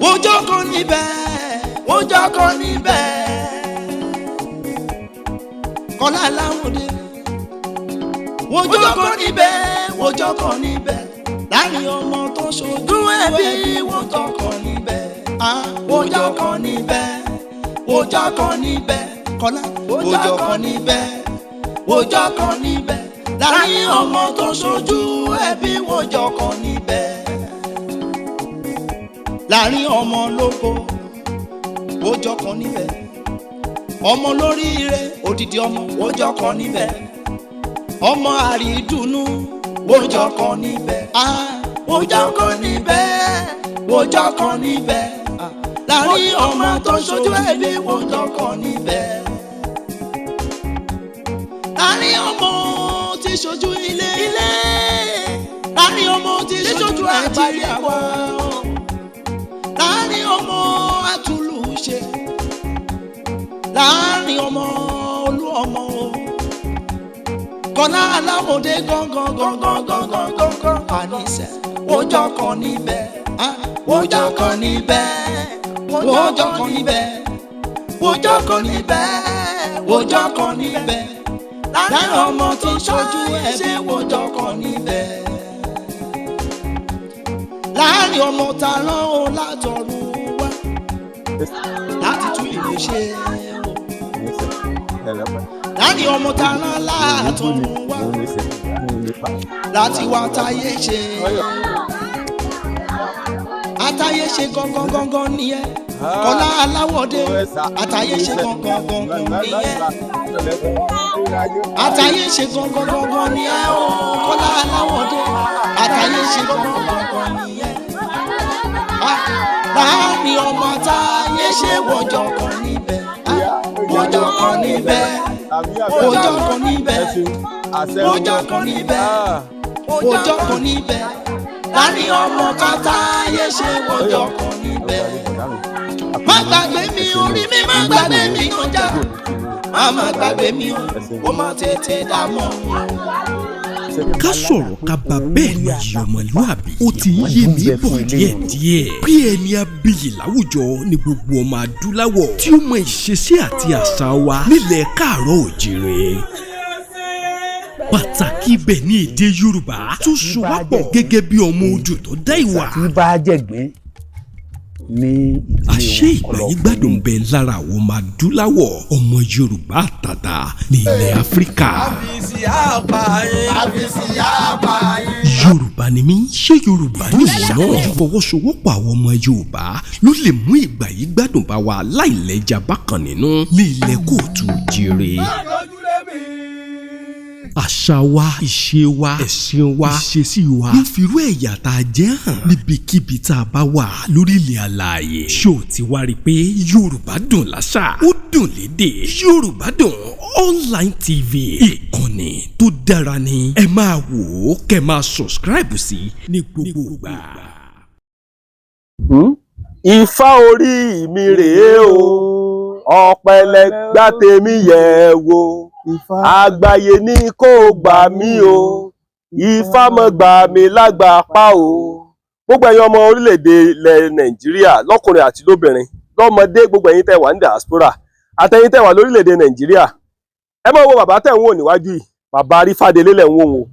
Wọ́jọ́ kan níbẹ̀, wọ́jọ́ kan níbẹ̀. Kọ́lá Aláwọ̀dé. Wọ́jọ́ kan níbẹ̀, wọ́jọ́ kan níbẹ̀. Láàrin ọmọ tó ṣojú ẹbí, wọ́jọ́ kan níbẹ̀. Wọ́jọ́ kan níbẹ̀, wọ́jọ́ kan níbẹ̀. Kọ́lá, wọ́jọ́ kan níbẹ̀, wọ́jọ́ kan níbẹ̀. Láàrin ọmọ tó ṣojú ẹbí, wọ́jọ́ kan níbẹ̀. Láàrin ọmọ lóko, wọ́jọ́ kan níbẹ̀. Ọmọ lóríire, odidi ọmọ, wọ́jọ́ kan níbẹ̀. Ọmọ àrídùnnú, wọ́jọ́ kan níbẹ̀. Wọ́jọ́ kan níbẹ̀, wọ́jọ́ kan níbẹ̀. Láàrin ọmọ tó ṣojú ẹbí, wọ́jọ́ kan níbẹ̀. Láàrin ọmọ tí ṣojú ilé ilé, láàrin ọmọ tí ṣojú àgbáyé wa, láàrin ọmọ àtúlùṣe, láàrin ọmọ olú ọmọ o. Kọ́lá Aláwọ̀dé gángan gángan gángan gángan àníṣe, wọ́jọ́ kan níbẹ̀, wọ́jọ́ kan níbẹ̀, wọ́jọ́ kan níbẹ̀, wọ́jọ́ kan níbẹ̀, wọ́jọ́ kan níbẹ̀. Láàrin ọmọ tí ṣojú ẹbí, wọ́jọ́ kan níbẹ̀. Láàrin ọmọ ta rán o látọ̀run wá láti tún ìlú ṣe o. Láàrin ọmọ ta rán látọ̀run wá láti wá táyé ṣe. Àtàyè ṣe gangan gangan nìyẹn. Kọ́lá Aláwọ̀dé, àtàyè ṣe gangan gangan nìyẹn. Àtàyè ṣe gangan gangan nìyẹn o. Kọ́lá Aláwọ̀dé, àtàyè ṣe gangan gangan nìyẹn. Láàrin ọmọ táyé ṣe, wọ́jọ́ kan níbẹ̀, wọ́jọ́ kan níbẹ̀, wọ́jọ́ kan níbẹ̀, wọ́jọ́ kan níbẹ̀, wọ́jọ́ kan níbẹ̀. Láàrin ọmọ táyé ṣe, wọ́jọ́ kan níbẹ̀. Má gbàgbé mi, orí mi, má gbàgbé mi kọjá, má má gbàgbé mi o, ó má tètè dá mọ́ mi o. Ká sọ̀rọ̀ ká bá bẹ́ẹ̀ ní yìí ọmọlúàbí, ó ti ń yé mi bọ̀ díẹ̀díẹ̀ bí ẹni abiyì láwùjọ ní gbogbo ọmọ adúláwọ̀ tí ó mọ ìṣesí àti àṣà wa nílẹ̀ káàárọ̀ òjìrè. Pàtàkì ibẹ̀ ní èdè Yorùbá tó so wá pọ̀ gẹ́gẹ́ bí ọmọ odò tó dá ìwà. Tí bá jẹ̀gbín ní ìdílé Àṣé wọn kọlọ. Ìgbàyí gbádùn bẹ lára àwọn ọmọ adúláwọ̀, ọmọ Yorùbá àtàtà ní ilẹ̀ Áfíríkà. Yorùbá ni mí, ṣé Yorùbá ni ìwọ náà? Ìfọwọ́sowọ́pọ̀ àwọn ọmọ Yorùbá ló lè mú ìgbà yìí gbádùn bá wa láìlẹ́jà bákan nínú ní ilẹ̀ kóòtù jíire. Àṣà wa, ìṣe wa, ẹ̀sìn wa, ìṣesí wa ló fi irú ẹ̀yà tá a jẹ́ hàn níbikíbi tá a bá wà lórílẹ̀ àlàyé. Ṣó o ti wá rí i pé Yorùbá dùn láṣà, ó dùn lédè? Yorùbá Dùn Online TV, ìkànnì tó dára ni. Ẹ máa wò ó, kẹ́ máa subscribe sí ní gbogbo ìgbà. Ifá orí mi rèé o, ọ̀pẹ̀lẹ̀ gbá tèmi yẹ̀ wò, àgbáyé ní kó gbà mí o, Ifá mọ́ gbà mí lágbà pa o. Gbogbo ẹ̀yin ọmọ orílẹ̀-èdè ilẹ̀ Nàìjíríà, lọ́kùnrin àti lóbìnrin, lọ́mọdé, gbogbo ẹ̀yin tẹ́ wà ní diaspora àtẹ̀yin tẹ́ wà lórílẹ̀-èdè Nàìjíríà, ẹ máa wo bàbá tẹ̀ ń wò níwájú yìí. Bàbá Arífádélé lẹ̀ ń wò wọn.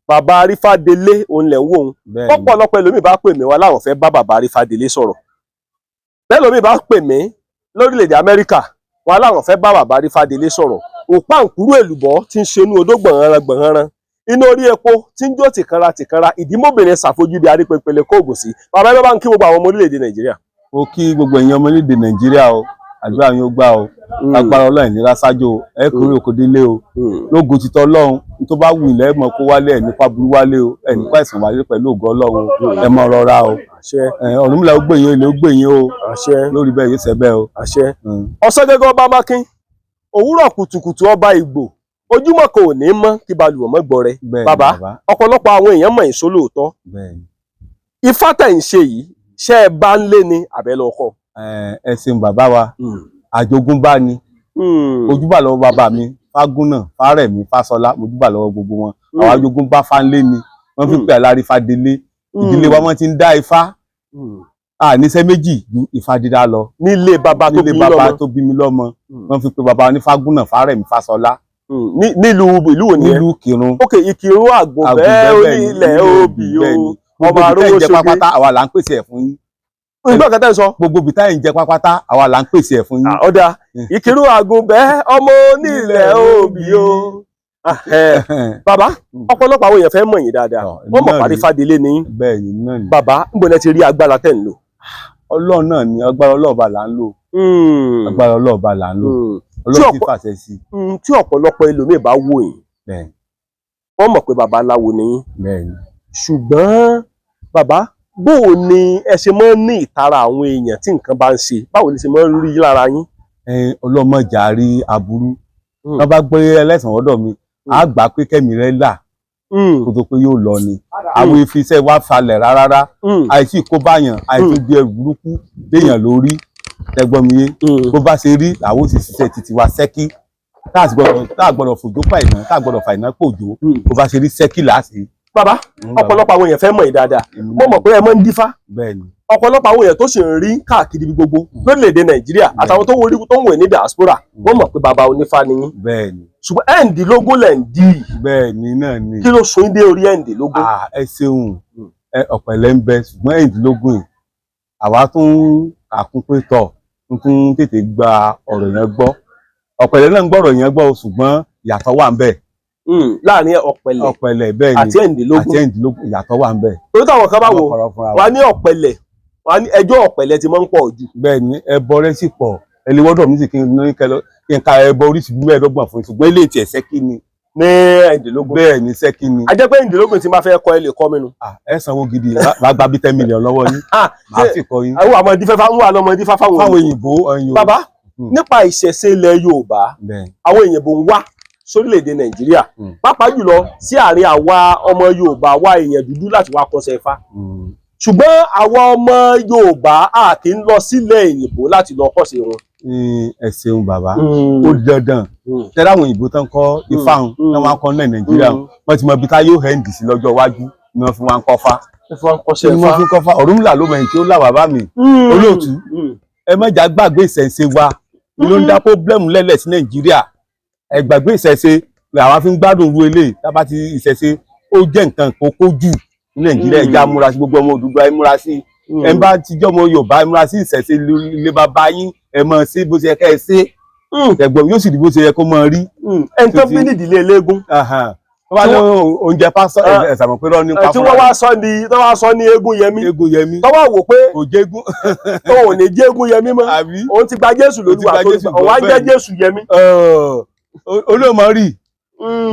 Bàbá Arífádélé òun lẹ̀ ń wò wọn. Pọ̀pọ̀lọpọ̀ ẹlòmíì bá pè mí wá láwọn fẹ́ bá bàbá Arífádélé sọ̀rọ̀. Bẹ́ẹ̀ lómi bá pè mí lórílẹ̀‐èdè Amẹ́ríkà wọn láwọn fẹ́ bá bàbá Arífádélé sọ̀rọ̀. Òpáǹkúrú èlùbọ́ tí ń ṣe inú odó gbọ̀nranran gbọ̀nranran, inú orí epo tí ń jó tìkanra tìkanra, ìdímọ́bìnrin ṣàfojúdi arípepele kóògùn sí. Bàbá, ẹ bá ń kí gbogbo àwọn ọmọ orílẹ̀‐èdè Nàìjíríà. Mo kí gbogbo èèyàn ọmọ orílẹ̀-èdè Nàìjíríà o. Àdúrà yín ó gbà o. Agbára Ọlọ́run ìnira ṣáájú o. Ẹ kúrò kò délé o. Lógo títọ́ Ọlọ́run tó bá wù ilẹ̀ mọ̀ kó wálé, ẹ̀ nípa burú wálé o, ẹ̀ nípa ìsàn wálé pẹ̀lú ògo Ọlọ́run o. Ẹ mọ rọra o. Ọ̀rúnmìlà ó gbè yín, ilé ó gbè yín o. Lórí bẹ́ẹ̀ yóò ṣẹ bẹ́ẹ̀ o. Àṣẹ. Ọ̀sán gẹ́gẹ́ ọba mákín, òwúrọ̀ kùtùkùtù ọba Ìgbò, ojúmọ́ kò ní mọ́ kí balùwẹ̀ mọ́ gbọ́rẹ́. Bàbá, ọ̀pọ̀lọpọ̀ àwọn èèyàn mọ̀ èso lóòótọ́. Ifá tẹ̀ ń ṣe yìí, ṣé ẹ bá ń lé ni àbẹ́ lọ kọ́? Ẹ ṣeun bàbá wa. Àjogúnbá ni. Ojúbà lọ́wọ́ bàbá mi Fágúnà Fárẹ̀mí Fásọlá, mojúbà lọ́wọ́ gbogbo wọn. Àwọn àjogúnbá fánlé ni wọ́n fi pè Alárífádélé. Ìdílé wa, wọ́n ti ń dá ifá. A níṣẹ́ méjì ju Ifá dídá lọ. Nílé bàbá tó Nílé bí bàbá lọ́mọ. tó bí mi lọ́mọ, wọ́n fi pé bàbá ní Fágúnà Fárẹ̀mí Fáṣọlá. Nílùú ìlú wo nìyẹn? Nílùú Kírun. Ok, Ìkìrun Àgùnbẹ́ onílẹ̀ òbí o, ọmọ Gbogbo ibi tẹ́ arówó ń jẹ ṣoge. pápátá, àwa là ń pèsè ẹ̀ fún yín. Ìgbà kan tẹ́ ń sọ. Gbogbo ibi tẹ́ ń jẹ pápátá, àwa là ń pèsè ẹ̀ fún yín. Ah, ọ̀dà Ìkìrun Àgùnbẹ́ ọmọ onílẹ̀ òbí o. Ah, bàbá, ọ̀pọ̀lọpọ̀ àwọn èèyàn fẹ́ mọ̀ yín dáadáa. Tọ́, èmi Wọ́n mọ̀ náà parí rí. Fádélé ní. Bẹ́ẹ̀ ni náà ni. Bàbá, níbo lẹ ti rí agbára tẹ̀ ń lò? Ọlọ́run náà ni, agbára Ọlọ́ọ̀ba là ń lò. Agbára Ọlọ́ọ̀ba là ń lò. Ọlọ́run ti fàṣẹ sí. Tí ọ̀pọ̀lọpọ̀ ẹlòmíì bá wò yín, wọ́n mọ̀ pé bàbá aláwo ni yín. Bẹ́ẹ̀ ni. Ṣùgbọ́n bàbá, bóò ni ẹ ṣe máa ń ní ìtara àwọn èèyàn tí nǹkan bá ń ṣe? Báwo ni ṣe máa ń rí lára yín? Ọlọ́mọjà rí aburú. Wọ́n bá gbé ẹlẹ́sàn ọ̀dọ̀ mi, á gbà pé kẹ́mi rẹ̀ là kó tó pé yóò lọ ni. Àwọn ìfiṣẹ́ wa falẹ̀ rárá, àìsí kó báyàn, àìsí bí ẹrù burúkú léèyàn lórí tẹgbọ́n mi yé. Bó bá ṣe rí làwọn ò sì ṣiṣẹ́ títí wa ṣẹ́kí, tá a gbọ́dọ̀ fòjó pa ìná, tá a gbọ́dọ̀ fà ìná pòjó. Bó bá ṣe rí ṣẹ́kí làásì. Bàbá, ọ̀pọ̀lọpọ̀ àwọn èèyàn fẹ́ mọ̀ yín dáadáa. Mo mọ̀ pé ẹ máa ń dífá. Bẹ́ẹ̀ ni. Ọ̀pọ̀lọpọ̀ àwọn èèyàn tó sì ń rí káàkiri ibi gbogbo lórílẹ̀‐èdè Nàìjíríà àtàwọn tó ń tó ń wò ní diaspora, wọ́n mọ̀ pé bàbá onífá ni yín. Bẹ́ẹ̀ ni. Ṣùgbọ́n ẹ̀ǹdínlógún lẹ̀ ń dì í. Bẹ́ẹ̀ ni náà ni. Kí ló sún yín dé orí 16? Ah, ẹ ṣeun. Ẹ ọ̀pẹ̀lẹ̀ ń bẹ, ṣùgbọ́n 16 yìí àwa tún kàkún pé tọ̀ tún tètè gba ọ̀rọ̀ yẹn gbọ́. Ọ̀pẹ̀lẹ̀ náà ń gbọ́ ọ̀rọ̀ yẹn gbọ́ o, ṣùgbọ́n ìyàtọ̀ wà ń bẹ. Láàrin ọ̀pẹ̀lẹ̀ Ọ̀pẹ̀lẹ̀, bẹ́ẹ̀ ni. àti 16. Àti 16, ìyàtọ̀ wà ń bẹ. Torí táwọn kan bá wò Wọ́n kọ̀rọ̀ fúnra wà ní ọ̀pẹ̀lẹ̀, wà ní ẹjọ́ ọ̀pẹ̀lẹ̀ ti máa ń pọ̀ jù. Bẹ́ẹ̀ ni, ẹbọ rẹ sì pọ̀. Ẹni wọ́dọ̀ mi sì kí n ní kẹlọ kí n ka ẹbọ oríṣi 25 fún yín, ṣùgbọ́n ilé ìtì ẹ̀sẹ̀ kí ni. Ní 16. Bẹ́ẹ̀ ni, sẹ́kí ni. A jẹ́ pé 16 tí máa fẹ́ kọ́, ẹ lè kọ́ mi nu. Ah, ẹ sanwó gidi, máa gba bí 10 million lọ́wọ́ yín, máa sì kọ́ yín. Àwọn àmọ́ dífẹ́fà ń wà lọ́mọ dífá fáwọn Fáwọn òyìnbó ẹ̀yìn o. Bàbá, nípa ìṣẹ̀ṣe ilẹ̀ Yorùbá, àwọn èyìnbó ń wá sórílẹ̀-èdè Nàìjíríà, pàápàá jùlọ sí àárín àwa ọmọ Yorùbá, àwa èèyàn dúdú, láti wá kọ́ṣẹ́ Ifá. Ṣùgbọ́n àwa ọmọ Yorùbá a kì í lọ sílẹ̀ òyìnbó láti lọ kọ́ṣẹ́ wọn. Ẹ ṣeun bàbá, ó di dandan. Tẹ́lẹ̀ àwọn òyìnbó tán kọ́ ifá hàn tán wọ́n kọ́ ní Nàìjíríà, wọ́n ti mọ ibi tá yóò hẹ́ǹdì sí lọ́jọ́ iwájú ni wọ́n fi wá ń kọ́ fá. Kọ́ṣẹ́ Ni wọ́n fi ń kọ́ fá. Ọ̀rúnmìlà ló mọ̀ ẹni tí ó là, bàbá mi olóòtú. Ẹ má jà gbàgbé ìṣẹ̀ṣe wa ló ń dá problem lẹ́lẹ̀ sí Nàìjíríà. Ẹ gbàgbé ìṣẹ̀ṣe làwa fi ń gbádùn ru eléyìí. Tábà ti ìṣẹ̀ṣe, ó jẹ́ nǹkan kókó jù ní Nàìjíríà. Ẹ já múra sí, gbogbo ọmọ Odùduwà, ẹ múra sí. Ẹ bá ti jọ́ ọmọ Yorùbá, ẹ múra sí ìṣẹ̀ṣe ilé bàbá yín. Ẹ mọ̀ sí bó ṣe yẹ ká ẹ ṣe, ẹ̀gbọ́n yóò sì rí bó ṣe yẹ kó mọ rí. Ẹni tó bí nídìílé eléégún. Tó bá ní oúnjẹ pásọ ẹ sàmọ̀ pé rọ́ nípa tí wọ́n wá sọ ní tí wọ́n wá sọ ní eégún yẹmí. Eégún yẹmí. Tó wá wò pé kò jégún. Òun ò ní jẹ́ eégún yẹmí mọ́. Àbí? Òun ti gba Jésù lólúwa Gba tó Jésù òun á gbọ́, jẹ́ bẹ́ẹ̀ ni. Jésù yẹmí. Olóòmọ rí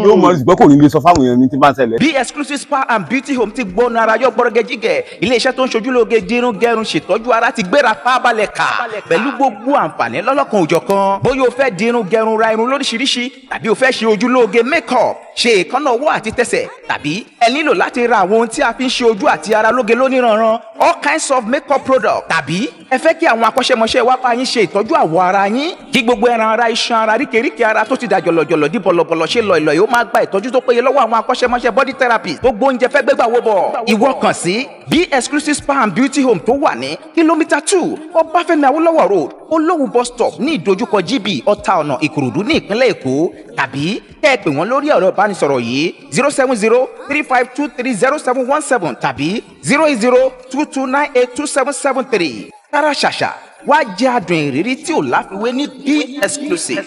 yóò mọ rí, ṣùgbọ́n kò ní lè sọ fáwọn èèyàn ní tí bá ń ṣẹlẹ̀. Bí Exclusive Spa and Beauty Home ti gbóná ara yọ gbọ́rọ̀gẹ́ jígẹ̀, iléeṣẹ́ tó ń ṣojúlóge dirun gẹrun ṣètọ́jú ara ti gbéra pábálẹ̀ kà pẹ̀lú gbogbo àǹfààní lọ́lọ́kan òjọ̀kan. Bóyá o fẹ́ dirun gẹrun, ra irun lóríṣiríṣi, tàbí o fẹ́ ṣe ojúlóge make up, ṣe èékánná ọwọ́ àti tẹsẹ̀, tàbí ẹ nílò láti ra àwọn ohun tí a fi ń ṣe ojú àti ara lóge lóníranran, all kinds of makeup product, tàbí ẹ fẹ́ kí àwọn akọ́ṣẹ́mọṣẹ́ wa bá yín ṣe ìtọ́jú àwọ̀ ara yín, kí gbogbo ẹran ara, iṣan ara, ríkèríkè ara tó ti dà jọ̀lọ̀jọ̀lọ̀ di bọ̀lọ̀bọ̀lọ̀ ṣe lọ̀ìlọ̀ yóò máa gba ìtọ́jú tó péye lọ́wọ́ àwọn akọ́ṣẹ́mọṣẹ́ body therapist tó gbóúnjẹ fẹ́ gbégbà wo bọ̀. Ìwọ kàn sí Bí Exclusive Spa and Beauty Home tó wà ní kìlómítà 2 Ọbáfẹ́mi Awólọ́wọ̀ Road, Olówú bus stop, ní ìdojúkọ GB Ọ̀tà ọ̀nà Ìkòròdú ní ìpínlẹ̀ Èkó, tàbí kẹ́ ẹ pè wọ́n lórí ẹ̀rọ ìbánisọ̀rọ̀ yìí: 07035230717 tàbí 08022982773. Tara ṣàṣà wá jẹ́ adùn ìrírí tí ò láfiwé ní Bí Exclusive.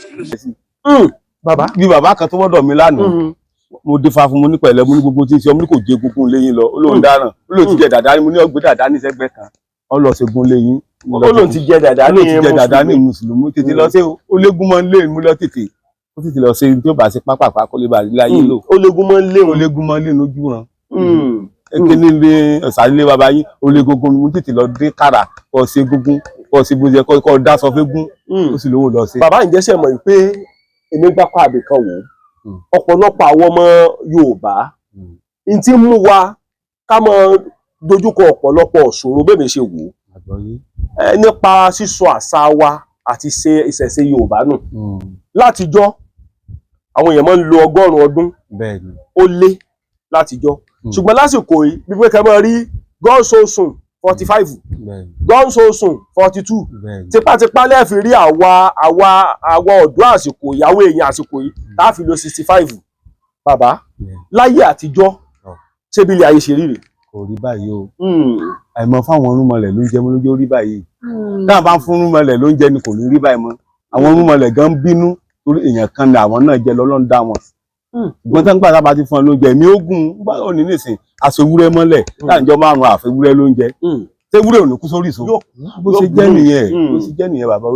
Bàbá. Bí bàbá kan tó wọ́dọ̀ mi lánàá, mo dífá fún, mo ní pẹ̀lẹ́, mo ní gbogbo tí ń ṣe ọmọ ní kò jẹ egungun léyìn lọ. Ó lóun dáràn, ó lóun ti jẹ dàdá. Mo ní ọgbẹ dàdá ní sẹ́gbẹ́ kan, ó lọ ṣègùn léyìn. Ó lóun ti jẹ dàdá. Ó ní lóun ti jẹ dàdá ní mùsùlùmí. Mùsùlùmí. Tètè lọ sí ó légún mọ́ lé mú lọ tètè, ó tètè lọ ṣe tí ó bá ṣe pápápá kó lè bá rí láyé lò. Ó léegun mọ́ lé Ó wọn. légún mọ́ lé lójú ran kíní lé ọ̀sán bàbá yín, ó lé gógún. Mú tètè lọ dé kàrà kọ́ ṣe gógún, kọ́ ṣe bó ṣe kọ́ dá sọ fẹ́ gún, ó sì lówó lọ sí. Bàbá, ǹjẹ́ ṣe mọ̀ pé èmi gbápá àbí kan wò ó, ọ̀pọ̀lọpọ̀ àwọn ọmọ Yorùbá n tí ń mú wa ká mọ dojúkọ ọ̀pọ̀lọpọ̀ ìṣòro bẹ́ẹ̀ mi ṣe wò ó nípa sísọ àṣà wa àti ṣe ìṣẹ̀ṣe Yorùbá nù. Látijọ́, àwọn èèyàn máa ń lo 100 ọdún Bẹ́ẹ̀ni. ó lé látijọ́, ṣùgbọ́n lásìkò yìí, wípé kẹ́ máa rí God so soon. 45, Bẹ́ẹ̀ni. Gọ́ńsọ̀sùn 42. Bẹ́ẹ̀ni. Tipátipá lẹ́ẹ̀fi rí àwa ọ̀dọ́ àsìkò ìyàwó èèyàn àsìkò yìí tá a fi lo 65. Bàbá, láyé àtijọ́, ṣé bí ilé ayé ṣe rí rèé? Kò rí báyìí o. Àìmọ̀ fáwọn irúnmọlẹ̀ ló ń jẹ mọ́ lójú rí báyìí. Táwọn bá ń fún irúnmọlẹ̀ ló ń jẹ ni kò ní rí báyìí mọ́. Àwọn irúnmọlẹ̀ gan ń bínú torí èèyàn kan ni àwọn náà jẹ lọ́lọ́run dá wọn. Ṣùgbọ́n tán gbà tá a bá ti fún ọ lóúnjẹ mi ó gùn bá ò ní nísìn aṣọ ewúrẹ́ mọ́lẹ̀ láǹjọ́ márùn-ún àfẹ́wúrẹ́ lóúnjẹ. Ṣéwúrẹ́ ò ní kú sórí ìṣó? Bó ṣe jẹ́ nìyẹn, bó ṣe jẹ́ nìyẹn, bàbá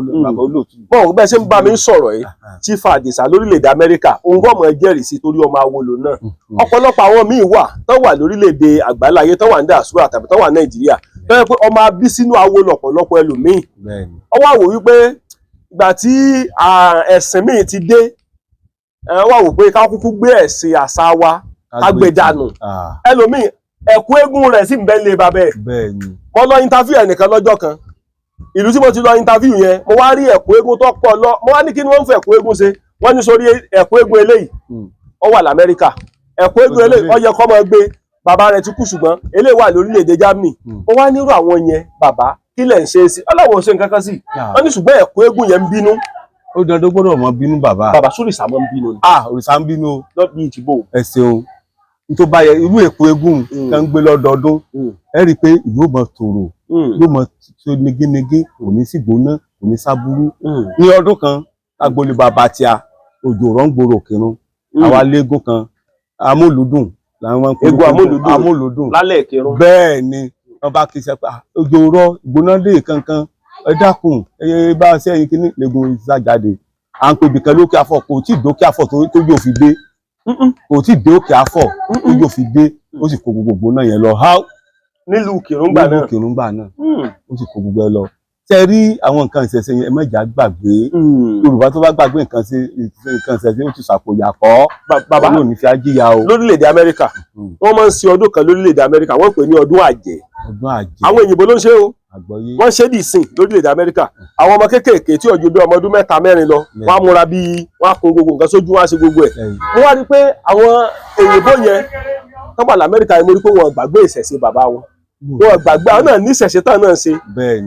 olóòtú. Bọ́ọ̀ bẹ́ẹ̀ ṣe ń bá mi sọ̀rọ̀ yìí, Chief Adisa lórílẹ̀‐èdè Amẹ́ríkà, òun gbọ́ mọ̀ jẹ́rìí sí torí ọmọ awolo náà. Ọ̀pọ̀lọpọ̀ àwọn míì wà tó wà lórílẹ̀‐èdè àgbáláyé, tó wà ní diaspora tàbí tó wà Nàìjíríà, tó yẹ pé ọmọ abí sínú awo lọ̀pọ̀lọpọ̀ ẹlòmíì. Ó wá wò wípé ìgbà tí ẹ̀sìn míì ti dé, ẹ wá wò pé ká kúkú gbé ẹ̀sìn àṣà wa, ká gbé dànù. Ẹlòmíì, ẹ̀kú eégún rẹ̀ sì ń bẹ́ lé babẹ́. Mo lọ interview ẹnìkan lọ́jọ́ kan. Ìlú tí mo ti lọ interview yẹn, mo wá rí ẹ̀kú eégún tó pọ̀ lọ. Mo wá ní kí ni wọ́n ń fẹ́ ẹ̀kú eégún ṣe? Wọ́n ní sórí ẹ̀kú eégún eléyìí, ó wà l'Amẹ́ríkà. Ẹ̀kú eégún eléyìí, ó yẹ kó máa gbé, bàbá rẹ̀ ti kú, ṣùgbọ́n eléyìí wà lórílẹ̀‐èdè Germany. Mo wá nírú àwọn yẹn, bàbá, kí lẹ̀ ń ṣe é sí? Ọlọ́wọ́ ṣe nǹkan kan sí. Wọ́n ní ṣùgbọ́n ẹ̀kú eégún yẹn ń bínú. Ó dandan, gbọ́dọ̀ mọ bínú, bàbá. Bàbá, sórí ìsàmọ́ ń bínú ni? Ah, òrìṣà ń bínú o. Lọ́bí ìtìbò. Ẹ ṣeun. Tó bá yẹ irú èpo eégún kan ń gbé lọ́dọọdún, ẹ rí i pé ìlú ò mọ tòrò, yóò mọ tó negénegé, kò ní sí gbóná, kò ní sábúrú. Ní ọdún kan, agboolé bàbá tí a òjò rọ́ngbòrò kírun, àwa léegun kan, amúlùdùn làwọn máa ń pè. Eégún amúlùdùn. Amúlùdùn. Lálẹ́ ìkírun. Bẹ́ẹ̀ ni. Wọ́n bá kí sẹ́pà, òjò rọ, ìgbóná dé kankan, ẹ dákun, ẹ bá a sẹ́yìn kínní léegun ìsá jáde. À ń pè ibìkan lókè afọ, kò tí ì dókè afọ tó yóò fi dé, kò tí ì dé òkè afọ tó yóò fi dé, ó sì kó gbogbo gbóná yẹn lọ. Nílùú kìrúngbà náà. Nílùú kìrúngbà náà, ó sì kó gbogbo ẹ lọ. Ṣe rí àwọn nǹkan ìṣẹ̀ṣe yẹn, ẹ má jà gbàgbé. Yorùbá tó bá gbàgbé nǹkan sí nǹkan ìṣẹ̀ṣe, ó ti ṣàpòyà kọ́. Bàbá, Ọlọ́run ní fi ájíyà o. Lórílẹ̀‐èdè Amẹ́ríkà, wọ́n máa ń ṣe ọdún kan lórílẹ̀‐èdè Amẹ́ríkà, wọ́n pè ní ọdún àjẹ́. Ọdún àjẹ́. Àwọn òyìnbó ló ń ṣe o. Àgbọ́yé. Wọ́n ṣe dì sìn lórílẹ̀‐èdè Amẹ́ríkà. Àwọn ọmọ kéékèèké tí ó ju bí ọmọ ọdún 3 4 lọ, wọ́n á múra bíi, wọ́n á kun gbogbo nǹkan sójú, wọ́n á ṣe gbogbo ẹ̀. Wọ́n wá rí i pé àwọn òyìnbó yẹn tó wà l'Amẹ́ríkà yẹn, mo rí pé wọ́n gbàgbé ìṣẹ̀ṣe bàbá wọn, wọ́n gbàgbé. Àwọn náà ní ìṣẹ̀ṣe tán náà ṣe.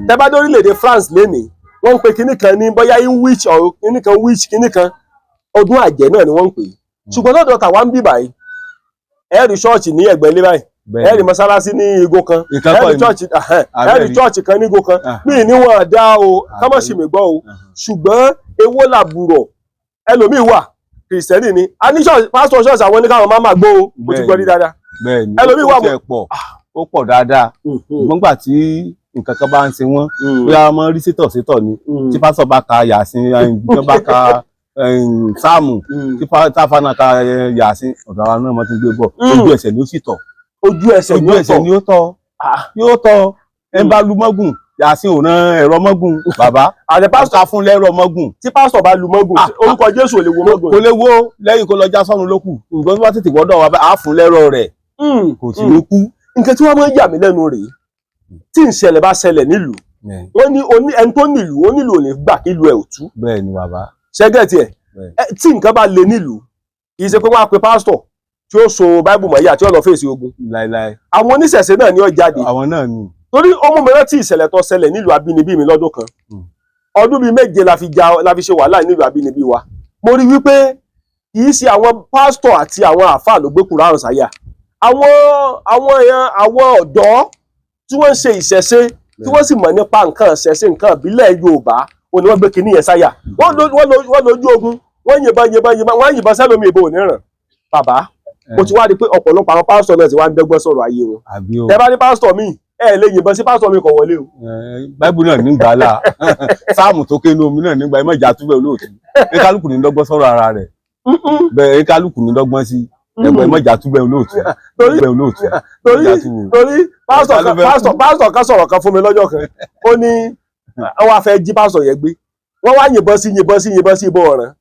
Tẹ́ bá dé orílẹ̀-èdè France lénìí, wọ́n ń pe kinní kan ní bóyá in witch or kinní kan witch kinní kan, ọdún àjẹ́ náà ni wọ́n ń pè é. Ṣùgbọ́n lọ́dọ̀ tàwa ń bì báyìí, ẹ rí ṣọ́ọ̀ṣì ní ẹ̀gbẹ́ ilé báyìí, ẹ rí mọ́sálásí ní igun kan, ẹ rí ṣọ́ọ̀ṣì, ẹ rí ṣọ́ọ̀ṣì kan ní igun kan. Mí ní wọn dá o, kámọ́sì mi gbọ́ o. Ṣùgbọ́n ewó làbùrọ̀. Ẹlòmíì wà, kìrìsìtẹ́nì ni, a ní pásítọ̀ ṣọ́ọ̀ṣì àwọn ní káwọn máa máa gbó o. Mo ti gbọ́ rí dáadáa. Bẹ́ẹ̀ni. Ẹlòmíì wà. Ó tiẹ̀ pọ̀, ó pọ̀ dáadáa. Ṣùgbọ́n gbà tí nǹkan kan bá ń ṣe wọ́n, bóyá wọ́n rí sétọ̀ sétọ̀ ni, tí pásítọ̀ bá ka yàsín, tí wọ́n bá ka sáàmù, tí táfánà ka yàsín, ọ̀dọ̀ àwọn náà wọ́n ti gbé bọ̀, ojú ẹsẹ̀ ni ó sì tọ̀. Ojú ẹsẹ̀. Ojú ẹsẹ̀ ni ó tọ̀, yóò tọ̀. Ẹ bá lu mọ́gùn, yàsín ò rán ẹ̀rọ mọ́gùn, bàbá. Àti pásítọ̀ ká fún lẹ́rọ mọ́gùn. Tí pásítọ̀ bá lu mọ́gùn, orúkọ Jésù ò lè wo mọ́gùn? Kò lè wo, lẹ́yìn kó lọ já sọ́run lókù. Nǹkan tó bá tètè gbọ́dọ̀ wá, á fún lẹ́rọ rẹ̀, kò sì ní kú. Nǹkan tí wọ́n máa ń yà mí lẹ́nu rèé, tí ìṣẹ̀lẹ̀ bá ṣẹlẹ̀ nílùú, wọ́n ní ẹni tó nílùú, ó nílùú ò ní gbà kí ìlú ẹ̀ ò tú. Bẹ́ẹ̀ ni, bàbá. Ṣẹ́gẹ̀tì ẹ̀, tí nǹkan bá le nílùú, kì í ṣe pé wọ́n á pe pásítọ̀ tí ó so báíbù mọ́yà tí ó lọ fèsì ogun. Láíláí. Àwọn oníṣẹ̀ṣe náà ni ó jáde. Àwọn náà ni. Torí ó mú mi rántí ìṣẹ̀lẹ̀ tó ṣẹlẹ̀ nílùú abínibí mi lọ́dún kan. Ọdún bíi 7 la fi ja, la fi ṣe wàhálà nílùú abínibí wa. Mo rí wípé kì í ṣe àwọn pásítọ̀ àti àwọn àáfàá ló gbé Kùránì sáyà. Àwọn èèyàn, àwọn ọ̀dọ́ tí wọ́n ń ṣe ìṣẹ̀ṣe, tí wọ́n sì mọ̀ nípa nǹkan ìṣẹ̀ṣe, nǹkan ìbílẹ̀ Yorùbá, òun ni wọ́n gbé kinní yẹn sáyà. Wọ́n lójú ogun, wọ́n yìnbọn yìnbọn yìnbọn, wọ́n yìnbọn sẹ́lómi, ìbò ò ní ràn. Bàbá, mo ti wá rí i pé ọ̀pọ̀lọpọ̀ àwọn pásítọ̀ náà ti wá ń dẹ́gbọ́n sọ̀rọ̀ ayé wọn. Tẹ́ bá ní pásítọ̀ míì, ẹ lè yìnbọn sí pásítọ̀ mi, kò wọlé o. Báíbù náà ní gbàlà, sáàmù tó ké ní omi náà nígbà ẹ má jà túbẹ̀ olóòtú. Ní kálukú ní dọ́gbọ́n sọ̀rọ̀ ara rẹ̀ bẹ́ẹ̀, ní kálukú ní dọ́gbọ́n sí ẹgbẹ́, ẹ má jà túbẹ̀ olóòtú. Olóòtú. Torí pásítọ̀ kan sọ̀rọ̀ kan fún mi lọ́jọ́ kan. Ó ní wọ́n wá fẹ́ jí pásítọ̀ yẹn gbé, wọ́n wá yìnbọn sí, yìnbọn sí, yìnbọn sí, ìbọn ọ̀ràn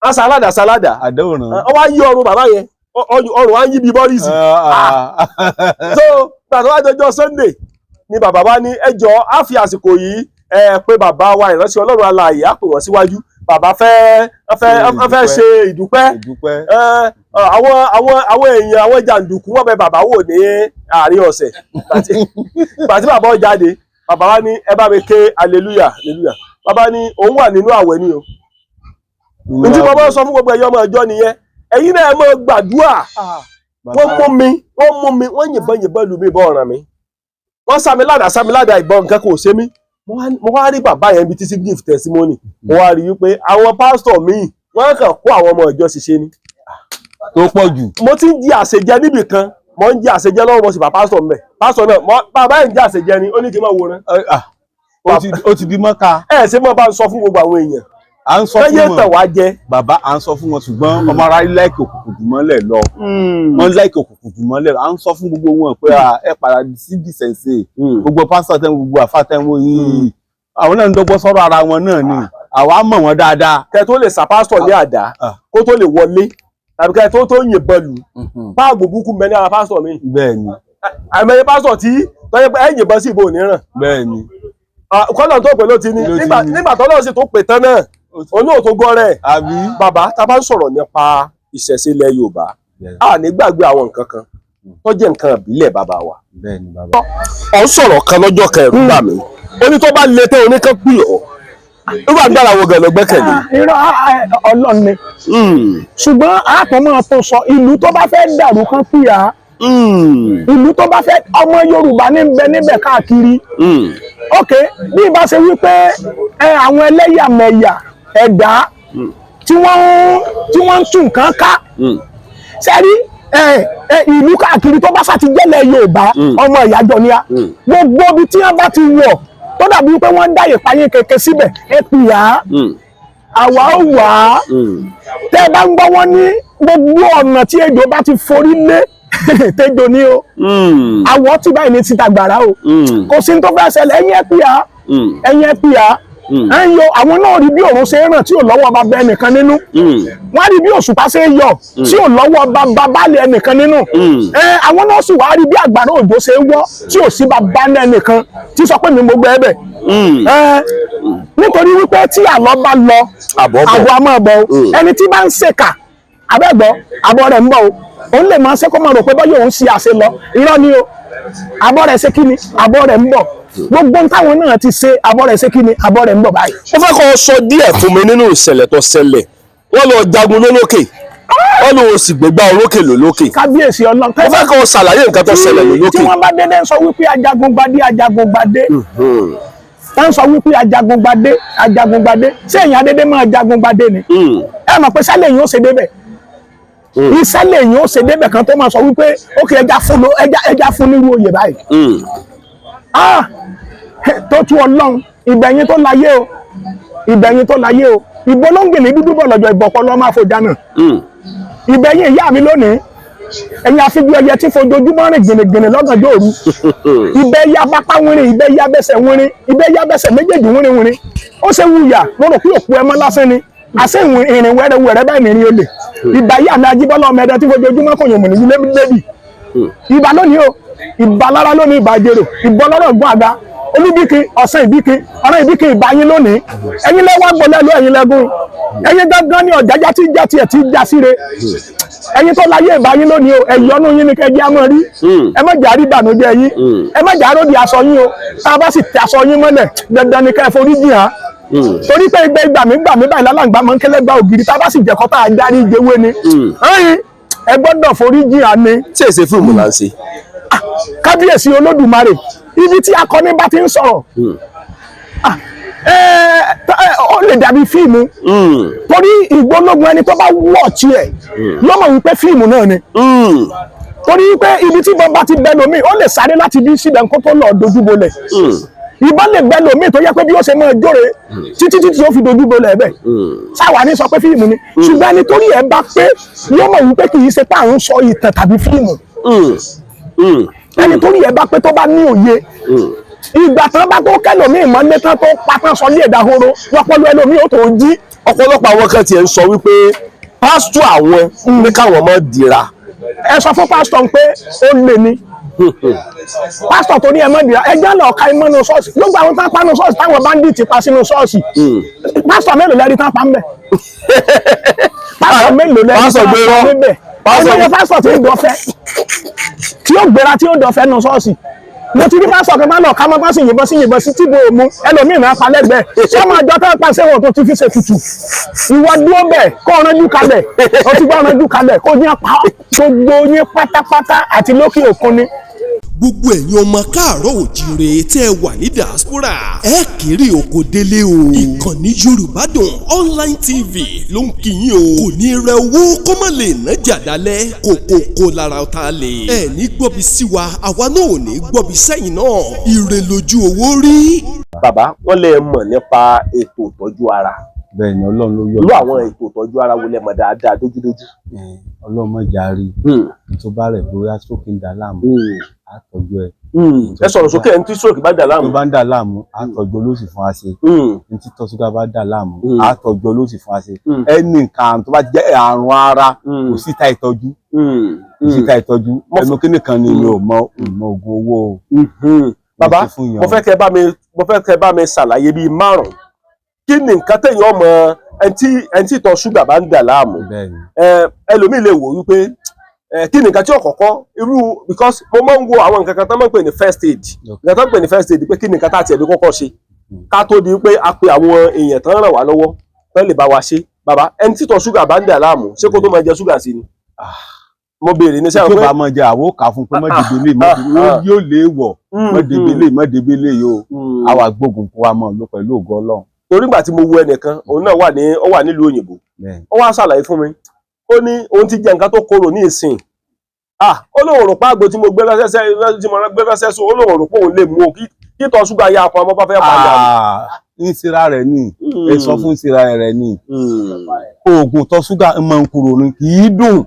á sáládà sáládà, wọ́n wá yí ọrùn bàbá yẹn, ọrùn wá ń yí bí bọ́rìsì. So gbàtọ́ wá jọjọ́ Sunday ni bàbá bá ní ẹjọ́ á fi àsìkò yìí ẹ pé bàbá wa, ìránṣẹ́ Ọlọ́run alààyè, á pè wọ́n síwájú Bàbá fẹ́ wọ́n fẹ́ wọ́n fẹ́ ṣe ìdúpẹ́. Ìdúpẹ́. Àwọn èèyàn, àwọn jàǹdùkú, wọ́n bẹ bàbá wò ní àárín ọ̀sẹ̀. Gbàtí bàbá ó jáde, bàbá wa ní, "Ẹ bá mi ké hallelujah, hallelujah." Bàbá ní òun wà nínú àwẹ̀ ni o. Ntí mo bá sọ fún gbogbo ẹ̀yọ́ ọmọ ìjọ nìyẹn, ẹ̀yin náà ẹ máa gbàdúrà. Wọ́n mú mi, wọ́n mú mi, wọ́n yìnbọn yìnbọn lù mí, ìbọn ọ̀ràn mi, wọ́n sá mi ládàá, sá mi ládàá, ìbọn nǹkan kò ṣe mí. Mo wá rí bàbá yẹn bíi títí give testimony. Mo wá rí i pé àwọn pásítọ̀ míì, wọ́n kàn kó àwọn ọmọ ìjọ ṣiṣẹ́ ni. Tó pọ̀ jù. Mo ti ń jí àṣejẹ níbì kan, mo ń jí àṣejẹ lọ́wọ́, mo sì bá pásítọ̀ mbẹ̀. Pásítọ̀ náà, bàbá yẹn ń jí àṣejẹ ni, ó ní kí n máa wòran. Ó ti di mọ́ka. Ẹ ṣe mọ́ bá ń sọ fún gbogbo àwọn èèyàn À ń sọ kẹ́yẹ́ fún tàn wọn wá jẹ. Bàbá, à ń sọ fún wọn, ṣùgbọ́n ọmọ ara like òkùnkùn jù mọ́lẹ̀ lọ. Wọ́n like òkùnkùn jù mọ́lẹ̀. À ń sọ fún gbogbo wọn pé ẹ padà sí ìṣẹ̀ṣe. Gbogbo pásítọ̀ tẹ́ ń, gbogbo àfáà tẹ́ ń wò yìí, àwọn náà ń dọ́gbọ́n sọ̀rọ̀ ara wọn náà ni. Àwa mọ̀ wọ́n dáadáa. Kẹ́ tó lè sà pásítọ̀ ní àdá kó tó lè wọlé, tàbí kẹ́ tó yìnbọn lù, páàgò búkú mẹ́ ní ara pásítọ̀ mi. Bẹ́ẹ̀ ni. Àìmọye pásítọ̀ tí tọ́jú pé ẹ yìnbọn sí ìbò òníran. Bẹ́ẹ̀ ni. Kọ́nà tó pè ló ti ní. Ló ti ní. Nígbà tọ́lọ́ sì tó pè tán náà, òun náà tó gọ́ rẹ̀. Àbí. Bàbá, tá a bá ń sọ̀rọ̀ nípa ìṣẹ̀ṣe ilẹ̀ Yorùbá, a ní gbàgbé àwọn nǹkan kan tó jẹ́ nǹkan ìbílẹ̀ bàbá wa. Bẹ́ẹ̀ ni, bàbá. Ọ̀ ń sọ̀rọ̀ kan lọ́jọ́ kan, ẹ̀rù bà mí. Ó ní tó bá le tán, oníkan pè ọ́. Irú agbára wo gan ló gbẹ́kẹ̀lé? Irọ́, Ọlọ́run ni. Ṣùgbọ́n àtọ̀ máa tó sọ, ìlú tó bá fẹ́ dàrú kan pìyà, ìlú tó bá fẹ́, ọmọ Yorùbá ní bẹ níbẹ̀ káàkiri. Ok, bí ibà ṣe wí pé ẹ àwọn ẹlẹ́yàmẹ̀yà ẹ̀dá tí wọ́n ń tún nǹkan ká sẹ́rí ẹ ẹ ìlú káàkiri, tó bá sá ti jẹ́lẹ̀ Yorùbá, ọmọ ìyájọ́ ni a. Gbogbo ibi tí wọ́n bá ti wọ̀ tó dàbí pé wọ́n ń dáyè payín kẹ̀kẹ́ síbẹ̀, ẹ pìyà, àwa ó wà á. Tẹ́ ẹ bá ń gbọ́ wọn ní gbogbo ọ̀nà tí ejò bá ti forí lé tejò ni o. Àwọ̀ tí báyìí ní títa gbàrà o. Kò sí ní tó fẹ́ ṣẹlẹ̀. Ẹ̀yin ẹ pìyà, ẹ̀yin ẹ pìyà. Ẹ̀ ń yọ àwọn náà rí bí òun ṣe ń ràn tí ò lọ́wọ́ bàbá ẹnìkan nínú. Wọ́n á rí bí òṣùpá ṣe ń yọ tí ò lọ́wọ́ bàbá baálé ẹnìkan nínú. Ẹ àwọn náà sì wá rí bí àgbàrá òjò ṣe ń wọ́ tí ò sí bàbá ẹnìkan tí sọ pé mi mo gbẹ ẹbẹ̀. Ẹ nítorí wípé tí àlọ́ bá lọ, Àbọ̀ bọ̀. àbọ̀ a máa bọ̀ o. Ẹni tí bá ń ṣèkà, abẹ́gbọ́, àbọ̀ rẹ̀ ń bọ̀ o. Òun lè máa ṣe kó máa rò pé bọ́yọ̀ òun ṣe àṣẹ lọ, irọ́ ni o. Àbọ̀ rẹ̀ ṣe kí ni? Àbọ̀ rẹ̀ ń bọ̀. Gbogbo ohun táwọn náà ti ṣe, àbọ̀ rẹ̀ ṣe kí ni? Àbọ̀ rẹ̀ ń bọ̀ báyìí. Mo fẹ́ kọ́ sọ díẹ̀ fún mi nínú ìṣẹ̀lẹ̀ tó ṣẹlẹ̀. Wọ́n lọ jagun lólókè, wọ́n lọ sì gbégbá orókè lólókè. Kábíyèsí Ọlọ́run. Mo fẹ́ kọ́ ṣàlàyé nǹkan tó ṣẹlẹ̀ lólókè. Tí wọ́n bá dédé ń sọ wípé ajagungbadé, ajagungbadé, wọ́n ń sọ wípé ajagungbadé, ajagungbadé, ṣé èèyàn adédé máa jagungbadé ni? Ẹ mọ̀ pé sálẹ̀ yìí ó ṣe débẹ̀, iṣẹ́ lèyìn ó ṣe débẹ̀ kan tó máa sọ wípé ókè, ẹja fún ló ẹja fún nírú oyè báyìí. Ah, tó tú Ọlọ́run, ìbẹ̀yìn tó láyé o, ìbẹ̀yìn tó láyé o. Ìbò ló ń gbèlè dúdú bọ̀ lọ́jọ́ ìbọ̀pọ̀ lọ́ máa fòjá náà. Ìbẹ̀yìn ìyá mi lónìí, ẹ̀yin àfijú ẹyẹ tí fojoojúmọ́ rìn gbìnìgbìnì lọ́gànjọ́ òru. Ibẹ̀ ya bápá wínrin, ibẹ̀ ya bẹ́sẹ̀ wínrin, ibẹ̀ ya bẹ́sẹ̀ méjèèjì wínrin wínrin. Ó ṣe wuyà, mo rò pé òkú ẹ mọ́ lásán ni, àṣẹ ìrìn wẹ́rẹ́wẹ́rẹ́ báyìí nìrin olè. Ìbà yà mí, Ajíbọ́lá ọmọ ẹ̀dá tí fojoojúmọ́ kò yàn mọ̀ ní lébì. Ìbà lónìí o, ìbà lára lónìí, ìbà jèrò, ìbà ọlọ́rọ̀ gbọ́n àga olúbíkin ọ̀sán ìbíkin ọ̀rọ̀ ìbíkin. Ìbà yín lónìí. Ẹ̀yin lẹ́wọ́ gbọ́lẹ́lú, ẹ̀yin lẹ́gùn, ẹ̀yin gángan ní ọ̀jájá tí já tiẹ̀ tí já síre. Ẹ̀yin tó láyé, ìbà yín lónìí o. Ẹ̀yọ́nú yín ni kẹjẹ́ á mọ̀ rí. Ẹ má jà rí ìbànújẹ́ yín, ẹ má jà ródì aṣọ yín o. Tá a bá sì tẹ aṣọ yín mọ́lẹ̀, dandan ni kẹ́ ẹ forí jìn á, torí pé ìgbẹ́ ìgbà mí báyìí lálàǹgbá máa ń kẹ́lẹ́ gba ògiri. Tá a bá sì jẹ̀kọ́ tá a dárí jẹ́wé ni. Ẹ̀yin ẹ gbọ́dọ̀ forí jìn á ni. Tí èsè fíìmù là ń ṣe. Kábíyèsí Olódùmarè, ibi tí akọni bá ti ń sọ̀rọ̀, ó lè dàbí fíìmù, torí ìgbólógun ẹni tó bá wọ̀ tiẹ̀ yóò mọ̀ wípé fíìmù náà ni, torí pé ibi tí ìbọn bá ti bẹ lómi, ó lè sáré láti bí síbẹ̀ nǹkan tó lọ dojúbolẹ̀. Ìbọn lè bẹ lómi tó yẹ pé bí ó ṣe máa jóre títí títí ó fi dojúbolẹ̀ bẹ́ẹ̀. Sáwà ní sọ pé fíìmù ni, ṣùgbọ́n ẹni torí ẹ̀ bá pé yóò mọ̀ wípé kì í ṣe pé à ń sọ ìtàn tàbí fíìmù. Ẹni torí ẹ̀ bá pé, tó bá ní òye, ìgbà tán bá tó kẹlòmíì mọ́lé tán, tó pa tán, sọ ní ẹ̀dá horo lọ́pọ̀lọ́, ẹlòmíì ó tó jí. Ọ̀pọ̀lọpọ̀ àwọn kan tiẹ̀ ń sọ wípé pásítọ̀ àwọn ní káwọn mọ́ dira. Ẹ sọ fún pásítọ̀ pé ó lè ní. Pásítọ̀ tó ní ẹ mọ́ dìrà, ẹjọ́ lọ ka imọ́ nu ṣọ́ọ̀ṣì. Gbogbo àwọn tán pa nu ṣọ́ọ̀ṣì, táwọn bandit pa sínú ṣọ́ọ̀ṣì, pásítọ̀ mélòó lẹ́rí tán pa ń bẹ̀? Pásítọ̀ mélòó lẹ́rí Pásítọ̀ tán pa gbérọ́. níbẹ̀? Pásítọ̀- Ẹni pásítọ̀ tí ń dọ̀fẹ́, tí ó gbéra, tí ó dọ̀fẹ́ nu ṣọ́ọ̀ṣì. Mo ti rí pásítọ̀ kan bá lọ ká mọ́ bá sì yìnbọn sí yìnbọn sí tíbo òmu, ẹlòmíì náà pa lẹ́gbẹ̀ẹ́. Ṣé ọmọ àjọ tán pa sẹ́wọ̀n tó ti fi ṣe tutù? Ìwọ dúró bẹ́ẹ̀ kó ọ̀ránjú kalẹ̀, ó ti gbọ́ ọ̀ránjú kalẹ̀ kó ní apá gbogbo yín pátápátá àti lókè òkun ni. Gbogbo ẹ̀yin ọmọ káàárọ̀ òjíire tẹ́ ẹ wà ní diaspora, ẹ kéré oko délé o. Ìkànnì Yorùbá Dùn Online TV ló ń kí yín o. Kò ní rẹ owó kó má lè ná jàdálẹ̀ kókókó lára ọ̀tá lè. Ẹ ní gbọ́bi sí wa, àwa náà ò ní gbọ́bi sẹ́yìn náà. Ire lójú owó rí. Bàbá, wọ́n lè mọ̀ nípa ètò ìtọ́jú ara. Bẹ́ẹ̀ ni, Ọlọ́run ló yọ. Irú àwọn ètò ìtọ́jú ara wo lẹ mọ̀ dáadáa dójúdójú? Ọlọ́run mọ̀ járe. Tó bá rẹ̀, bóyá stroke ń dà láàmú, á tọ́jú ẹ̀. Ẹ sọ̀rọ̀ sókè, ẹni tí stroke bá dà Tó láàmú. bá ń dà láàmú, á tọ́jú olóṣì fún wa ṣe. Ní títọ́ ṣúgà bá dà láàmú, á tọ́jú olóṣì fún wa ṣe. Ẹnì nǹkan àrùn tó bá ti jẹ́ àrùn ara, kò sí ta ìtọ́jú, kò sí ta ìtọ́jú. Ẹnu kíní kan ni mi ò mọ ìmọ̀ oògùn owó o. Bàbá, Mo ṣe fún yàn. mo fẹ́ kẹ́ bá mi ṣàlàyé bíi márùn-ún, kí ni nǹkan téèyàn mọ ẹni tí ìtọ̀ ṣúgà bá ń dà láàmú? Bẹ́ẹ̀ ni. Ẹlòmíì lè wò wípé kí ni nǹkan tí ọ̀kọ̀ọ̀kọ́ irú, because mo máa ń wo àwọn nǹkan kan tó máa ń pè ní first aid. Nǹkan tó ń pè ní first aid pé kí ni nǹkan tá a tiẹ̀ lè kọ́kọ́ ṣe ká tó di pé a pe àwọn èèyàn tán ràn wá lọ́wọ́, tán lè bá wa ṣe. Bàbá, ẹni tí ìtọ̀ ṣúgà bá ń dà láàmú, ṣé kó tó máa jẹ ṣúgà sí ni? Mo béèrè ní Tí sẹ́wọ̀n ó pé bá mọ jẹ, àwọ̀ kà fún pé mọ́ dìbò lè mọ́ yóò lè wọ̀, mọ́ dìbò lè mọ́ dìbò lè yóò àwa gbógun kó wa mọ̀ ló pẹ̀lú ògo Ọlọ́run. Torí ìgbà tí mo wo ẹnìkan, òun náà wà ní ó wà nílùú òyìnbó. Bẹ́ẹ̀ Ó wá ṣàlàyé fún mi, ó ní òun ti jẹ nǹkan tó korò ní ìsìn. Ah, ó lóun rò pé àgbo tí mo gbé ránṣẹ́ tí mo gbé ránṣẹ́ sùn, ó lóun rò pé òun lè mú o kí ìtọ̀ ṣúgà ya ọkọ̀ ọmọ bá fẹ́ padà. Ah, ń sira rẹ̀ ní ẹ sọ fún sira rẹ̀ ní oògùn tọ̀ ṣúgà ń máa ń korò ni, kì í dùn.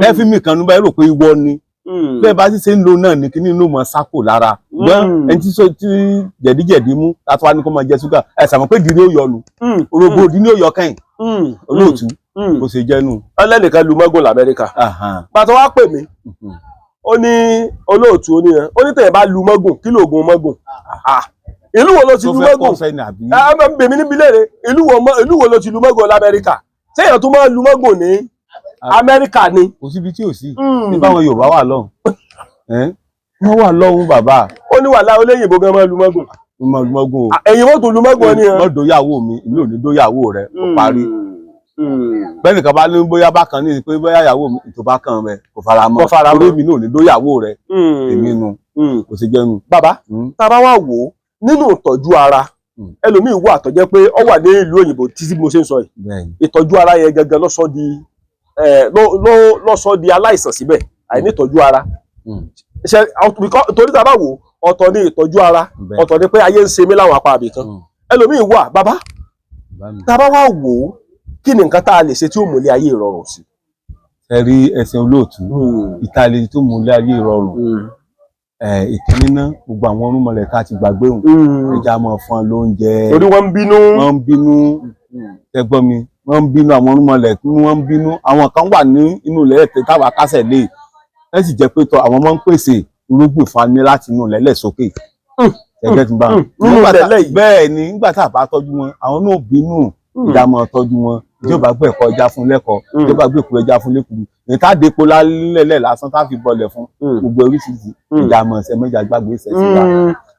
Lẹ́fí mi kan ní báyìí rò pé ìwọ ni bẹ́ẹ̀ bá sì ṣe ń lo náà ní kíní inú mọ̀ sákò lára. Gbọ́n ẹni tí sọ tí jẹ̀díjẹ̀dí mú láti wá ní kó máa jẹ ṣúgà, ẹ sàmọ́ pé ìdí ni ó yọnu, orógbó ìdí ni ó yọ kẹ́yìn. Olóòtú, bó ṣe jẹ́ nù. Ọlẹ́nìkan lu mọ́gùn lamẹ́ríkà. Pàtó wá pè mí, ó ní olóòtú, ó ní yẹn, ó ní tẹ̀yẹ̀ bá lu mọ́gùn, kí lóògùn mọ́gùn? Ah, ìlú wo ló ti Tó lu fẹ́ mọ́gùn? kọ́ sẹ́ni àbí? Ẹ ẹ bèmí níbi léèrè, ìlú wo ló ti lu mọ́gùn lamẹ́ríkà? Séèyàn tó máa lu mọ́gùn ní Amẹ́ríkà ni? Kò síbi tí ò sí ní báwọn Yorùbá wà lọ́hùn. Ẹ́n, wọ́n wà lọ́hùn, bàbá. Ó ní wàhálà olóyìnbó gan máa lu mọ́gùn. Mọ mọ́gùn o. Ẹ̀yìn mọ́tò lu mọ́gùn ni. Mọ́ dóyàwó mi, èmi ò ní dóyàwó rẹ̀, ó parí. Bẹ́ẹ̀ nìkan bá ní bóyá bákan ní pé bóyá ìyàwó mi tó bá kàn rẹ̀ kò fara mọ́. Kò fara mọ́. Torí mi náà ò ní dóyàwó rẹ̀, èmi nu kò sí jẹ́nu. Bàbá, tá a bá wà wò ó nínú ìtọ́jú ara, ẹlòmíì wà tó jẹ́ pé ó wà ní ìlú òyìnbó títí bí mo ṣe ń sọ yìí. Ìtọ́jú ara yẹn gangan ló sọ di ló sọ di aláìsàn síbẹ̀, àìní ìtọ́jú ara. Ṣe torí tá a bá wò ó, ọ̀tọ̀ ni ìtọ́jú ara, ọ̀tọ̀ ni pé ayé ń ṣe mí láwọn apá àbìkan. Ẹlòmíì wà, bàbá, tá a bá wà wò ó, kí ni nǹkan tá a lè ṣe tí ó mú ilé ayé ìrọ̀rùn sí? Ẹ rí ẹsẹ̀ olóòtú, ìtàlẹ̀ tó mú ilé ayé rọrùn, ìkíní ná, gbogbo àwọn orúnmọlẹ̀ tá a ti gbàgbé hùn, ẹja máa fún ọ lóúnjẹ. Torí wọ́n ń bínú. Wọ́n ń bínú, ẹgbọ́n mi, wọ́n ń bínú. Àwọn orúnmọlẹ̀ tí wọ́n ń bínú, àwọn kan wà ní inú ilẹ̀ tẹ táwa kásẹ̀ lé, ẹ sì jẹ́ pé tọ àwọn máa ń pèsè irúgbìn fani láti inú ilẹ̀ sókè ẹgbẹ́ tí ń bá wọn. Nínú ilẹ̀ yìí. Bẹ́ẹ̀ ni, nígbà tá a bá tọ́jú wọn, àwọn náà bínú. Ìjà máa tọ́jú wọn. Ìjọba gbé ẹ̀kọ́ ẹja fún lẹ́kọ̀ọ́, ìjọba gbé èkó ẹja fún lẹ́kùrú, èyí tá a depo lálẹ́lẹ̀ lásán tá a fi bọlẹ̀ fún gbogbo oríṣiríṣi ìjà mọ̀ ṣẹ́ mẹ́jà gbàgbé ìṣẹ̀ṣẹ̀ wa.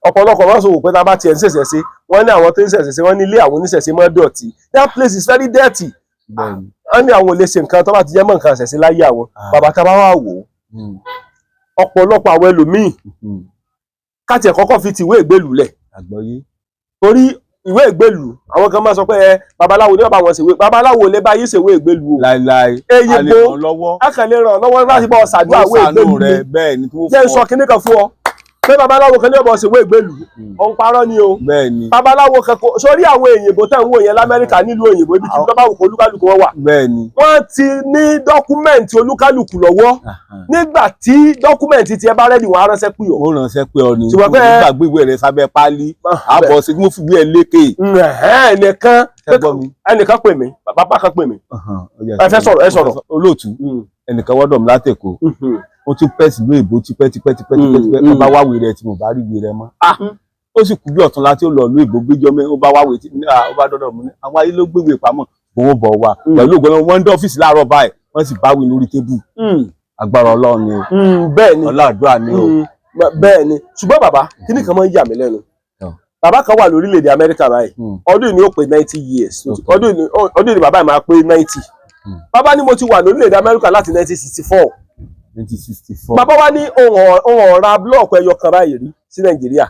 Ọ̀pọ̀lọpọ̀ wọn sọ wò pé tá a bá tiẹ̀ ń ṣẹ̀ṣẹ̀ ṣe, wọ́n ní àwọn tó ń ṣẹ̀ṣẹ̀ ṣe, wọ́n ní ilé àwọn oníṣẹ̀ṣe mọ́ dọ̀tí, that place is very dirty. Wọ́n ní àwọn ò lè ṣe nǹkan tó bá ti jẹ́ mọ́ nǹkan ṣẹ̀ṣẹ̀ láyé àwọn. Bàbá, tá a bá wà wò ó, ọ̀pọ̀lọpọ̀ àwọn ẹlòmíì, ká tiẹ̀ kọ́kọ́ fi tìwé ìgbélú lẹ̀. Àgbọ́yé. Torí ìwé ìgbélú, àwọn kan máa sọ pé ẹ babaláwo ní bàbá wọn ṣèwé, babaláwo lè bá yín ṣèwé ìgbélú o. Láíláí. Eyín A lè bo ràn lọ́wọ́. A kàn lè ràn lọ́wọ́ láti bọ́ ṣàdúrà ìwé ìgbélú rẹ ni. Bẹ́ẹ̀ ni, tí wọ́n Jẹ́ n fún sọ ọ. kinní kan fún ọ pé babaláwo kan ní ọ̀bọ̀ ṣèwé ìgbélú, òun parọ́ ni o. Bẹ́ẹ̀ ni. Babaláwo kan kò sórí àwọn èyìnbó tẹ̀ ń wò yẹn lamẹ́ríkà, nílùú òyìnbó, ibi tí wọ́n bá wù kó olúkálùkù wọn wà. Bẹ́ẹ̀ ni. Wọ́n ti ní document olúkálùkù lọ́wọ́. Nígbà tí document tiẹ̀ bá ready, wọ́n á ránṣẹ́ pè ọ́. Ó ránṣẹ́ pé ọ ni. Ṣùgbọ́n pé Kò ní gbàgbé ìwé rẹ sábẹ́ páálí àbọ̀ sí mo fi ìwé ẹ lékè. Ẹnìkan Ṣé gbọ́ mi? Ẹnìkan pè mí, bàbá kan pè mí. Ẹ fẹ́ sọ̀rọ̀, ẹ sọ̀rọ̀. Olóòtú. Ẹnìkan wọ́dọ̀ mi látẹ̀kọ́, ó tún pẹ́ sílùú èbó tipẹ́ tipẹ́ tipẹ́ tipẹ́ tipẹ́. Ó bá wáwèé rẹ̀ tí mo bá rí ìwé rẹ̀ mọ́. Ó sì kú bí ọ̀tún láti ó lọ ìlú èbó gbéjọ́ mẹ́. Ó bá wáwèé tí ó bá dọ́dọ̀ mú ní àwọn ayé ló gbéwèé pamọ́, owó bọ̀ wá pẹ̀lú ògbọ́n. Wọn ń dé ọ́fíìsì láàárọ̀ báyìí, wọ́n sì báwí lórí tébù. Agbára Ọlọ́run ni o. Bẹ́ẹ̀ ni. Ọlọ́àdúrà ni o. Bẹ́ẹ̀ ni. Ṣùgbọ́n bàbá, kíní kan máa ń yà mí lẹ́nu. Bàbá kan wà lórílẹ̀‐èdè Amẹ́ríkà báyìí. Ọdún yìí ni ó pé 90 years. Ọdún yìí ni bàbá yìí máa pé 90. Bàbá ní mo ti wà lórílẹ̀‐èdè Amẹ́ríkà láti 1964. 1964. Bàbá wa ní ohun ọ̀ra block ẹyọ kan báyìí rí sí Nàìjíríà.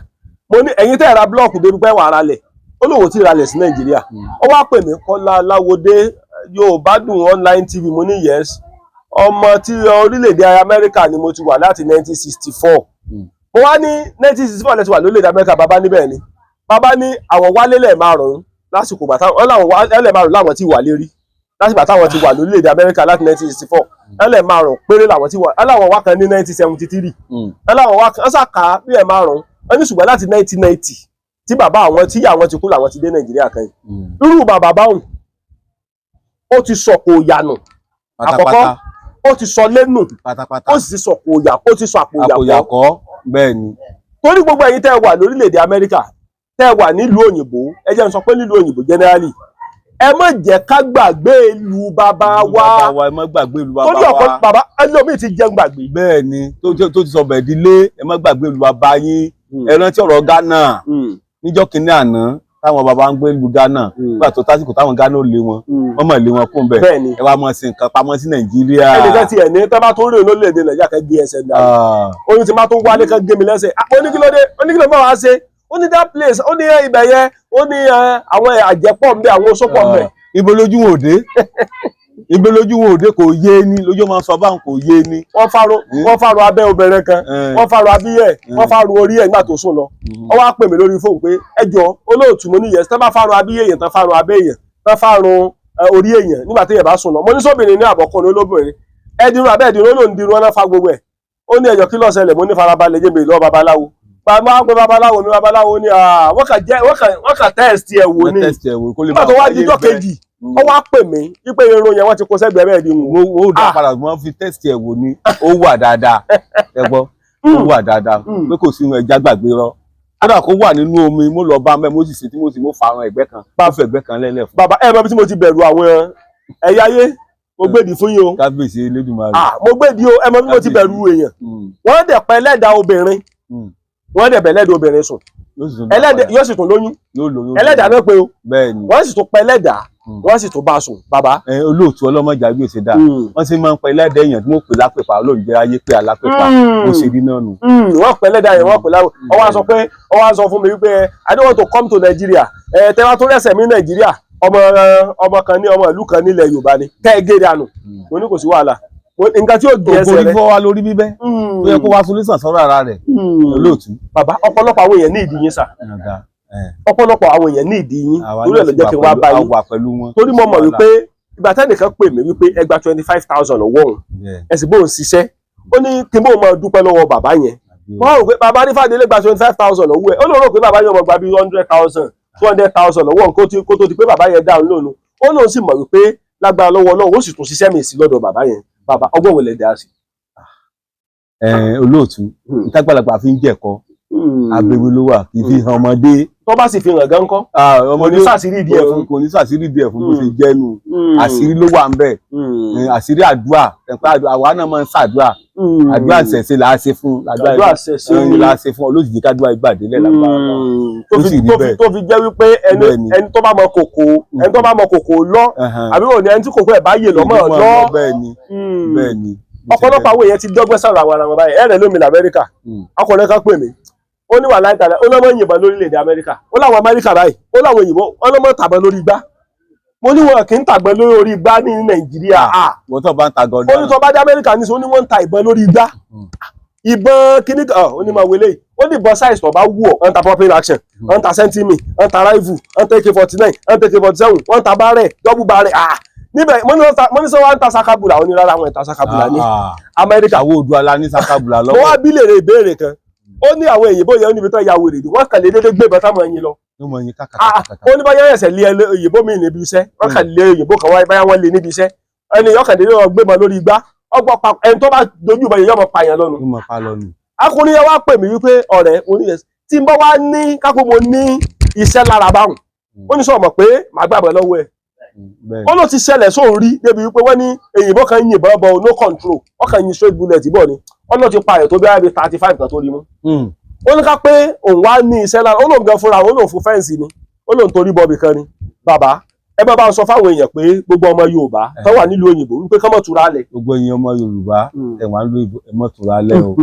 Mo ní ẹ̀yin tẹ́ ẹ̀ ra block débi pé wàá ralẹ̀, ó lóun ò tí ì ralẹ̀ sí Nàìjíríà. Ó wá pè mí, Kọ́lá Láwọdé, Yorùbá Dùn Online TV. Mo ní yes, ọmọ tí orílẹ̀-èdè Amẹ́ríkà ni mo ti wà láti 1964. Mo wá ní 1964 lẹ ti wà lórílẹ̀-èdè Amẹ́ríkà? Bàbá níbẹ̀ ni. Bàbá ní àwọn wálé lẹ́ẹ̀márùn-ún lásìkò gbà táwọn láwọn ẹlẹ́ẹ̀márùn láwọn ti wà lérí lásìkò gbà táwọn ti wà lórílẹ̀-èdè Amẹ́ríkà láti 1964. Ẹlẹ́ẹ̀márùn péré làwọn ti wà. Ẹláwọn wá kan ní 1973, ẹláwọn wá kan ṣàkà bí ẹ̀márùn wọn ní. Ṣùgbọ́n láti 1990 tí bàbá àwọn tí àwọn ti kú làwọn ti dé Nàìjíríà kan yìí. Irú bàbá báwùn, ó ti sọ̀kò ìyànà àkọ́kọ́, ó ti sọ lẹ́nu, ó sì ti sọ̀kò ìyà, ó ti sọ àpò ìyàkọ́. Àpòyàkọ́, bẹ́ẹ̀ ni. Torí gbogbo ẹ̀yin tẹ́ ẹ wà lórílẹ̀‐èdè Amẹ́ríkà, tẹ́ ẹ wà nílùú òyìnbó, ẹ jẹ́ n sọ pé nílùú òyìnbó generally, ẹ má jẹ́ ká gbàgbé ìlú bàbá wa. Bàbá wa, ẹ má gbàgbé ìlú bàbá Torí ọ̀pọ̀ wa. Bàbá ẹlòmíì ti jẹun gbàgbé. Bẹ́ẹ̀ ni, tó ti sọ bẹ̀ dílé. Ẹ má gbàgbé ìlú bàbá yín. Ẹ rántí ọ̀rọ̀ Ghana níjọ́ kínní àná táwọn bàbá ń gbé ìlú Ghana. Nígbà tó tásìkò táwọn Ghana ò lé wọn, wọ́n mọ̀ lé wọn kún bẹ́ẹ̀. Bẹ́ẹ̀ ni. Ẹ wá mọ̀ sí nǹkan pamọ́ sí Nàìjíríà. Ẹnìkan tiẹ̀ ní tọ́ bá tó rìn lórílẹ̀‐èdè Nàìjíríà kẹ́ gé ẹsẹ̀ dànù. Oyún ti máa tó wálé kan gé mi lẹ́sẹ̀. Ah, ó ní kí ló dé? Ó ní kí ló máa wá ṣe? Ó ní that place, ó ní ibẹ̀ yẹn, ó ní àwọn àjẹpọ̀ ń bẹ, àwọn oṣó pọ̀ ń bẹ. Ibo lójú wọn òde, ibo lójú wọn òde, kò yé ni lójú máa ń sọ báwọn, kò yé ni. Wọ́n fárò abẹ́ obìnrin kan, wọ́n fárò abíyẹ̀, wọ́n fárò orí ẹ̀ nígbà tó sùn lọ. Ó wá pè mí lórí fóònù pé ẹ jọ olóòtú. Mo ní yes. Tán bá fárò abíyẹ̀ èèyàn, tán fárò abẹ́ èèyàn, tán fárò orí èèyàn nígbà tí èèyàn bá sùn lọ. Mo ní sóbìnrin ní àbọ̀kùnrin olóbìnrin ẹ dirun abẹ́ ẹ̀dìrún, ó lòún dirun, ọ̀nà fa gbogbo ẹ̀. Ó ní ẹjọ́ kí ló ṣẹlẹ̀? Mo ní farabalẹ̀ jẹ́ mi lọ babaláwo. Bàbá pé babaláwo mi, babaláwo ní wọ́n kà test ẹ̀ wò ni. Wọ́n test ẹ̀ wò kó lè Nígbà bá tó wá wáyé dijọ́ bẹ́ẹ̀. kejì, ó wá pè mí wípé irun yẹn wọ́n ti kó sẹ́gbẹ̀ẹ́ bẹ́ẹ̀ di wò. Ó dá padà, wọ́n fi test ẹ̀ wò ni. Ó wà dáadáa, ẹ gbọ́, ó wà dáadáa pé kò sí ẹja gbàgbé rọ. Kódà kó wà nínú omi, mo lọ bá mẹ́, mo sì ṣe tí mo sì mo fa àwọn ẹ̀gbẹ́ kan bá fẹ́ ẹ̀gbẹ́ kan lẹ́lẹ̀ fún. Bàbá, ẹ mọ bí tí mo ti bẹ̀rù àwọn ẹ̀yà ayé. Mo gbèdì fún yín o. Kábíyèsí Elédùmarè. Ah, mo gbèdì o. Ẹ mọ bí mo ti bẹ̀rù èèyàn. Wọ́n dẹ̀ pa ẹlẹ́dàá obìnrin, wọ́n dẹ̀ bẹ̀ ẹlẹ́dàá obìnrin sùn. Yóò sì tún dá Ẹlẹ́dàá padà. yóò sì tún lóyún. Yóò lóyún. Ẹlẹ́dàá náà pé o. Bẹ́ẹ̀ ni. Wọ́n sì tún pa ẹlẹ́dàá, wọ́n sì tún bá a sùn, bàbá. Ẹ olóòtú, ọlọ́mọjà bí ó ṣe dáa. Wọ́n sì máa ń pa ẹlẹ́dàá èèyàn tí wọ́n pè lápèpà. Ọlọ́run jẹ́ ayé pé alápèpà ó ṣe rí náà nù. Wọ́n pẹ́ ẹlẹ́dàá yẹn, wọ́n pè láwọ̀. Ó wá sọ pé, ó wá sọ fún mi wípé I don't want to come to Nigeria. Ẹ tẹ́ wá tó rẹ̀sẹ̀ mi Nàìjíríà, ọmọ kan ní ọmọ ìlú kan nílẹ̀ Yorùbá ni kẹ́ ẹ gé dànù. Mo ní kò sí wàhálà. Nǹkan tí yóò gé ẹsẹ̀ Ògbórí rẹ. fọ́ wa lórí bíbẹ́ tó yẹ kó wá solúsàn sọ́rọ̀ ara rẹ̀, olóòtú. Bàbá, ọ̀pọ̀lọpọ̀ àwọn èèyàn ní ìdí yín sà. Ọ̀pọ̀lọpọ̀ àwọn èèyàn ní ìdí yín, torí ẹ̀ ló jẹ́ kí n wá bá yín. Wà pẹ̀lú wọn. Torí mo mọ̀ wípé ìgbà tẹ́nìkan pè mí wípé ẹ gba 25,000 lọ́wọ́ òun, ẹ sì bóun ṣiṣẹ́, ó ní kí n bóun máa dúpẹ́ lọ́wọ́ bàbá yẹn. Wọ́n rò pé bàbá ní Fàdélé gba 25,000 lọ́wọ́ ẹ̀. Ó lóun rò pé bàbá yẹn mọ̀ gba bíi 100,000, 200,000 lọ́wọ́ òun kó tó di pé bàbá yẹn dáhùn lónìí. Ó lóun sì mọ̀ wípé lágbára lọ́wọ́ Ọlọ́run, ó sì tún ṣiṣẹ́ mi sí lọ́dọ̀ bàbá yẹn. Bàbá, ọgbọ́n wo lẹ dá sí? Olóòtú, ìtagbàlagbà fi ń jẹ̀kọ́ abẹ́wé ló wà, kì í fi hàn ọmọdé. Tó bá sì fi hàn gan kọ́? Ọmọdé Kò ní sàṣírí ìdí ẹ̀ fún. Kò ní sàṣírí ìdí ẹ̀ fún. Bó ṣe jẹ́nu, àṣírí ló wà ń bẹ̀. Àṣírí àdúrà ẹ̀pẹ́ àwa náà máa ń ṣàdúrà. Àdúrà ṣẹ̀ṣẹ̀ là á ṣe fún. Àdúrà ṣẹ̀ṣẹ̀. Là á ṣe fún olójijì kádùá ìgbàdélẹ̀ lágbára. Tó fi tó fi jẹ́ wípé ẹni tó bá mọ kòkó, ẹni tó bá mọ kòkó lọ, àbí òní ẹni tí kòkó ẹ̀ bá yè lọ́mọ lọ. Bẹ́ẹ̀ ni, bẹ́ẹ̀ ni. Ọ̀pọ̀lọpọ̀ àwọn èèyàn ti dọ́gbẹ́ sọ̀rọ̀ àwọn ara wọn báyìí. Ẹ̀rẹ̀ lómi l'Amẹ́ríkà, ọkùnrin kan pè mí, ó ní wà láìtàlẹ̀, ó lọ́mọ yìnbọn lórílẹ̀‐èdè Amẹ́ríkà. Ó láwọn Amẹ́ríkà báyìí, ó láwọn òyìnbó, ó lọ́mọ tàbọn lórí igbá. Mo ní wọn kì í tàgbọn lórí igbá ní Nàìjíríà. Wọ́n tó bá ń ta gọ́dọ̀. Ó ní tó bá dé Amẹ́ríkà ní sọ, ó ní wọ́n ń ta ìbọn lórí igbá, ìbọn kíní kan. Ó ní máa wọlé, ó ní ìbọn size tó bá wù ọ́, wọ́n ń ta pump action, wọ́n ń ta sentimi, wọ́n ń ta rifle, wọ́n ń ta AK-49, wọ́n ń ta AK-47, wọ́n ń ta barrel, double barrel. Ah, níbẹ̀ mo ní sọ wọ́n ń ta sakabula. Ó ní rárá, wọn ń ta sakabula ní Amẹ́ríkà. Àwọn Oòduà la ní sakabula lọ́wọ́. Mo wá bí lèrè ìbéèrè kan. Ó ní àwọn òyìnbó yẹn níbi tó ya wèrè ni wọ́n kàn lè dédé gbé ìbọn táwọn ẹyin lọ. Ó ní báyọ̀ ẹsẹ̀ lé òyìnbó mi níbi iṣẹ́, wọ́n kàn lé òyìnbó kan wáyé, báyà wọ́n lé níbi iṣẹ́, ẹni yọkàn dédé wọn gbé mọ lórí igbá. Ọgbọ́n pa ẹni tó bá dojú ìbọn yẹn yọmọ pààyàn lọ́nu. Yóò máa pa lọ nù. Akùnrin yẹn wá pè mí wípé ọ̀rẹ́ oníyẹn tí n bá wá ní kákó mo ní iṣẹ́ lára báwùn, ó ní sọ mọ̀ pé màá gbàgbọ́ lọ́wọ́ ẹ̀. Bẹ́ẹ̀ Ó ló ti ṣẹlẹ̀ sóun rí débi wípé wọ́n ní èyìnbó kan yìnbọn bọ̀, no control, ọkàn yin straight bullet bọ̀ ni, ó ló ti pa àyàn tó bí wáyé 35 kan tó rí mú. Ó ní ká pé òun wá ní iṣẹ́ lára, ó lóun gan fúnra òun, lóun fún fence ni, ó lóun torí bọ́ọ̀bì kan ni. Bàbá, ẹ bá bá ń sọ fáwọn èèyàn pé gbogbo ọmọ Yorùbá tó wà nílùú òyìnbó wípé kán mọ̀ túra lẹ̀. Gbogbo ẹ̀yin ọmọ Yorùbá ẹ̀wọ̀n á lo ìbò, ẹ mọ́ tura lẹ́ o.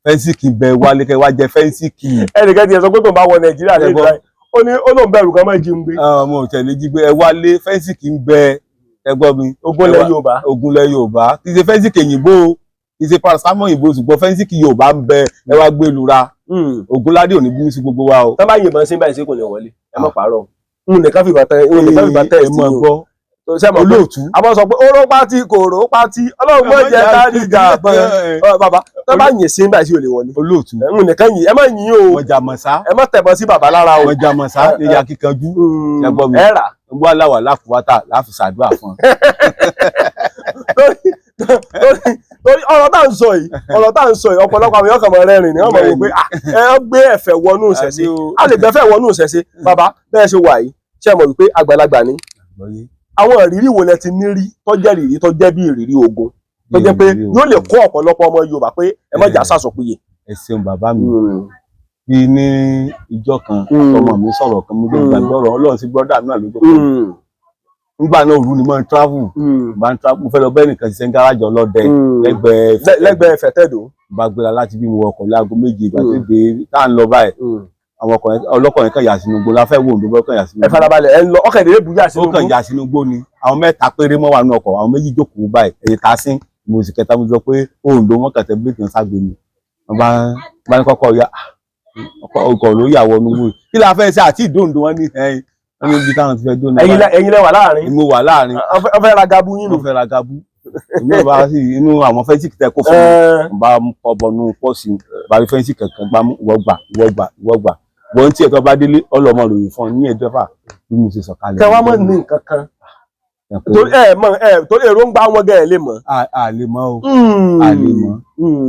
Fẹ́ǹsì kì í bẹ wálé kẹ́ wá jẹ fẹ́ǹsì kì í. Ẹnìkan ti ẹ̀ sọ pé tó ń bá wọ Nàìjíríà lè Ẹ gbọ́. dá, ó ní ó lóun bẹ̀rù kan mọ́ jí ń gbé. Ọmọ òtẹ̀lẹ̀ jí gbé, ẹ wálé, fẹ́ǹsì kì í bẹ, ẹ gbọ́ mi. Ogun lẹ Yorùbá. Ogun lẹ Yorùbá, kì í ṣe fẹ́ǹsì kì òyìnbó o, kì í ṣe paracetamol òyìnbó, ṣùgbọ́n fẹ́ǹsì kì Yorùbá ń bẹ, ẹ wá gbé lura. Ògúnládé ò ní bínú sí gbogbo wa o. Tán bá yìnbọn sí báyìí, sí kò ní wọlé, ẹ má pààrọ̀ n nìkan fìbọn tẹ, n nìkan fìbọn tẹ. Ẹ mọ̀ gbọ́. Ṣe mọ̀ pé Olóòtú. Àmọ́ sọ pé oró pátí kò ró pátí, Ọlọ́run mọ̀ jẹ́ ká rí ìjà àbọ̀n. Bàbá, tán bá yìn sí báyìí, sí ò lè wọlé. Olóòtú. N nìkan yìn, ẹ má yìn o. Mọ̀jà mọ̀sá. Ẹ má tẹ̀bọ̀ sí bàbá lára o. Mọ̀jà mọ̀sá ní ya kíkanjú. Ṣé gbọ́ mi? Ẹ rà. Gbọ́ aláwà láfùwátà láfi ṣàdúrà fún un. Torí ọ̀rọ̀ tá à ń sọ yìí, ọ̀rọ̀ tá à ń sọ yìí, ọ̀pọ̀lọpọ̀ àwọn èèyàn kàn mọ́ rẹ́rìn ni wọ́n mọ̀ wò pé ah, ẹ ń gbé ẹ̀fẹ̀ wọnú ìṣẹ̀ṣe. Àbí o. A lè gbẹ́fẹ̀ wọnú ìṣẹ̀ṣe. Bàbá, bẹ́ẹ̀ ṣe wà yìí, ṣe mọ̀ wípé àgbàlagbà ni? Àwọn ìrírí wo lẹ ti ní rí tó jẹ́ ìrírí tó jẹ́ bí ìrírí ogun, tó jẹ́ pé yóò lè kó ọ̀pọ̀lọpọ̀ ọmọ Yorùbá pé ẹ má jà sàsọpìyè? Ẹ ṣeun bàbá mi. Bí ní ìjọ kan, ọmọ mi sọ̀rọ̀ kan, mo lè gbàgbọ́ ọ̀rọ̀ Ọlọ́run sí brọ́dà náà lójú kan. Nígbà náà, òru ni mo ń travel, bá ń travel, mo fẹ́ lọ bẹ́ẹ̀ nìkan ṣiṣẹ́ ní gáràjì ọlọ́dẹ lẹ́gbẹ̀ẹ́ Lẹ́gbẹ̀ẹ́ Fẹ̀tẹ́dò. Bá gbéra láti bí, mo wọkọ̀ láago 7. Ìgbà tó dé tá à ń lọ báyìí, àwọn ọlọ́kọ̀ yẹn kàn yà sínú igbó la fẹ́ wò ó, kàn yà sínú Ẹ farabalẹ̀, ẹ ń lọ, ọkàn ìdílé bùyà sínú ó kàn yà sínú igbó ni. Àwọn mẹ́ta péré mọ́ wà nínú ọkọ̀, àwọn méjì jókòó báyìí, èyí tá a sín mo sì kẹta. Mo sọ pé òǹdó wọn kàn tẹ bíréèkì ń ságbe ni. Wọn bá ní kọ́kọ́ ya ọkọ̀ ló yà wọnú wò, kí la fẹ́ ṣe àti ìdóǹdó? Wọn ní ẹyin, wọn ní ibi táwọn ti fẹ́ dóná. Ẹ̀yin lẹ wà láàrin. Mo wà láàrin. Wọ́n fẹ́ ra gabu yín nù. Mo fẹ́ ra gabu, èmi ò bá sí inú àwọn fẹ́ǹsì tẹ kó fún mi, mo bá kọ bọnú pọ́ọ̀sì, bá rí fẹ́ǹsì kankan gbá mú, ìwọ gbà, ìwọ gbà, ìwọ gbà, wọ́n tí ẹ̀ tó bá délé ọlọ́mọ ròyìn fún ọ ní ẹ̀dọ́fà bí mo ṣe sọ̀kalẹ̀. Kẹ wá mọ̀ ní nǹkan kan torí ẹ mọ̀ ẹ, torí èròǹgbà wọn gẹ̀ ẹ lè mọ̀. A lè mọ̀ o, a lè mọ̀.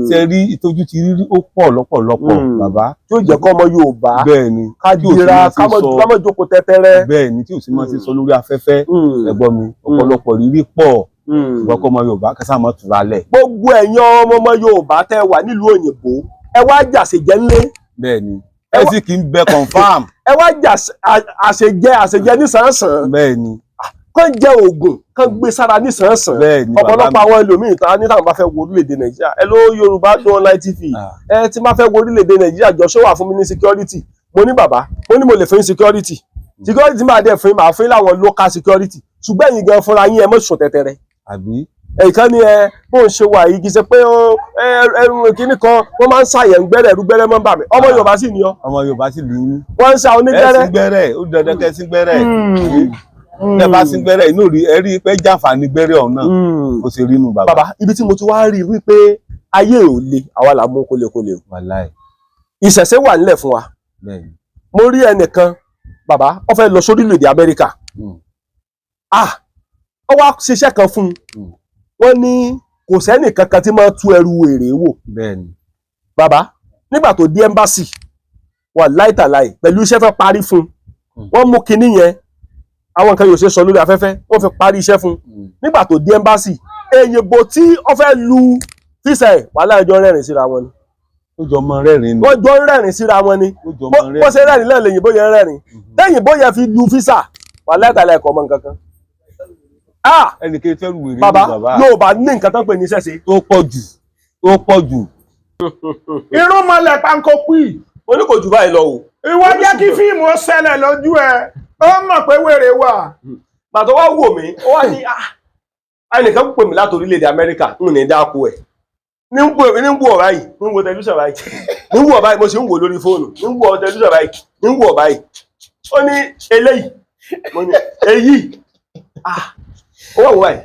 Ṣe rí ìtọ́jú ti rírí, ó pọ̀ lọ́pọ̀lọpọ̀ bàbá. Tí ó jẹ́ kọ́ ọmọ Yorùbá Bẹ́ẹ̀ ni. ká Tí ò sí jira máa ṣe ká mọ̀ sọ. ká mọ̀ jókòó tẹ́tẹ́rẹ́. Bẹ́ẹ̀ ni, tí ò sí máa ṣe sọ lórí afẹ́fẹ́. Ẹ̀gbọ́n mi, ọ̀pọ̀lọpọ̀ rírí pọ̀, ṣùgbọ́n kọ́ ọmọ Yorùbá kẹsàn án mọ́ tura lẹ̀. Gbogbo ẹ̀yin ọmọ Yorùbá tẹ́ wà nílùú òyìnbó, ẹ wá jàṣejẹ ńlé. Bẹ́ẹ̀ ni, ẹ sì kì í bẹ confam. Ẹ wá jà àṣejẹ nísànsàn. Bẹ́ẹ̀ ni. Kán jẹ oògùn, kán gbé sára nísànsàn. Bẹ́ẹ̀ ni bàbá Ọ̀pọ̀lọpọ̀ mi. àwọn ẹlòmíì ta ní táwọn bá fẹ́ wo orílẹ̀-èdè Nàìjíríà, ẹ ló Yorùbá Dùn Online TV, ẹ tí máa fẹ́ wo orílẹ̀-èdè Nàìjíríà, jọ ṣó wà fún mi ní security? Mo ní bàbá, mo ní mo lè fún yín security, security máa dẹ̀ fún yín, máa fún yín láwọn local security, ṣùgbọ́n ẹ̀yin gan fúnra yín, ẹ mọ̀ sùn tẹ̀tẹ̀rẹ̀. Àbí. Ẹ̀kan ni ẹ bó ń ṣe wà yìí, kì í ṣe pé ó ẹrù kìíní kan wọ́n máa ń ṣàyẹ̀ ń gbẹ́rẹ̀, ẹrú gbẹ́rẹ́ mọ́ ń bà mí. Ọmọ Yorùbá sì ni ọ. Ọmọ Yorùbá sì lù ú. Wọ́n ń ṣa Ẹ onígbẹ́rẹ́. sí gbẹ́rẹ́, ó dandan kẹ́ sí gbẹ́rẹ́. Ẹ bá sí gbẹ́rẹ́ inú rí, ẹ rí pé jàǹfààní gbẹ́rẹ́ ọ̀hún náà bó ṣe rí nù bàbá. Bàbá, ibi tí mo ti wá rí i wípé ayé ò le, àwa là mú kólekóle o. Wàláì. Ìṣẹ̀ṣe wà nílẹ̀ fún wa. Bẹ́ẹ̀ ni. Mo rí ẹnìkan, bàbá, ó fẹ́ lọ sórílẹ̀-èdè Amẹ́ríkà. Ah, ó wá ṣiṣẹ́ kan fún un, wọ́n ní kò sẹ́nì kankan tí máa tú ẹrù èrè wò. Bẹ́ẹ̀ ni. Bàbá, nígbà tó dé embassy, wà láìtàláì pẹ̀lú iṣẹ́ tó parí fún un, wọ́n mú kinní yẹn, àwọn nǹkan yóò ṣe sọ lórí afẹ́fẹ́, wọ́n fi parí iṣẹ́ fún un. Nígbà tó dé embassy, èyìnbó tí ó fẹ́ lu fíṣà ẹ̀, wàhálà, ẹjọ́ rẹ́rìn síra wọn ni. Ó jọ mọ rẹ́rìn ni. Wọ́n jọ ń rẹ́rìn síra wọn ni. Ó jọ mọ rẹ́rìn. Bó ṣe rẹ́rìn lẹ́yìn lèyìnbó yẹn rẹ́rìn lẹ́yìnbó yẹn fi lu fíṣà, wà láìtàláì ẹ̀kọ́ mọ́ nǹkan kan. Ah, Ẹnìkan fẹ́ rú wèrè ní bàbá, bàbá. Yorùbá ní nǹkan tán pè ní iṣẹ́ ṣe. Tó pọ̀ jù, tó pọ̀ jù. Irúnmọlẹ̀ panko pì. Mo ní kò jù báyìí lọ o. Ìwọ jẹ́ kí fíìmù ó ṣẹlẹ̀ lójú ẹ, ó mọ̀ pé wèrè wà. Bàtọ̀ wá wò mí, ó wá ní ah, ẹnìkan pè mí láti orílẹ̀-èdè Amẹ́ríkà, ń ní dáko ẹ̀ ní ń wò, ní ń wò báyìí, ní ń wo tẹlifíṣàn báyìí, ní ń wò báyìí, mo sì ń wò lórí fóònù, ní ń wò tẹlifíṣàn báyìí, ní ń wò báyìí. Ó ní eléyìí, mo ní èyí. Ah, ó wà wò báyìí,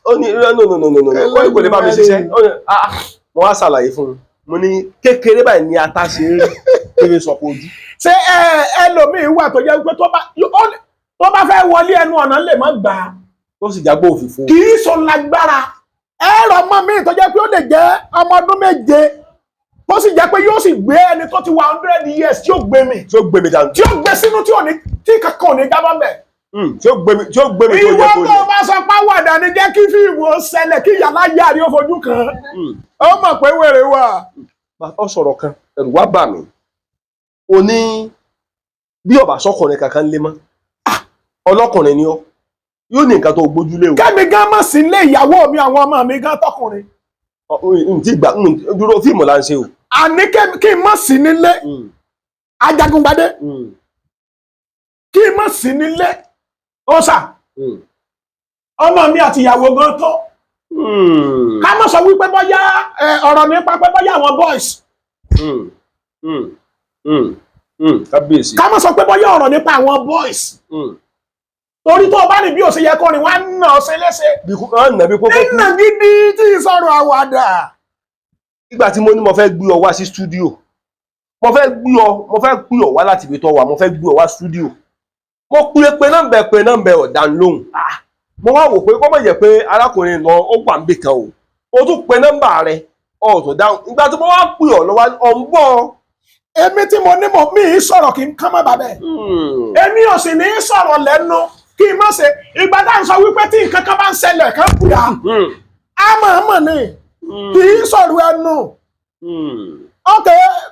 ó ní no, no, no, no, no, no, ó ní kò lè bá mi ṣiṣẹ́. Ó ní ah. Mo wá ṣàlàyé fún un, mo ní kékeré báyìí ni ata ṣe ń rí kéré sọ̀kò ojú. Ṣé ẹ ẹlòmíín wà tó jẹ́ pé tó bá fẹ́ wọlé ẹnu ọ̀nà lè má gbà á. Tó sì jágbó òfìfo. Kì í sọ lágbára. Ẹ̀rọ ọmọ mi tó jẹ́ pé ó lè jẹ́ ọmọ ọdún 7, tó sì jẹ́ pé yóò sì gbé ẹni tó ti wà 100 years tí ó gbé mi, Tí ó gbé mi dànù. tí ó gbé sínú, tí ò ní, tí kankan ò ní jábọ́ mẹ́. Tí ó gbé mi tó Ìwọ yẹ kó tó yẹ. bá sọ pé àwàdà ni, jẹ́ kí fíìmù ó ṣẹlẹ̀, kí yàrá yàrá ó fojú kàn án, ó mọ̀ pé wèrè wà. Ọ sọ̀rọ̀ kan, ẹ̀rù wá bà mí. O ní bí ọba sọkùnrin kankan lé mọ́. Ah, ọlọ́kùnrin ni ọ, yóò ní nǹkan tó gbójúlé o. Kẹ́mi gan mọ̀ sí ilé ìyàwó mi, àwọn ọmọ mi gan tọkùnrin. N ti gbà n dúró, fíìmù là ń ṣe o. Àní kí n mọ̀ sí nílé, Ajagungbadé, kí n mọ̀ sí nílé ó sà, ọmọ mi àti ìyàwó gan tó. Ká mọ̀ sọ wípé bóyá ọ̀rọ̀ nípa pé bóyá àwọn boys. Kábíyèsí. Ká mọ̀ sọ pé bóyá ọ̀rọ̀ nípa àwọn boys, torí tó o bá ní bí o ṣe yẹ kó rìn, wá nà ọ́ ṣe léṣe. Bí kú ọ̀nà bí kókó kú. Nínà gidi tí ì sọ̀rọ̀ àwàdà. Nígbà tí mo ní mo fẹ́ gbé ọ wá sí stúdíò, mo fẹ́ gbé ọ wá láti ibi tó wà, mo fẹ́ gbé ọ wá stúdíò, mo pé nọ́mbà, pé nọ́mbà, ọ̀dà lóhùn. Mo wá wò pé kọ́mọ̀ yẹ pé arákùnrin lọ, ó wà níbì kan o. O tún pe nọ́mbà rẹ, ọ̀ tó dáhùn. Ìgbà tí mo wá pè ọ lọ́wọ́, ọ̀ ń bọ̀. Èmi tí mo ní mo mi ì sọ̀rọ̀ kí n kán mọ́ bàbẹ́. Èmi ò sì ní í sọ̀rọ̀ lẹ́nu kí n má ṣe. Ìgbà tá à ń sọ wípé tí nǹkan kan bá ń ṣẹlẹ̀ kan kúra, á mọ̀ ọ́n mọ̀ ni, kì í sọ̀rọ̀ ẹnu. Ok,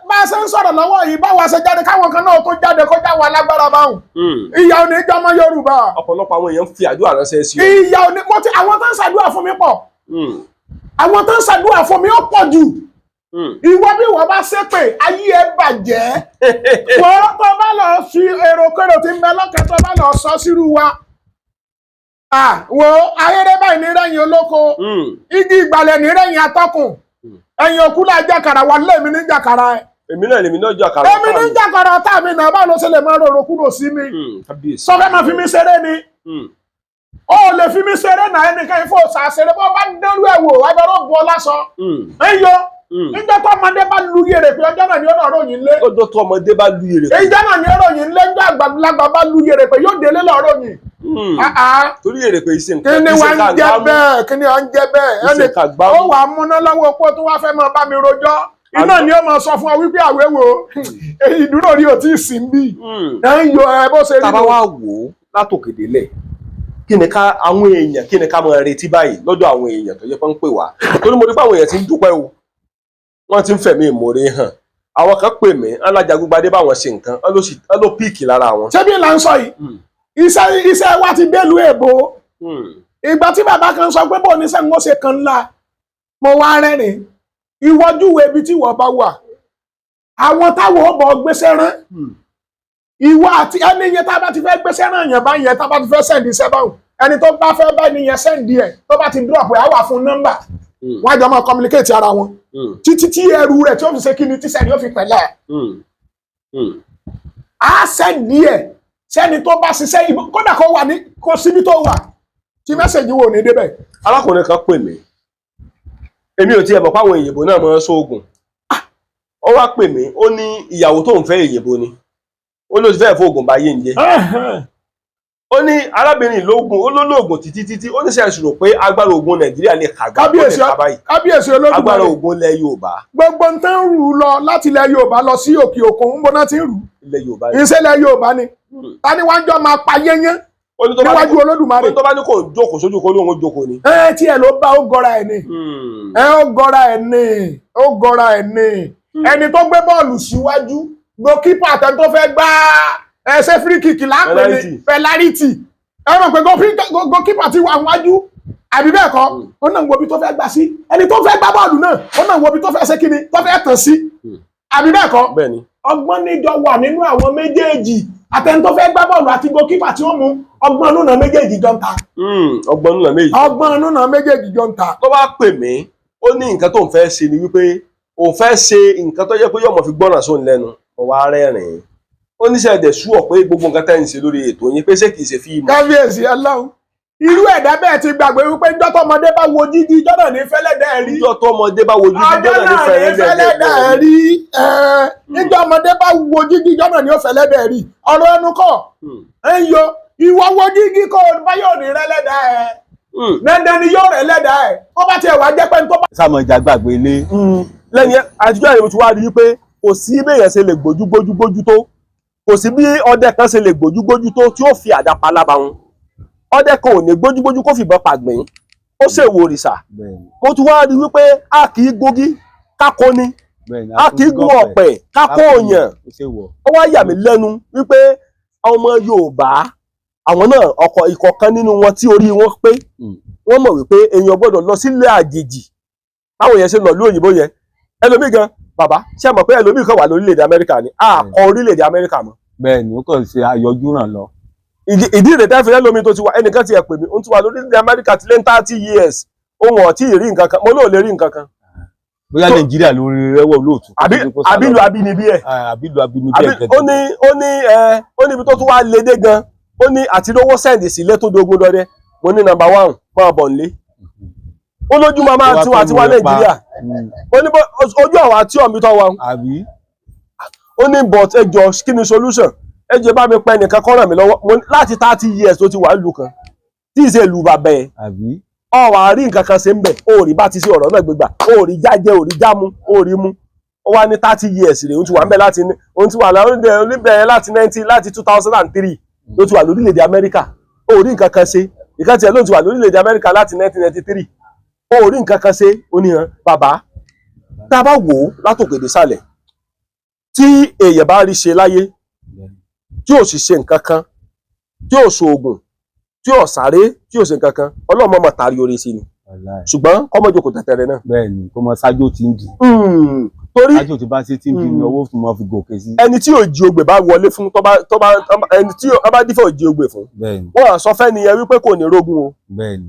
bá a ṣe ń sọ̀rọ̀ lọ́wọ́ yìí, báwa ṣe jáde, káwọn kan náà tó jáde kọjá wa lágbára báwọn. Ìyà ò ní jọmọ Yorùbá. Ọ̀pọ̀lọpọ̀ àwọn èèyàn ń fi àdúrà ránṣẹ́ sí ọ. Ìyà ò ní mo ti, àwọn tó ń ṣàdúrà fún mi pọ̀. Àwọn tó ń ṣàdúrà fún mi ó pọ̀ jù. Ìwọ bí ìwọ bá ṣépè, ayé ẹ bàjẹ́. Wọ́n tó bá lọ fi èròkérò tí ń bẹ lọ́kàn, tó bá lọ sọ sírú wa. Ah, wo ayére báyìí ní rẹ́yìn olóko, igi ìgbàlẹ̀ ní rẹ́yìn atọ́kùn, ẹ̀yìn òkú náà jàkàrà wà lẹ́mi ní jàkàrà ẹ̀. Èmi náà, lèmi náà jọ àkàrà. Èmi ní jàkàrà ọ̀tá mi náà, báwo ló ṣe lè máa rorò kúrò sí mi? Kábíyèsí. Sọ fẹ́ máa fi mí ṣeré ni? Ó lè fi mí ṣeré náà, ẹnìkan ìfọ̀ ṣàṣeré bó bá dẹ́rù ẹ̀ wò, agbára ó bu ọ lásán. Ẹ yọ níjọ́ tó ọmọdé bá lu yèrè pé, ọjọ́ náà ni ó lọ ròyìn lé. Ọjọ́ tó ọmọdé bá lu èrè. Ìjọ́ náà ni ó ròyìn lé. Níjọ́ àgbàlagbà bá lu yèrè pé, yóò délé lọ ròyìn. Ah, ah. Torí èrè pé iṣẹ́ nǹkan Kí ni wàá ń jẹ bẹ́ẹ̀? Kí ni wàá ń jẹ bẹ́ẹ̀? Iṣẹ́ Ẹnì ká gbámú. ó wàá múná lọ́wọ́ opó tó wá fẹ́ máa bá mi rojọ́, iná ni ó máa sọ fún ọ wípé àwéwò ìdúró rí ò tí ì sí bí ẹ ń yọ ẹ bó ṣe rí. Tá a bá wá wò ó látòkè délẹ̀, kí ni ká àwọn èèyàn, kí ni ká máa retí báyìí lọ́dọ̀ àwọn èèyàn tó yẹ kó ń pè wá? Torí mo rí pé àwọn èèyàn ti ń dúpẹ́ o, wọ́n ti ń fẹ̀mí ìmoore hàn. Àwọn kan pè mí Alájagungbadé báwọn ṣe nǹkan, wọ́n ló peak lára wọn. Ṣé bí là ń sọ yìí, iṣẹ́ wa ti délùú èbó. Ìgbà tí bàbá kan sọ pé bó ní sẹ́gun ó ṣe kan ńlá, mo wá rẹ́rìn. Ìwọ́júwe ibi tí ìwọ bá wà, àwọn táwọn ó bọ̀ gbéṣẹ́ rán ìwọ àti ẹni yẹn, tá a bá ti fẹ́ gbéṣẹ́ rán yẹn bá yẹn, tá a bá ti fẹ́ send iṣẹ́ báwọn, ẹni tó bá fẹ́ bá ẹni yẹn send ẹ̀, tó bá ti drop ẹ̀, á wà fún nọ́mbà, wọ́n á jọ máa communicate ara wọn títí tí ẹrù rẹ̀ tí ó fi ṣe kí ni, tí sẹ́ni ó fi pẹ̀lẹ́ á send ẹ̀ sẹ́ni tó bá ṣiṣẹ́ kódà kó wà ní kó síbi tó wà tí message wo ní débẹ̀. Arákùnrin kan pè mí, èmi ò tiẹ̀ mọ̀ pé àwọn èyìnbó náà máa ń sóògùn. Ó wá pè mí, ó ní ìyàwó tó ń fẹ́, èyìnbó ni, ó ló ti fẹ́ fóògùn báyé ń jẹ́. Ó ní arábìnrin lóògùn, ó ló lóògùn títí títí. Ó ní sẹ́yìn rò pé agbára ògùn Nàìjíríà lè kàgbá tó lè Kábíyèsí ká báyìí Kábíyèsí agbára Olódùmarè. ògùn ilẹ̀ Yorùbá. Gbogbo ń tán rù ú lọ láti ilẹ̀ Yorùbá lọ sí òkè òkun, ń bọ́ná ti ń rù ú. Ilẹ̀ Yorùbá ni. Ìṣẹ̀lẹ̀ Yorùbá ni. Ta ni wọ́n jọ máa pa yẹ́nyẹ́ Ó ní tó bá ní níwájú Olódùmarè? Ó ní tó bá ní kò jókòó sójú kó lóun ó jókòó ni. Ẹ tiẹ̀ ló bá ó gọra ẹ̀ ni. Ẹ ó gọra ẹ̀ ni, ó gọra ẹ̀ ni. Ẹni tó gbé bọ́ọ̀lù síwájú, goalkeeper àtẹni tó fẹ́ gbá ẹsẹ̀ free kick lápẹ̀ ní Penalty. Penalty. Ẹ mọ̀ pé goalkeeper ti wà wájú, àbí bẹ́ẹ̀ kọ́? Ó náà ń wo ibi tó fẹ́ gbá sí. Ẹni tó fẹ́ gbá bọ́ọ̀lù náà, ó náà ń wo ibi tó fẹ́ ṣe kíni, tó fẹ́ tàn sí, àbí bẹ́ẹ̀ kọ́? Bẹ́ẹ̀ ni. Ọgbọ́n níjọ wà nínú àwọn méjèèjì, àtẹni tó fẹ́ gbá bọ́ọ̀lù àti goalkeeper tí ó mú, ọgbọ́n nínú méjèèjì jọ ń ta. Ọgbọ́n nínú méjì. Ọgbọ́n nínú méjèèjì jọ ń ta. Tó bá pè mí, ó ní nǹkan tó ń fẹ́ ṣe ni wípé òun fẹ́ ṣe nǹkan tó yẹ pé yóò mọ̀ fi gbọ́ràn sóun lẹ́nu. Mo wá rẹ́rìn-ín. Ó ní sẹ́ ẹ̀dẹ̀ sú ọ̀ pé gbogbo nǹkan tẹ́ ń ṣe lórí ètò yín, pé ṣé kìí ṣe fíìmù? Kábíyèsí Ọlọ́run, irú ẹ̀dá bẹ́ẹ̀ ti gbàgbé wípé njọ́ tọmọdé bá wo jíjí, ijọ́ náà ní fẹ́lẹ́dẹ̀ rí. Níjọ́ tọmọdé bá wojú Ọjọ́ jíjọ́ náà ní náà ní fẹ́lẹ́dẹ̀ rí. Níjọ́ ọmọdé bá wo jíjí, ijọ́ náà ní ó fẹ́lẹ́dẹ̀ rí. Ọ̀rọ̀ ẹnu kọ́ ẹ ń yọ. Ìwọ wo jíjí kó o bá yóò ní rẹ́lẹ́dẹ̀ ẹ. Dandan ni yóò rẹ̀ lẹ́dàá ẹ̀. Ó bá tiẹ̀ wá jẹ́ pé ní tó bá. Sáàmọ̀jà gbàgbé ilé. Lẹ́yìn àtijọ́ yẹn mo ti wá rí i pé kò sí béèyàn ṣe lè gbójú gbójú gbójú tó, kò sí bí ọdẹ kan ṣe lè gbójú gbójú tó tí ó fi àdá palábà wọn. Ọdẹ kan ò ní gbójú gbójú kó fìbọn pàgbìn, ó ṣèwò òrìṣà. Mo ti wá rí i wípé a kì í gógí kákó ni, a kì í gun ọ̀pẹ kákó òyàn. Ó wá yà mí lẹ́nu wípé ọmọ Yorùbá àwọn náà ọkọ̀ ìkọ̀kan nínú wọn tí orí wọn pé, wọ́n mọ̀ wípé èèyàn gbọ́dọ̀ lọ sílé àjèjì. Báwo yẹn ṣe lọ lú òyìnbó yẹn, ẹlòmíì gan, bàbá ṣe mọ̀ pé ẹlòmíì kan wà lórílẹ̀‐èdè Amẹ́ríkà ni a kọ orílẹ̀‐èdè Amẹ́ríkà mọ́. Bẹ́ẹ̀ni, ó kàn ṣe àyọjú ràn lọ. Ìdí ìrètí ẹ̀fẹ̀ lómi tó ti wà, ẹnìkan ti ẹ̀ pè mí, ó ti wà lórílẹ̀‐èdè Amẹ́ríkà ti lé ní 30 years, ohun ọ̀tí ì rí nǹkan kan, mo lóò lè rí nǹkan kan. Bóyá Nàìjíríà ló rí rẹwọ lóòtú. Àbí ìlú abínibí ẹ̀. Àbí ìlú abínibí ẹ̀. Ó ní ibi tó tún wá lé dé gan, ó ní àti lówó sẹ́ǹdì sílé tó dogun dọdẹ. Mo ní number 1 máa bọ̀ nílé. Ó lójú máa máa tiwa tiwa Nàìjíríà. Ó ní ojú àwọn àti ọ̀mí tó wà. Ó ní but ẹ jọ kí ni solution? Ẹ jẹ́ bá mi pẹ́ nìkan kó ràn mí lọ́wọ́. Láti 30 years tó ti wà nílùú kan tí ì ṣe ìlú bàbá ẹ̀. Ó wá rí nǹkan kan ṣe ń bẹ̀, ó rí bá ti ṣe ọ̀rọ̀ náà gbégbà, ó rí jájẹ, ó rí jámu, ó rí mú. Ó wá ní 30 years rè, ó ti wà ń bẹ̀ láti ó ti wà lórílẹ̀ láti 19 láti 2003 ló ti wà lórílẹ̀‐èdè Amẹ́ríkà. Ó rí nǹkan kan ṣe. Ìkan tiẹ̀ ló ti wà lórílẹ̀‐èdè Amẹ́ríkà láti 1993. Ó rí nǹkan kan ṣe. Ó ní hàn bàbá, tá a bá wò ó látòkè dé sàlẹ̀, tí èèyàn bá rí ṣe láyé tí ò sì ṣe nǹkan kan, tí ò ṣoògùn, tí ò sáré, tí ò ṣe nǹkan kan, Ọlọ́run mọ̀mọ́ tàrí oore sí ni. Ṣùgbọ́n kọ́mọ jókòó tẹ̀tẹ̀rẹ̀ náà. Bẹ́ẹ̀ni, kó mọ ṣáájú tí ń di. Torí ṣáájú tí bá ṣe tí ń di ni ọwọ́ fún mọ fi gòkè sí. Ẹni tí òjì ogbè bá wọlé fún, tó bá ẹni tí ó bá dífẹ̀ òjì ogbè fún, wọ́n á sọ fẹ́ni yẹn wípé kò ní rógun o.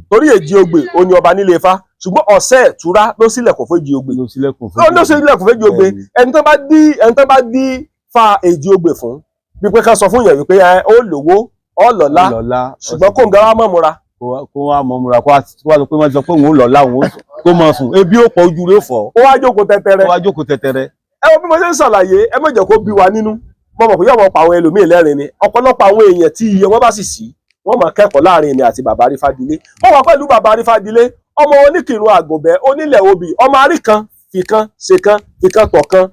Torí èjì ogbè ó ní ọba nílé Ifá, ṣùgbọ́n ọ̀sẹ̀ ìtura ló sílẹ̀kùn fún èjì ogbè. Ló sílẹ̀kùn fún èjì ogbè. Ẹni tó bá dí fa èjì ogbè fún, bí pé ká sọ fún yẹn wípé ó lówó, ó lọ́lá, ṣùgbọ́n kó ń gara mọ́ múra. Kó wá mọ́ múra, kó wá sọ pé wọ́n sọ pé òun ò lọ́lá, òun kó mọ̀ sùn, ebi ó pọ̀, ojú rẹ̀ fọ́. Ó wá jókòó tẹtẹrẹ. Ó wá jókòó tẹtẹrẹ. Ẹ wo bí mo ṣe ń ṣàlàyé, ẹ má jẹ́ kó bí wa nínú. Mo mọ̀ pé yóò mọ̀ pa àwọn ẹlòmíì lẹ́rìn ni. Ọ̀pọ̀lọpọ̀ àwọn èèyàn tí iye wọn bá sì sí, wọ́n máa kẹ́kọ̀ọ́ láàrin èmi àti bàbá Arífádilé. Wọ́n wà pẹ̀lú bàbá Arífádilé, ọmọ oníkìrun àgùnbẹ́, onílẹ̀ obì, ọmọ aríkan fìkan ṣèkan fìkan tọ̀kan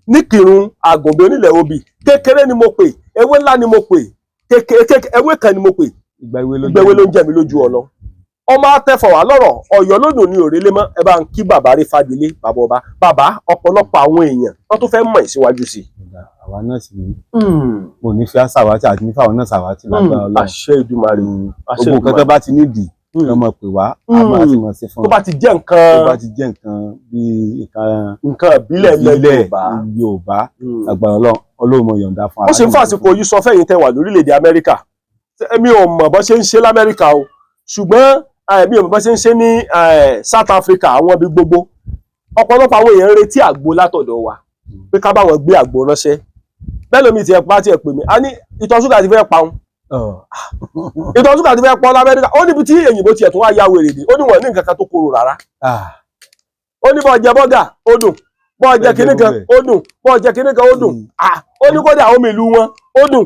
níkìrun àgùnbẹ́ onílẹ̀ obì. Kékeré ni mo pè, ewé ńlá ni mo pè, ewé kan ni mo pè, ìgbà ewé ló ń jẹ mi lójú ọlọ. Ọmọ atẹfọ wà lọ́rọ̀ Ọ̀yọ́ lódò ní òrèlé mọ. Ẹ bá ń kí bàbá Arífádilé, bàbá ọba. Bàbá, ọ̀pọ̀lọpọ̀ àwọn èèyàn wọn tó fẹ́ mọ̀ ìsíwájú sí i. Àwa náà sì ní mo ní fi àṣàwátì àti ní fáwọn náà ṣàwátì lágbára Ọlọ́run. Àṣẹ Èdùmàrè. Gbogbo nǹkan tó bá ti nídìí lọ mọ̀ pé wá, a máa ti mọ̀ sí fún tó bá ti jẹ́ nǹkan, tó bá ti jẹ́ nǹkan bíi nǹkan ìbílẹ̀ ilẹ̀ Yorùbá, Yorùbá lágbára Ọlọ́run, Ọlọ́run mọ̀ yọ̀ǹda fún wa. Ó sì ń fàsìkò yìí sọ fẹ́yìn tẹ́ wà lórílẹ̀‐èdè Amẹ́ríkà. Èmi ò mọ̀ bó ṣe ń ṣe l'Amẹ́ríkà o, ṣùgbọ́n èmi ò mọ̀ bó ṣe ń ṣe ní South Africa, àwọn ibi gbogbo. Ọ̀pọ̀lọpọ̀ àwọn èèyàn ń retí àgbo látọ̀dọ̀ wa pé ká bá wọn gbé àgbo ránṣẹ́. Bẹ́ẹ̀ lómi tiẹ̀ pa tiẹ̀ pè mí, a ní ìtọ̀ ṣúgà ti fẹ́ pa òun, ìtọ̀ ṣúgà ti fẹ́ pọ̀ l'Amẹ́ríkà. Ó níbi tí èyìnbó tiẹ̀ tó wá ya wèrè dé, ó ní wọ́n ní nǹkan kan tó korò rárá. Ó ní bó jẹ bọ́gà ó dùn, bó jẹ kinní kan ó dùn, bó jẹ kinní kan ó dùn. Ó ní kódà omi ìlú wọn ó dùn,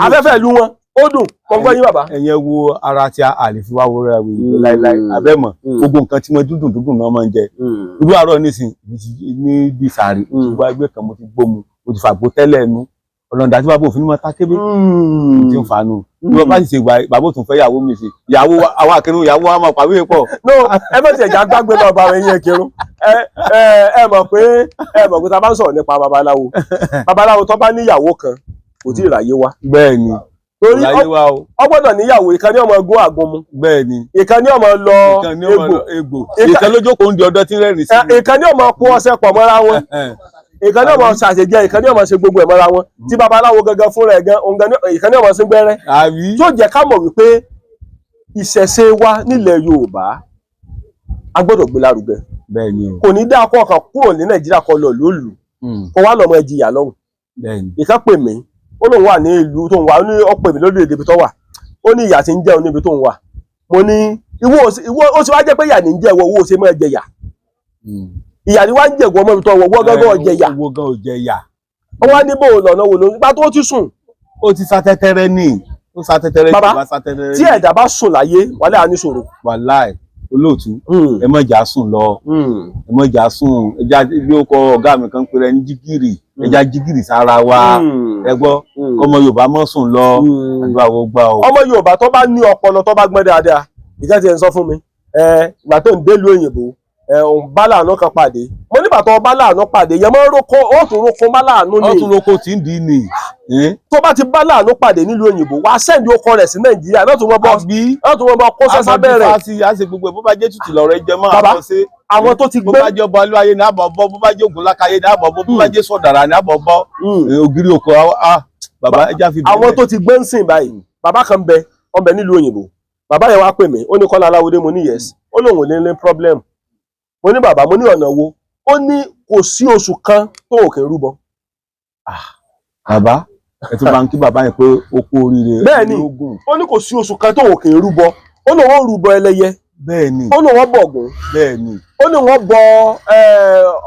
afẹ́fẹ́ ìlú wọn ó dùn. Kọ̀ǹgbọ́n yín bàbá. Ẹ̀yin wo ara tí a lè fi wá wo ra wèrè láíláí abẹ́mọ̀ gbogbo nǹkan tí wọ́n dúdùn dúdùn náà máa ń jẹ. Irú àárọ̀ nísìn ní bí sàárì gbogbo ẹgbẹ́ kan mo ti gbómu, mo ti fàgbó tẹ́lẹ̀ ẹnu ọ̀nà tí bàbá òfin ní máa ta kébé tí ń fanu. Bí wọ́n bá sì ṣe gbà bàbá òtún fẹ́ ìyàwó mi sí ìyàwó àwọn akérò ìyàwó wa máa pàwé pọ̀. No, ẹ bá tiẹ̀ já gbàgbé bàbá rẹ̀ yẹn kírun. Ẹ mọ̀ pé tá a bá ń sọ̀rọ̀ nípa babaláwo, babaláwo tó bá níyàwó kan kò tí ì ráyé wá. Bẹ́ẹ̀ni. Torí ó gbọ́dọ̀ níyàwó, ìkan ní ọmọ gún àgúnmu, bẹ́ẹ̀ni, ìkan ní ọmọ lọ egbò, ìkan ló jókòó ń di ọdọ tí ń rẹ́rìn sí, ìkan ní ọmọ kó ọṣẹ pọ̀ mọ́ra wọn, ìkan ní ọmọ ṣàṣejẹ, ìkan ní ọmọ ṣe gbogbo ẹ̀ mọ́ra wọn. Tí babaláwo gangan fúnra ẹ̀ gan, ìkan ní ọmọ ṣe gbẹ́rẹ́. Tó jẹ́ ká mọ̀ wípé ìṣẹ̀ṣe wa nílẹ̀ Yorùbá a gbọ́dọ̀ gbé lárugẹ. Kò ní dá akọ kan kúrò ní Nàìjíríà kan lọ lóòlù kó wá lọ́mọ ẹjìyà lọ́hùn. Ìkan pè mí, ó lóun wà ní ìlú tó ń wà, ó ní ó pè mí lórí èdè ibi tó wà, ó ní ìyà tí ń jẹun níbi tó ń wà. Mo ní ìwọ ó sì wá jẹ́ pé ìyà ní ń jẹ ìwọ, owó ṣe máa jẹ yà, ìyà ni wá ń jẹ̀gbọ́n mọ́ ibi tó wọ̀, wọ́n gángan ọ̀jẹ̀ yà. Owó gan ọ̀jẹ̀ yà. Ó wá ní bò lọ́nà wò ló nígbà tó ti sùn. Ó ti sa tẹ́tẹ́rẹ́ ní. Ó sá tẹ́tẹ́rẹ́ Bàbá, jù, bá sá tẹ́tẹ́rẹ́ tí jù. ẹ̀dá bá sùn láyé, wàlẹ́ àníṣòro. Wàláì olóòtú, ẹ má jà sùn lọ, ẹ má jà sùn. Ẹja bí ó kọ ọ̀gá mi kan pèrè ní jígìrì, ẹja jígìrì sára wa. Ẹ gbọ́, kọ́mọ Yorùbá mọ́ sùn lọ. Àdúrà wo gbà o. Ọmọ Yorùbá tó bá ní ọpọlọ, tó bá gbọ́n dáadáa, ìjà ti ẹ̀ ń sọ fún mi ẹ, ìgbà tó ń délùú òyìnbó ẹ, òun bá láàánú kan pàdé. Mo nígbà tó bá láàánú pàdé yẹn, máa ń roko, ó tún roko má láàánú ni. Ọtún roko tí ń dì í nì. Tó bá ti bá láàánú pàdé nílùú òyìnbó, wàá send ọkọ rẹ̀ sí Nàìjíríà náà, tún wọ́n bọ́ Àbí náà, tún wọ́n bọ́ kó sẹ́sá bẹ̀rẹ̀. Àbí a ṣe gbogbo ẹ̀, bó bá jẹ́ tutù lọ́rọ̀ ẹ jẹ mọ́ Bàbá, àbọ̀ ṣe. àwọn tó ti Bó gbé bá jẹ́ ọba olúwayé ní àbọ̀ bọ́, bó bá jẹ́ ògùn lákàyé ní àbọ̀ bọ́, bó bá jẹ́ sọ̀dàrà ní àbọ̀ bọ́. Ògiri oko, ah bàbá, ẹja fi Àwọn bẹ̀rẹ̀. tó ti gbé ń sìn báyìí, bàbá kan bẹ ọbẹ nílùú òyìnbó. Bàbá yẹn wá pè mí, ó ní, "Kọ́lá Aláwọdé." Mo ní, "Yes." Ó lóun ò ní ní problem. Mo ní, "Bàbá," mo ní, "ọ̀nà wo?" Ó ní kò sí oṣù kan tó òkè rúbọ. Bàbá, ẹ tún bá ń kí bàbá yẹn pé ó kú oríire. Bẹ́ẹ̀ ni. Ogun. Ó ní kò sí oṣù kan tó òkè rúbọ. Ó lóun ó rúbọ ẹlẹ́yẹ. Bẹ́ẹ̀ ni. Ó lóun ó bọ̀gún. Bẹ́ẹ̀ ni. Ó ní wọ́n bọ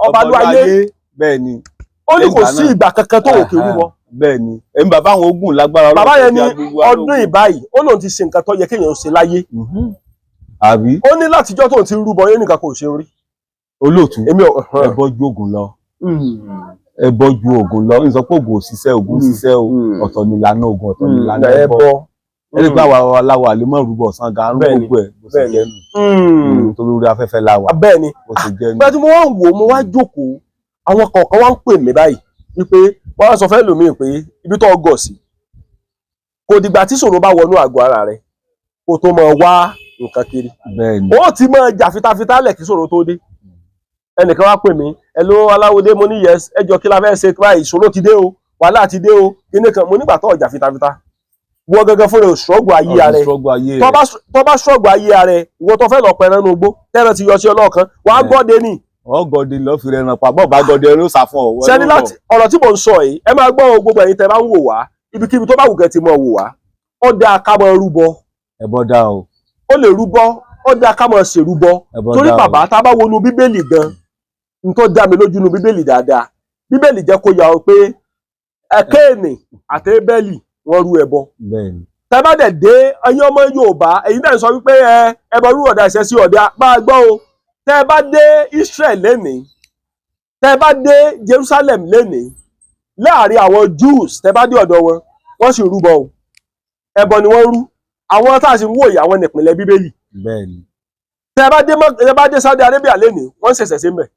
ọbalúayé. Bẹ́ẹ̀ ni. Ó ní kò Ìgbà sí náà. ìgbà kankan tó òkè rúbọ. Bẹ́ẹ̀ ni, èmi bàbá àwọn ogun lágbára. Bàbá Ọlọ́run yẹn ní ti agbègbè wa ọdún lógun. ìbáyìí, ó lóun ti ṣe nǹkan tó yẹ kéèyàn ṣe láyé. Àbí. Ó ní látijọ́ tóun ti rúbọ yẹn nìkan kò ṣe rí. Olóòtú, Èmi ò ẹbọ ju oògùn lọ, ẹbọ ju oògùn lọ. N sọ pé oògùn ò ṣiṣẹ́, oògùn ṣiṣẹ́ o. Ọ̀tọ̀ ni ìlànà oògùn, ọ̀tọ̀ ni ìlànà ẹbọ. Ẹbọ. Ẹni pé àwa aláwọ̀ àlè mọ̀ rúbọ ọ̀sán gan arúgbó. Bẹ́ẹ̀ni, Gbogbo ẹ̀ bó ṣe bẹ́ẹ̀ni. jẹ́ nù. Torí orí afẹ́fẹ́ la wà. Bẹ́ẹ̀ ni. Bó ṣe jẹ́ nù. Ìgbà tí mo wá ń wò ó, mo wá jókòó, àwọn kọ̀ọ̀kan wá ń pè mí báyìí wípé wọ́n á sọ fẹ́ lòmíì pé ibi tó gọ̀ sí, kò dìgbà tí ṣòro bá wọnú àgọ́ ara rẹ̀ kó tó máa wá nǹkan kiri. Bẹ́ẹ̀ ni. Ó ti máa jà fitafita lẹ̀ kí ṣòro tó dé. Ẹnìkan wá pè mí, "Hello Aláwọdé." Mo ní, "Yes." "Ẹ jọ, kí la fẹ́ ṣe báyìí? Ìṣòro ti dé o, wàhálà ti dé o, kíní kan." Mo nígbà tó ọjà fitafita wọ gangan fúnra ẹ̀, ṣọ́ọ̀gù ayé ara ẹ̀. Struggle ayé tó rẹ̀. bá tó bá ṣọ́ọ̀gù ayé ara ẹ̀, ìwọ tó fẹ́ lọ pẹran ní ugbó, tẹ́ran ti yọ sí ọlọ́ọ̀kan, wàá gọ́dẹ ni. Ọgọdẹ lọ fi rẹran pa, bọ́ọ̀ bá gọdẹ ló sà fún ọ. Sẹ́ni láti ọ̀rọ̀ tí mò ń sọ yìí, ẹ máa gbọ́ o, gbogbo ẹ̀yin tẹ́ bá ń wò wá, ibikíbi tó bá wù kẹ́ ti mọ̀ wò wá, ó dáa ká máa rúbọ. Ẹbọ dá o. Ó lè rúbọ, ó dáa ká máa ṣèrúbọ. Ẹbọ Torí dá o. bàbá, tá a bá wọnú Bíbélì gan, n tó dá mi lójú nu Bíbélì dáadáa, Bíbélì jẹ́ kó yà ó pé ẹ Kéènì àti Ébẹ́lì wọ́n rú ẹbọ. Bẹ́ẹ̀ ni. Tẹ́ bá dẹ̀ dé, ẹ̀yin ọmọ Yorùbá, èyí náà sọ wípé ẹ ẹbọ rú ọ̀dà, ìṣẹ́ sí ọ̀dà, máa gbọ́ o. Tẹ́ bá dé Israel lénìí, tẹ́ bá dé Jerusalem lénìí, láàrin àwọn Jews, tẹ́ bá dé ọ̀dọ̀ wọn, wọ́n sì rúbọ o, ẹbọ ni wọ́n rú. Àwọn tá a sì ń wò yìí, àwọn nípìnlẹ̀ Bíbélì. Bẹ́ẹ̀ ni. Tẹ́ bá dé Saudi Arabia lénìí, wọ́n ń ṣẹ̀ṣẹ̀ sí mbẹ̀.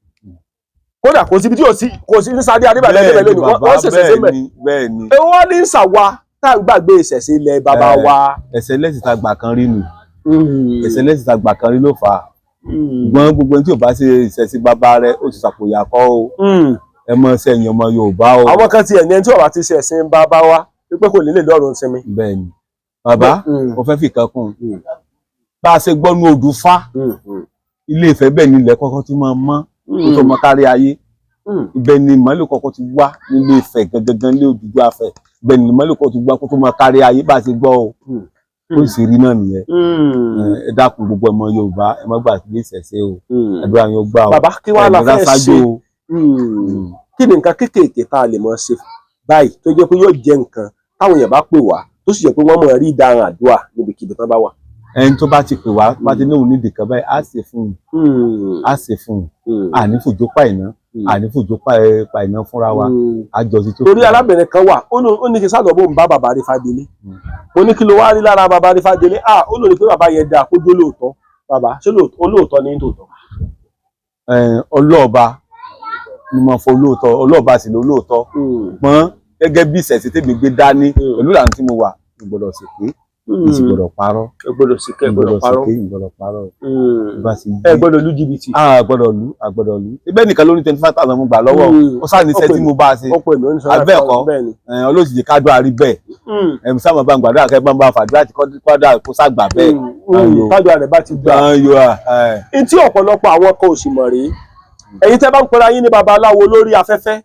Kódà kò síbi tí ò sí, kò sí ní Saudi Arabia Bẹ́ẹ̀ lẹ́gbẹ̀ẹ́ ni lénìí, bàbá, wọ́n ṣẹ̀ṣẹ̀ sí bẹ́ẹ̀ mbẹ̀. ni, bẹ́ẹ̀ ni. Èwo wá ní ìsàwà tá à ń gbàgbé ìṣẹ̀ṣe ilẹ̀ bàbá wa? Ẹsẹ̀ lẹ́sìn tá a gbà kan rí nù, ẹsẹ̀ lẹ́sìn tá a gbà kan rí ló fà á. Ṣùgbọ́n gbogbo ẹni tí ò bá ṣe ìṣẹ̀sí bàbá rẹ̀, ó ti ṣàpòyà kọ́ o. Ẹ mọ sẹ́yìn ọmọ Yorùbá o. Àwọn kan tiẹ̀ ní ẹni tí ó bá ti ṣe ẹ̀sìn bàbá wa wípé kò ní lè lọ́run sinmi. Bẹ́ẹ̀ ni bàbá. Mo fẹ́ fi kan kún un. Bá a ṣe gbọ́ nu odù fá Ilé Ifẹ̀, bẹ́ẹ̀ ni ilẹ̀ kọ́kọ́ ti máa mọ́ kó tó mọ kárí ayé. Ibẹ̀ ni ìmọ́lẹ̀ kọ́kọ́ ti wá nílé Ifẹ̀ gangan, ní Odùduwà Ifẹ̀. Ibẹ̀ ni ìmọ́lẹ̀ kọ́kọ́ ti wá kó tó mọ kárí ayé, bá a ṣe gbọ́ o. Ó sì rí náà nìyẹn. Ẹ dákun, gbogbo ọmọ Yorùbá, ẹ má gbàgbé ìṣẹ̀ṣe o. Àdúrà yín ó gbà o. Bàbá, kí wàá la Ẹ ní fẹ́ rásájò ṣe? o. Kí ni nǹkan kéékèèké tá a lè mọ̀ ṣe báyìí tó jẹ́ pé yóò jẹ́ nǹkan táwọn èèyàn bá pè wá, tó sì jẹ́ pé wọ́n mọ̀ rí ìdáhùn àdúrà níbikíbi tán bá wà? Ẹni tó bá ti pè wá, tó bá ti ní òun nídìí kan báyìí, á ṣe fún un, á ṣe fún un. Àní fòjó pa ìná, àní fòjó pa ìná fúnra wa. Àjọṣe tó Torí arábìnrin kan wà, ó ní kí sálọ bó ń bá bàbá rí Fádélé. Mo ní, "Kí ló wá rí lára bàbá rí Fádélé?" Ah, ó lórí pé bàbá yẹn dáa, kó jó lóòótọ́. Bàbá, ṣé olóòótọ́ ní tòótọ́? Ọlọ́ọ̀ba ni mo fọ olóòótọ́, ọlọ́ọ̀ba sì lólóòótọ́. Pọ́n gẹ́gẹ́ bí ìṣẹ̀ṣe tèmi gbé dání pẹ̀lú ìlànà tí mo wà, n gbọ́dọ̀ ṣèké, n sì gbọ́dọ̀ parọ́. Ẹ gbọ́dọ̀ sì kẹ́ ẹ N gbọ́dọ̀ gbọ́dọ̀ parọ́. ṣèké, n gbọ́dọ̀ parọ́. Bá sì Ẹ gbọ́dọ̀ lu jìbìtì. A gbọ́dọ̀ lu, a gbọ́dọ̀ lu. Ibẹ̀ nìkan ló ní 25,000 mo gbà lọ́wọ́. Ó sáà ní iṣẹ́ tí mo bá a ṣe. Ó pè mí, ó ní sọ. Abẹ́ẹ̀kọ́? Bẹ́ẹ̀ ni. Ọlọ́sì kájọ àrí bẹ́ẹ̀. Ẹ̀ sábà bá ń gbàdúrà, kẹ́ bá ń bá fàdúrà tí kọ́dà kó sàgbà bẹ́ẹ̀. Ayò. Tájọ rẹ̀ bá ti gbà. Ayò ẹ̀. N tí ọ̀pọ̀lọpọ̀ àwọn kan ò sì mọ̀ rèé, ẹ̀yin tẹ́ bá ń pera yín ní babaláwo lórí afẹ́fẹ́,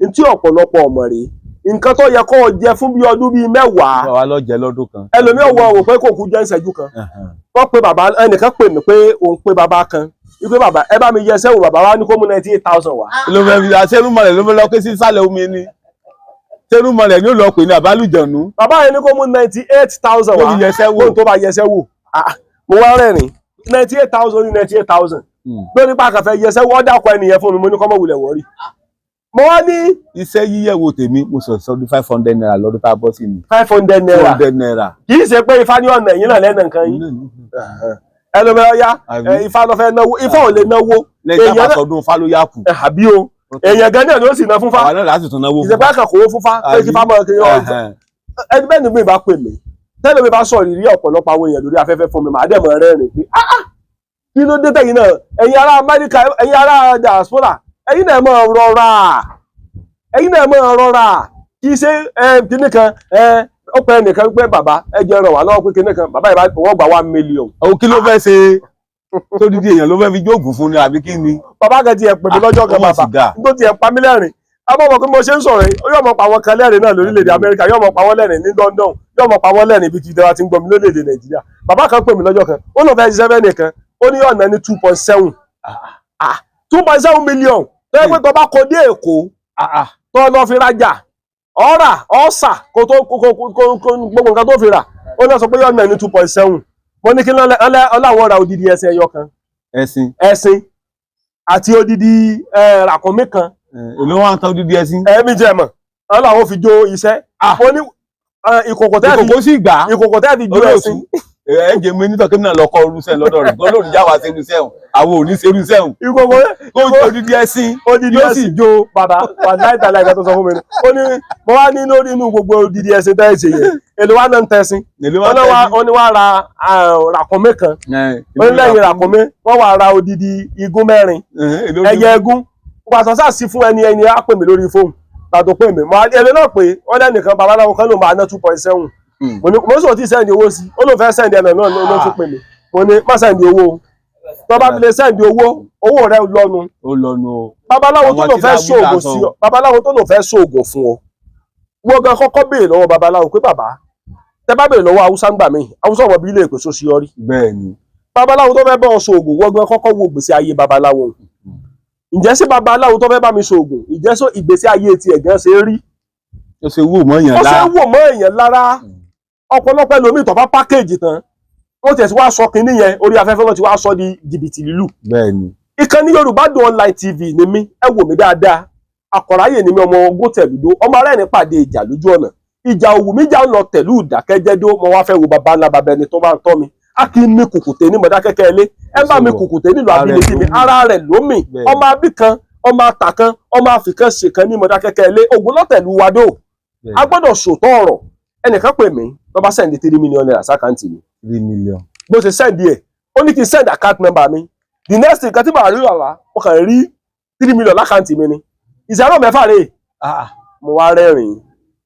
n tí ọ̀pọ̀lọpọ̀ ọ̀mọ̀ rèé, nǹkan tó yẹ kó o jẹ fún bí ọdún bíi 10, Wà lọ jẹ lọ́dún kan. ẹlòmíì wọ wò pé kò kú jẹ́ ìṣẹ́jú kan. Wọ́n pe bàbá, ẹnìkan pè mí pé òun pe bàbá kan wípé, "Bàbá, ẹ bá mi yẹ ẹsẹ̀ wò." Bàbá wa ní kó mú 98,000 wá. Ló fẹ́ fi aṣẹ́rúmọlẹ̀ ló fẹ́ lọ ké sí ìsàlẹ̀ omi ni. Tẹnumọlẹ̀ ni ó lọ pè ní àbálùjọ̀nù. Bàbá yẹn ní kó mú 98,000 wá. Ó fi yẹsẹ́ wò. Kó tó bá yẹsẹ́ wò. Ah, mo wá rẹ́rìn 98,000 ní 98,000 lórí pàkàfẹ́ yẹsẹ́ wò. Ọ̀dà ọkọ̀ ẹnìyẹn fún mi, mo ní kọ́mọ̀ wulẹ̀ wọ́rí. Mo wá ní Iṣẹ́ yíyẹ̀wò tèmi, mo sọ sọ ní ₦500 lọ́dún tá a bọ́ sí ni. 500 Two naira. hundred naira. Kì í ṣe pé ifá ní ọ̀nà ẹ̀yìn náà lẹ́nà nǹkan yín ẹlòmíràn ọ̀yá. Àbí? Ifá ló fẹ́ náwó, ifá ò lè náwó. Lẹ́yìn tá a Èèyàn bá sọdún fálóyà kù. Àbí o, èèyàn gan náà ni ó sì ná fún fá. Àwa náà láti tún náwó fún. Ìṣèpá kan kò wó fún fá pé kí fá mọ̀ kí ọ ẹni bẹ́ẹ̀ ni mi bá pè mí tẹ́lẹ̀, mi bá sọ ìrírí ọ̀pọ̀lọpọ̀ àwọn èèyàn lórí afẹ́fẹ́ fún mi, màá dẹ̀ mọ̀ rẹ́rìn pé ah ah, kí ló dé tẹ̀yin náà, ẹ̀yin ará Amẹ́ríkà, ẹ̀yin ará diaspora, ẹ̀yin náà mọ̀ rọra, ẹ̀yin náà mọ̀ rọra. Kì í ṣe kíní kan ó pẹ́ nìkan pé bàbá ẹ jẹ́ ràn wá lọ́wọ́ pé kíní kan bàbá yìí wọ́n gba 1 million. O kí ló fẹ́ ṣe tó dídí èèyàn ló fẹ́ fi jóògùn fún ni àbí kí ni? Bàbá kan tiẹ̀ pè mí lọ́jọ́ kan. Ó mà Bàbá sì dáa. tó tiẹ̀ pa mí lẹ́rìn, àmọ́ pé mo ṣe ń sọ̀rọ̀ yìí, ó yóò mọ̀ pa àwọn kan lẹ́rìn náà lórílẹ̀‐èdè Amẹ́ríkà, yóò mọ̀ pa wọ́n lẹ́rìn ní London, yóò mọ̀ pa wọ́n lẹ́rìn ibi tí ìjọba ti ń gbọ́ mi lórílẹ̀‐èdè Nàìjíríà. Bàbá kan pè mí lọ́jọ́ kan, ó lóun fẹ́ ṣiṣẹ́ fẹ́ nìkan, ó ní ọ̀nà ní 2.7, 2.7 million tó yẹ pé tó bá kó dé Èkó tó lọ fi rajà ọ̀rà ọ̀sà kó tó kó gbogbo nǹkan tó fi rà, ó lọ sọ pé yọ̀ọ̀nà ní 2.7. Mo ní kí ọláwọ̀ ra odidi ẹṣin ẹyọ kan. Ẹṣin. Ẹṣin àti odidi ràkúnmí kan. Èló wà ń tán dídí ẹṣin? Ẹ̀mí jẹ́ mọ̀ wọ́n làwọn fi jó iṣẹ́. Mo ní ìkòkò tẹ́ fi Ìkòkò sì gbà á. Ìkòkò tẹ́ fi jó Olóòtú ẹṣin. Ẹ jẹ́ mi nítọ̀ kí mi náà lọ kọ́ irúṣẹ́ lọ́dọ̀ rẹ̀ gan lónìí, jáwa ṣe irúṣẹ́ hùn, àwọn ò ní ṣe irúṣẹ́ hùn. Ìkòkò Kó jó odidi ẹṣin. Odidi Yóò sì ẹṣin. jó. Bàbá wàláì tàlà ìgbà tó sọ fún mi ni ó ní mo wá ní lórí inú gbogbo odidi ẹṣin tẹ́ ẹ ṣe yẹn, èlò wa náà ń tẹṣin. Èló wà Wọ́n ń tẹṣin? ní wá ra ràkúnmí kan, wọ́n ní lẹ́yìn ràkúnmí wọ́n wá ra odidi igún mẹ́rin, ẹyẹ egún gbàtàn sáà sí fún ẹni. Ẹni á pè mí lórí fóònù, gbàtàn pè mí, mo ẹni náà pé wọ́n lẹ́nìkan babaláwo kan ló máa ná 2.7. Mo ní mo sọ tí send owó sí, ó lóun fẹ́ send ẹ̀nà náà ló tún pè mí. Mo ní má send owó o, tó bá fi lè send owó, owó rẹ lọ́nu. Ó lọ́nu o. Babaláwo tó Àwọn lò tí fẹ́ láwí ṣoògùn lásán. sí ọ, babaláwo tó lò fẹ́ ṣoògùn fún ọ, wọ́n gan kọ́kọ́ béèrè lọ́wọ́ babaláwo pé bàbá tẹ bá béèrè lọ́wọ́ Haúsá ń gbà mí, Haúsá ọmọ bí ilé ìpè sósì ọrí. Bẹ́ẹ̀ ni. Babaláwo tó fẹ́ bọ́ ọ ṣoògùn, wọ́n gan kọ́kọ́ wo gbèsè ayé babaláwo. Ǹjẹ́ sí babaláwo tó fẹ́ bá mi ṣoògùn, ǹjẹ́ sọ ìgbésí ayé tiẹ̀ gan ṣe rí? Ó ṣe wò mọ́ èèyàn Ó ṣe lá. ń wò mọ́ èèyàn lára. Ọ̀pọ̀lọpọ̀ ẹlòmíì tó bá pákéèjì tán, wọ́n tiẹ̀ ti wá sọ kinní yẹn orí afẹ́fẹ́, wọn ti wá sọ di jìbìtì lílù. Bẹ́ẹ̀ ni. Ìkànnì Yorùbá Dùn Online TV ni mí, ẹ wò mí dáadáa. Akọ̀ráyè ni mí, ọmọ ogún tẹ̀lúdó, ọmọ ará ẹni pàdé ìjà lójú ọ̀nà, ìjà òwú mi jà ń lọ tẹ̀lú ìdákẹ́jẹ́dó. Mo wá fẹ́ wo baba ńlá baba ẹni tó bá ń tọ́ mi. A kì í mi kùkùté ní Mọ̀dákẹ́kẹ́ ilé, ẹ bá mi kùkùté nílùú abínibí mi, ara rẹ̀ ló mì. Ọmọ abí kan, ọmọ ata kan, ọmọ àfikàn ṣèkan ní Mọ̀dákẹ́kẹ́ ilé, ògùn lọ́tẹ̀lú wadó. A gbọ́dọ̀ sòótọ́ ọ̀rọ̀. Ẹnìkan pè mí, ló bá send ₦3 million sí account mi. 3 million. Bó ṣe send ẹ̀, ó ní kí n send account number mi. The next thing kan tí màá rí wàwá, mo kàn rí 3 million l' account mi ni, ìṣẹ́rò mẹ́fà rèé. Mo wá rẹ́rìn-ín.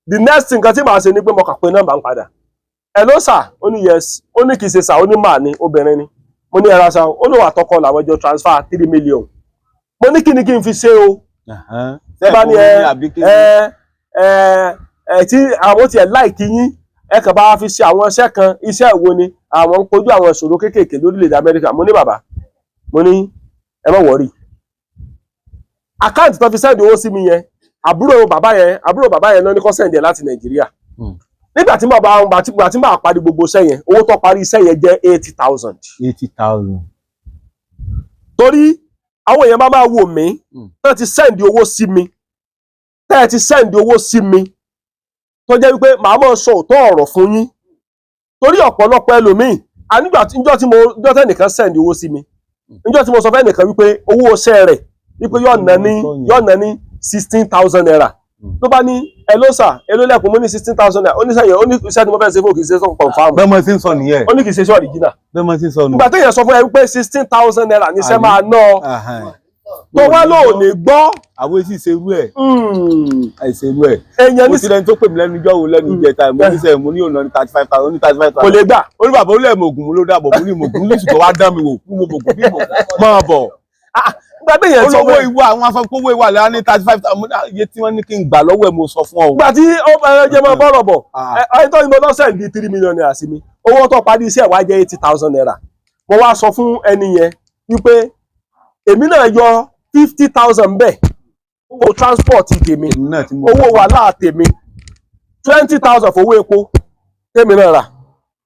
The next thing kan tí màá ṣe ni pé mo kà pé nọ́mbà ń padà. Hello sir, ó ní yes. Ó ní kì í ṣe sir, ó ní màá ní obìnrin ni. Mo ní ẹra sa. Ó lóun àtọkọ làwọn jọ transfer 3 million. Mo ní kí ni kí n fi ṣe o? Ẹ bá ní ẹ ẹ ẹ ẹ tí àwọn tiẹ̀ like yín, ẹ kàn bá fi ṣe àwọn iṣẹ́ kan. Iṣẹ́ ìwo ni? Àwọn ń kojú àwọn ìṣòro kéékèèké lórílẹ̀‐èdè Amẹ́ríkà. Mo ní bàbá, mo ní ẹ má worry. Account tó fi send owó sí mi yẹn, àbúrò bàbá yẹn, àbúrò bàbá yẹn ló ní kó send ẹ̀ láti Nàìjíríà. Nígbà tí bàbá gbà tí màá parí gbogbo iṣẹ́ yẹn, owó tó parí iṣẹ́ yẹn jẹ́ 80,000. 80,000. Torí àwọn èèyàn bá máa wò mí tẹ́ ti send owó sí mi, tẹ́ ti send owó sí mi, tó jẹ́ wípé màá máa sọ òótọ́ ọ̀rọ̀ fún yín, torí ọ̀pọ̀lọpọ̀ ẹlòmíì ànígbà níjọ́ tí mo níjọ́ tẹ́nìkan send owó sí mi, níjọ́ tí mo sọ fẹ́nìkan wípé owó iṣẹ́ rẹ̀ wípé yóò ná ní ₦16,000, ló bá ní hello sir, èló lẹ́kùn? Mo ní ₦16,000. Ó ní sẹ́yìn, ó ní iṣẹ́ tí mo fẹ́ ṣe fún òkè ṣe sọ confirm. Bẹ́ẹ̀ mo ti ń sọ nìyẹn. Ó ní kì í ṣe iṣẹ́ original. Bẹ́ẹ̀ mo ti ń sọ nù. Ìgbà téèyàn sọ fún ẹ wípé ₦16,000 níṣẹ́ máa ná ọ, tó wá lóò ní gbọ́. Àwọn èsì ṣerú ẹ̀, àìṣerú ẹ̀. Èèyàn Mo ní ti lẹni tó pè mí lẹ́nu ijọ́ wo lẹ́nu ìjẹta, mo ní sẹ́yìn, mo ní òun náà ní 35,000, ní 35,000. Kò lè gbà. Ó ní bàbá ó lẹ́ẹ̀mọ̀ ògùn, mo ló dàbọ̀, mo ní ìmọ̀gùn lóṣù tó wá dán mi wò fún mo mọ̀gùn bí mo máa bọ̀. Ìgbà téèyàn sọ Olówó fún ẹ ìwọ àwọn afọkówó ìwà lẹ́yìn ní 35,000, iye tí wọ́n ní kí n gbà lọ́wọ́ ẹ̀ mo sọ fún ọ. Ìgbà tí ó ẹ jẹ́ máa bọ̀rọ̀ bọ̀, ẹ tó ní mo lọ́sẹ̀ di ₦3 million sí mi, owó tó parí iṣẹ́ wa jẹ́ ₦80,000. Mo wá sọ fún ẹni yẹn wípé èmi náà yọ 50,000 bẹ́ẹ̀, owó transport tèmi, Èmi náà tí mo owó wàhálà tèmi. 20,000 fowó epo tèmi náà rà,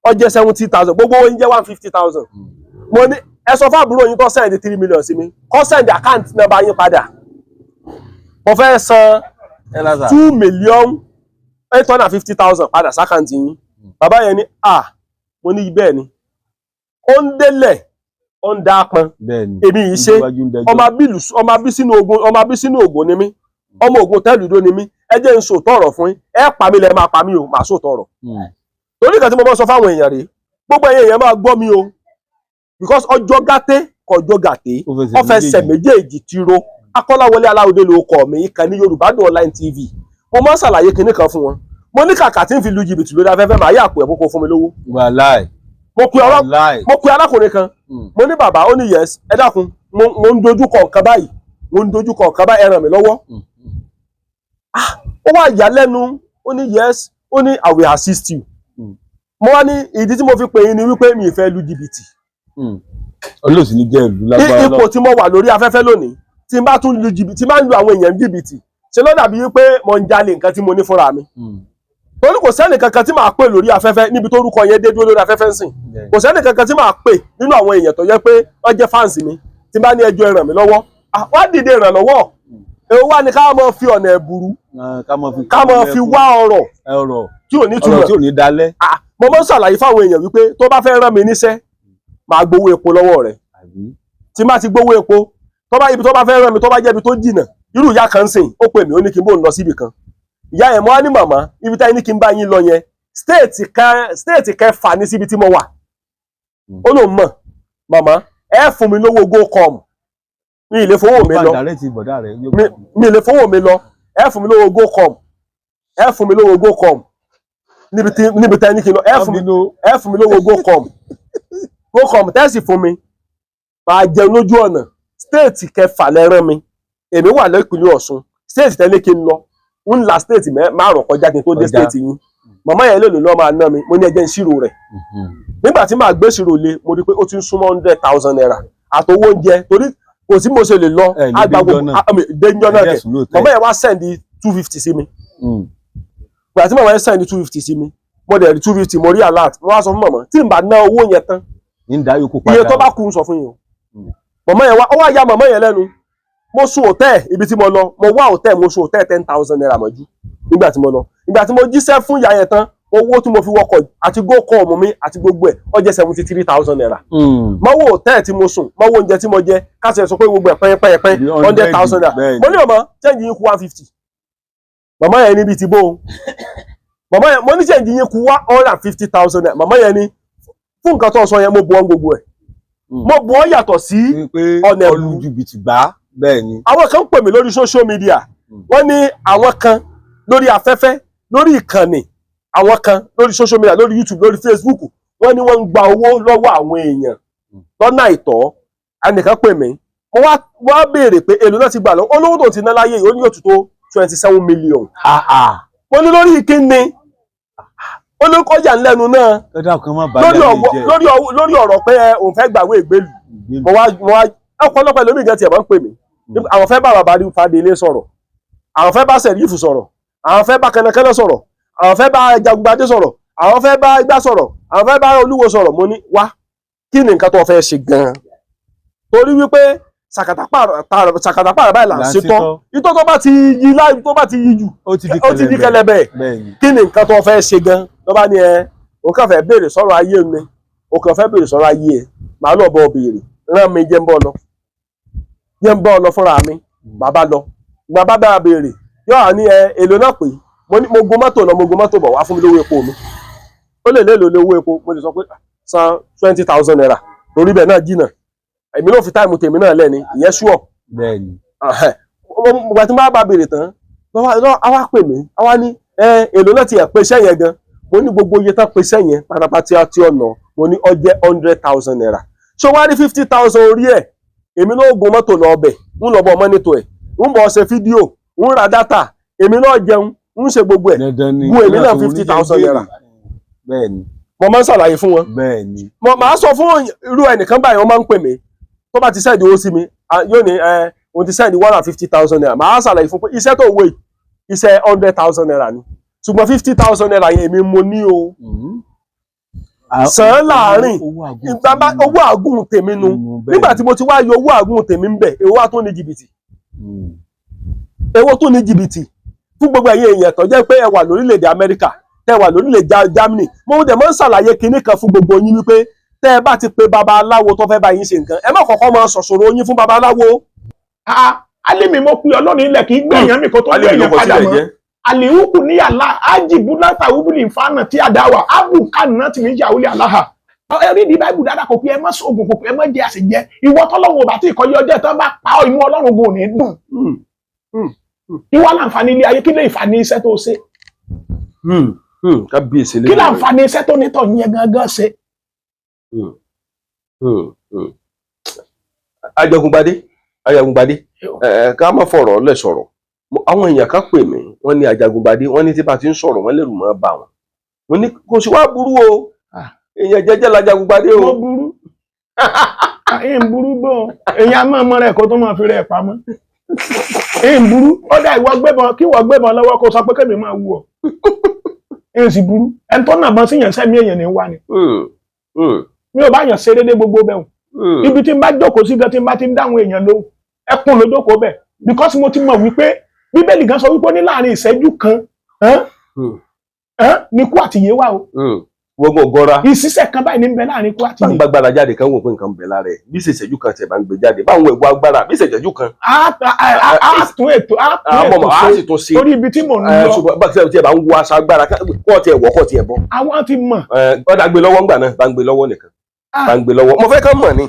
ó jẹ́ 70,000. Gbogbo owó yín jẹ́ 150,000. Mo ní ẹ sọ fún àbúrò yín tó send 3 million sí mi, kó send account number yín padà, mo fẹ́ san Ẹ lásà. 2,850,000 padà sí account yín. Bàbá yẹn ní à, mo ní bẹ́ẹ̀ ni, ó ń délẹ̀, ó ń dá pọn. Bẹ́ẹ̀ni. Èmi yìí ṣe Níwájú ń dẹjọ́. ọmọ abílù, ọmọ abí sínú ogun, ọmọ abí sínú ògùn ni mí, ọmọ ògùn tẹ́lùdó ni mí. Ẹ jẹ́ n sòótọ́ ọ̀rọ̀ fún yín. Ẹ pa mí lẹ máa pa mí o, màá sòótọ́ ọ̀rọ̀. Torí ìgbà tí mo bọ́ sọ fáwọn èèyàn rèé, gbogbo ẹ̀yin èèyàn máa gbọ́ mi o, because ọjọ́ gàté kọjọ́ gàté. Ó fẹsẹ̀ ó fẹsẹ̀ méjèèjì tiro. Akọ́láwọlé Aláwọ̀dé ló kọ mi, ìkànnì Yorùbá Dùn Online TV. Mo máa ń ṣàlàyé kinní kan fún wọn. Mo ní kàkà tí ń fi lu jìbìtì lórí afẹ́fẹ́, màá yà pé ẹ̀kọ́ fún mi lówó. Wàláì. Mo pe ọ̀rọ̀ Wàláì. Mo pe arákùnrin kan. Mo ní bàbá, ó ní yes, ẹ dákun, mo ń dojú kọ nǹkan báyìí, mo ń dojú kọ nǹkan báyìí, ẹ ràn mí lọ́wọ́. Ah, ó wá yà lẹ́nu. Ó ní yes, ó ní I will assist you. Mo wá ní ìdí tí mo fi pè yín ni wípé mi ì fẹ́ lu jìbìtì. Olóòsì ní jẹ́ ìlú lágbára. Ipò tí mo wà lórí afẹ́fẹ́ lónìí, tí n bá tún lu jìbìtì, tí n bá ń lu àwọn èèyàn jìbìtì, ṣe ló dàbí wípé mo ń jalè nǹkan tí mo ní fúnra mi? Torí kò sẹ́nì kankan tí màá pè lórí afẹ́fẹ́ níbi tó rúkọ yẹn dé dúró lórí afẹ́fẹ́ ń sìn. Kò sẹ́nì kankan tí màá pè nínú àwọn èèyàn tó yẹ pé wọ́n jẹ́ fans mi, tí n bá ní ẹjọ́ ẹ ràn mí lọ́wọ́. Ah, wá dìde ìrànlọ́wọ́. Èwo wá ní ká máa fi ọ̀nà ẹ̀bùrú Ká máa fi ká máa fi wá ọrọ̀ ọrọ̀ tí ò ní ọ̀rọ̀ túmọ̀ tí ò ní dalẹ̀. Ah, mo máa ń ṣàlàyé fáwọn èèyàn wípé tó bá fẹ́ rán mi níṣẹ́, máa gbowó epo lọ́wọ́ rẹ̀. Àbí? Tí má ti gbowó epo, tó bá ibi tó bá fẹ́ rán mi, tó bá jẹ́ ibi tó jìnà, irú ìyá kan sìn, ó pè mí, ó ní kí n bò ń lọ síbì kan. Ìyá yẹn, mo wá ní màmá, ibi táyé ní kí n bá yín lọ yẹn, state kan, state kẹfà ní síbi tí mo wà. Ó lóun mọ̀. Màmá, ẹ fún mi lówó gocom, mi ì lè fowó mi Bá lọ. dàrẹ́ ti bọ̀dá rẹ̀. Mi ì lè fowó mi lọ. Ẹ fún mi lówó gocom, ẹ fún mi lówó gocom níbi tí ẹni kí n lọ. Ẹ fún mi lówó gocom. Gocom tẹ́sì fún mi, máa jẹun lójú ọ̀nà. State kẹfà lẹ́rán mi, èmi wà lẹ́pìnlẹ̀ Ọ̀ṣun. State tẹ́lẹ̀ kí n lọ, ń la state márùn kọjá kí n tó dé Kọjá. state yín. Màmá yẹn lè lò lọ́ máa ná mi. Mo ní ẹ jẹ́ n ṣírò rẹ̀. Nígbà tí màá gbé ṣírò lé, mo rí i pé ó ti ń súnmọ́ ₦100,000 àtowó oúnjẹ, torí kò sí mo ṣe lè lọ. Ẹ lè àgbà déjọ́ gbogbo náà. déjọ́ náà Ẹ kẹ̀. dẹ̀ sùn lóòótọ́. Màmá yẹn wá send 250 sí mi. Ìgbà tí màmá yẹn send 250 sí mi, mo dẹ̀ rí 250, mo rí alert. Mo wá sọ fún màmá, tí n bá ná owó yẹn tán, Ní dá yòókù padà. iye tó bá kù ń sọ fún yín o. Màmá yẹn wá, ó wá ya màmá yẹn lẹ́nu. Mo sùn hòtẹ́ẹ̀ ibi tí mo lọ, mo wá hòtẹ́ẹ̀, mo sùn hòtẹ́ẹ̀ ₦10,000 mọ́jú nígbà tí mo lọ. Ìgbà tí mo jíṣẹ́ fún ìyá yẹn tán, owó tí mo fi wọkọ̀ àti gocom mi àti gbogbo ẹ̀, ó jẹ́ ₦73,000. Mọ́wọ́ hòtẹ́ẹ̀ tí mo sùn, mọ́wọ́ oúnjẹ tí mo jẹ, káṣí ẹ̀ sọ pé gbogbo ẹ̀ pẹ́ẹ́pẹ́ẹ́pẹ́ Bí ₦100,000. Bẹ́ẹ̀ ni. Mo ní ọmọ change yín kú 150. Màmá yẹn níbi tí bó o màmá yẹn, mo ní change yín kú ₦150,000. Màmá yẹn ní fún nǹkan tó sọ yẹn, mo bu ọ́n gbogbo ẹ̀, mo bu ọ́n yàtọ̀ sí pé ọ̀nà ẹ̀bù. Olùjìbìtì gbá bẹ́ẹ̀ ni. Àwọn kan ń pè mí lórí social media. Wọ́n ní àwọn kan lórí afẹ́fẹ́, lórí ìkànnì, àwọn kan lórí social media, lórí YouTube, lórí Facebook, wọ́n ní wọ́n ń gba owó lọ́wọ́ àwọn èèyàn lọ́nà àìtọ́. Ẹnìkan pè mí, mo wá béèrè pé èlò náà ti gbà lọ. Olówó tó ti ná láyé yìí, ó ní yóò tó 27 million. Mo ní lórí kíni? Ó ní kọjá ńlẹ́nu náà. Kọ́dà kan má bàa Lórí ọ̀wọ́ lórí ọ̀rọ̀ pé ẹ, òun fẹ́ gbàwé ìgbélú. Mo wá ọ̀pọ̀lọpọ̀ ẹlòmíì gan tiẹ̀ máa ń pè mí, àwọn fẹ́ bá bàbá Fadélé sọ̀rọ̀, àwọn fẹ́ bá Sẹ̀rífù sọ̀rọ̀, àwọn fẹ́ bá Kẹ̀nàkẹ́nà sọ̀rọ̀, àwọn fẹ́ bá Jagungbadé sọ̀rọ̀, àwọn fẹ́ bá Igbá sọ̀rọ̀, àwọn fẹ́ bá Olúwo sọ̀rọ̀. Mo ní wá, kí ni nǹkan tó fẹ́ ṣe gan-an? Torí wípé sàkàtàpàrà báyìí là ń Là ń ṣetọ́ ṣetọ́. Itọ́ tó bá ti yí láì, tó bá ti yí jù, Ó ti di ó ti di kẹlẹbẹ. Bẹ́ẹ̀ ni. Kí ni nǹkan tó fẹ́ ṣe gan? Ló bá ní ẹ, òun kàn fẹ́ béèrè sọ̀rọ̀ ayé mi. Òun kàn fẹ́ béèrè sọ̀rọ̀ ayé ẹ, màá lọ bọ̀ béèrè. Rán mi, jẹ́ ń bọ́ lọ, jẹ́ ń bọ́ lọ fúnra mi. Bàbá lọ, bàbá bá béèrè, yóò wá ní ẹ, èlò náà pé. Mo ní mo gun mọ́tò lọ, mo gun mọ́tò bọ̀, wá fún mi lówó epo mi. Ó lè léèlò lówó epo. Mo lè sọ pé san ₦20,000, torí bẹ́ẹ̀ náà jìnnà, èmi náà fi time tèmi náà lẹ́ni ìyẹn ṣúọ̀. Bẹ́ẹ̀ ni. Ìgbà tí mo bá béèrè tán lọ́wọ́, àwa pè mí, àwa ní ẹ, èlò náà ti ẹ̀ pé iṣẹ́ yẹn gan? Mo ní gbogbo iye tán pé iṣẹ́ yẹn pátápátá tí ọ̀nà, mo ní ó jẹ́ ₦100,000. Ṣé wàá rí 50,000 orí ẹ̀? Èmi náà gun mọ́tò lọ ọbẹ̀, ń lọ bọ̀ mọ́nítò ẹ̀, ń bọ̀ ṣe fídíò, ń ra data, èmi náà jẹun, ń ṣe gbogbo ẹ̀. Dandan ni. Gun èmi náà ₦50,000. Bẹ́ẹ̀ ni. Mo máa ń ṣàlàyé fún wọn. Bẹ́ẹ̀ ni. Mo máa sọ fún irú ẹnìkan báyìí, wọ́n máa ń pè mí, tó bá ti send owó sí mi, ah, yóò ní ẹ òun ti send ₦150,000. Màá ṣàlàyé fún pé iṣẹ́ tó ń wò yìí, iṣẹ́ ₦100,000 ni. Ṣùgbọ́n ₦50,000 yẹn, èmi mo ní o. Sàn án láàárín. Owó àgùn Ìgbà owó àgùn tèmi nu. Nígbà tí mo ti wá yọ owó àgùn tèmi ń bẹ̀, èwo wá tó ní jìbìtì? Èwo tó ní jìbìtì? Fún gbogbo ẹ̀yin èèyàn tó jẹ́ pé ẹ wà lórílẹ̀‐èdè Amẹ́ríkà, tẹ́ wà lórílẹ̀‐èdè Germany, mo dẹ̀ mọ́ ń ṣàlàyé kinní kan fún gbogbo yín wípé tẹ́ ẹ bá ti pe babaláwo tó fẹ́ bá yín ṣe nǹkan, ẹ má kọ́kọ́ máa sọ̀sọ̀rọ̀ yín fún babaláwo. Ah, alimi mo pe ọlọ́run ilẹ̀ kì í gbẹ̀yàn mi kó tó gbẹ̀yàn padà mọ́. Alihuku ní àlá ajibu láta wúbúlì nfàànà tí a dá wa abu kánà tí mi jẹ́ àwùlẹ̀ aláha. Ẹ rí di báìbù dáadáa, kò pé ẹ má sóògùn, kò pé ẹ má jẹ àṣejẹ. Ìwọ tọ́lọ́run ò bá tí ìkọjá ọjọ́ ìtàn bá pa ọ́, inú Ọlọ́run kò ní dùn. Ìwọ láǹfààní ilé ayé, kí lè fà ní iṣẹ́ tó ṣe? Kábíyèsí. Kí láǹfààní iṣẹ́ tó nítọ̀ yẹn gangan ṣe? Ajagungbadé, Ajagungbadé, ẹ ká má fọ̀rọ̀ lẹ̀ sọ̀rọ̀. Àwọn èèyàn kan pè mí, wọ́n ní Ajagungbadé, wọ́n ní tí bá ti ń sọ̀rọ̀, wọ́n lẹ́rù mọ́ bá wọn. Mo ní kò sí wá burú o, èèyàn jẹ́jẹ́ l'Ajagungbadé o. Mo burú, ẹ̀ ń burú bọ́. Èèyàn á máa mọ rẹ̀ kó tó máa fi rẹ̀ pamọ́. Ẹ̀ ń burú. Ó dá ìwọ gbébọn, kí ìwọ gbébọn lọ́wọ́, kó sọ pé kémi máa wù ọ́. Ẹ̀ ń sì burú. Ẹni tó nàbọn sí yàn sẹ́mi èèyàn ní wá ni. Mi ò bá yàn ṣe déédéé gbogbo bẹ́ẹ̀ o. Ibi tí n bá jókòó sí gan, tí n bá ti ń dáhùn èèyàn lóhùn, ẹkún ló jókòó bẹ́ẹ̀, because mo ti mọ̀ wípé Bíbélì gan sọ wípé ó ní láàrin ìṣẹ́jú kan ní kú àtìyé wà o. Gbogbo gọra. Ìṣiṣẹ́ kan báyìí ní ń bẹ láàrin ikú Bá ń àtìyé. gbàgbára jáde kan, wò pé nǹkan bẹ̀ lára ẹ̀, bí ìṣèṣẹ́jú kan tẹ̀ bá ń gbé jáde, báwọn ẹ̀wọ̀ agbára bí ìṣèṣẹ́jú kan. Á tún ètò, á tún Àmọ́ ètò á ṣe sì tún ṣe. torí ibi tí mò ń Ẹ, lọ. ṣùgbọ́n bá tí ẹ bá ń wọ aṣọ agbára, kọ́ tiẹ̀ wọ̀, kọ́ tiẹ̀ bọ́. Àwọn ti mọ̀. Ẹ, ọ̀dà gbé lọ́wọ́ ńgbà náà, bá ń gbé lọ́wọ́ nìkan, bá ń gbé lọ́wọ́, mo fẹ́ kán mọ̀ ni.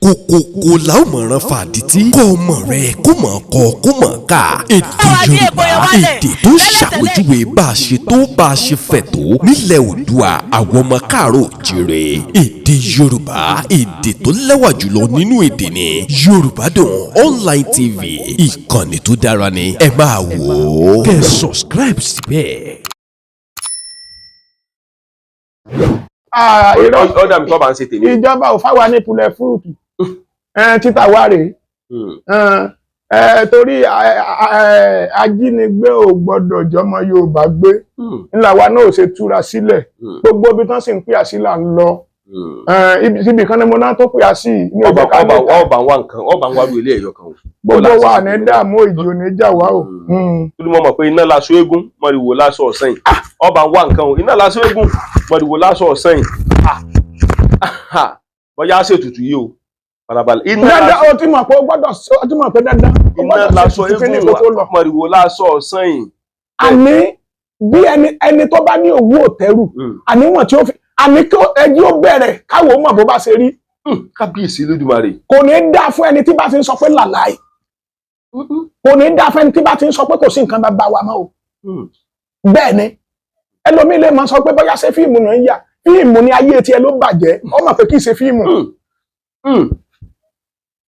Kòkòkò la ó mọ̀ràn fàdítì kọ́ ọmọ rẹ kó mọ̀ kọ́ kó mọ̀ ká. Èdè Yorùbá, èdè tó ṣàpèjúwe bá a ṣe tó, bá a ṣe fẹ̀ tó nílẹ̀ Oòduà, àwọn ọmọ káàárọ̀ òjìrè. Èdè Yorùbá, èdè tó lẹ́wà jùlọ nínú èdè ni. Yorùbá Dùn Online TV, ìkànnì tó dára ni. Ẹ máa wò ó, kẹ́ ẹ subscribe síbẹ̀. Ah, irọ́. Ọ̀dà mi tó bá ń ṣe tèmi. Ìjọba ò fáwa ní pulẹ̀ fúrúùtù títà wá rèé. Torí ajínigbé ò gbọ́dọ̀ jọmọ Yorùbá gbé ńlá wa náà ò ṣe túra sílẹ̀. Gbogbo ibi tán sì ń pè á sí là ń lọ. Ibi kan ní mo náà tó pè á sí ní Ọba ọjọ́ ká ọba níta. Ọba ń wá nǹkan, ọba ń wá lu ilé ẹ̀yọ kan o. Gbogbo wa ní dààmú, ìjì ò ní jà wá o. Torí mo mọ̀ pé iná laṣọ eégún, mọ̀rìwò láṣọ ọ̀sán yìí. Ọba ń wá nǹkan o, iná laṣọ eégún, mọ̀rìwò láṣọ ọ̀sán yìí. Ah, bóyá ṣètùtù yìí o, farabalẹ̀. Iná Dandan laṣọ o ti mọ̀ pé o gbọ́dọ̀, o ti mọ̀ pé dandan o iná gbọ́dọ̀ laṣọ ṣètùtù kí ni eégún kó tó lọ. mọ̀rìwò láṣọ ọ̀sán yìí. Àní bí ẹni tó bá ní òwú òtẹ́rù, àníwọ̀n tí ó fi àní kí ẹjí ó bẹ̀rẹ̀ káwọ́ mọ̀ bó bá ṣe rí. Kábíyèsí Lódùmarè. Kò ní dá fún ẹni tí bá ti ń sọ pé làláì, kò ní dá fún ẹni tí bá ti ń sọ pé kò sí nǹkan bá bá wa mọ́ o. Bẹ́ẹ̀ ni ẹlòmíì lè máa sọ pé bóyá ṣe fíìmù náà ń yà, fíìmù ni ayé tiẹ̀ ló bàjẹ́, ó mọ̀ pé kì í ṣe fíìmù.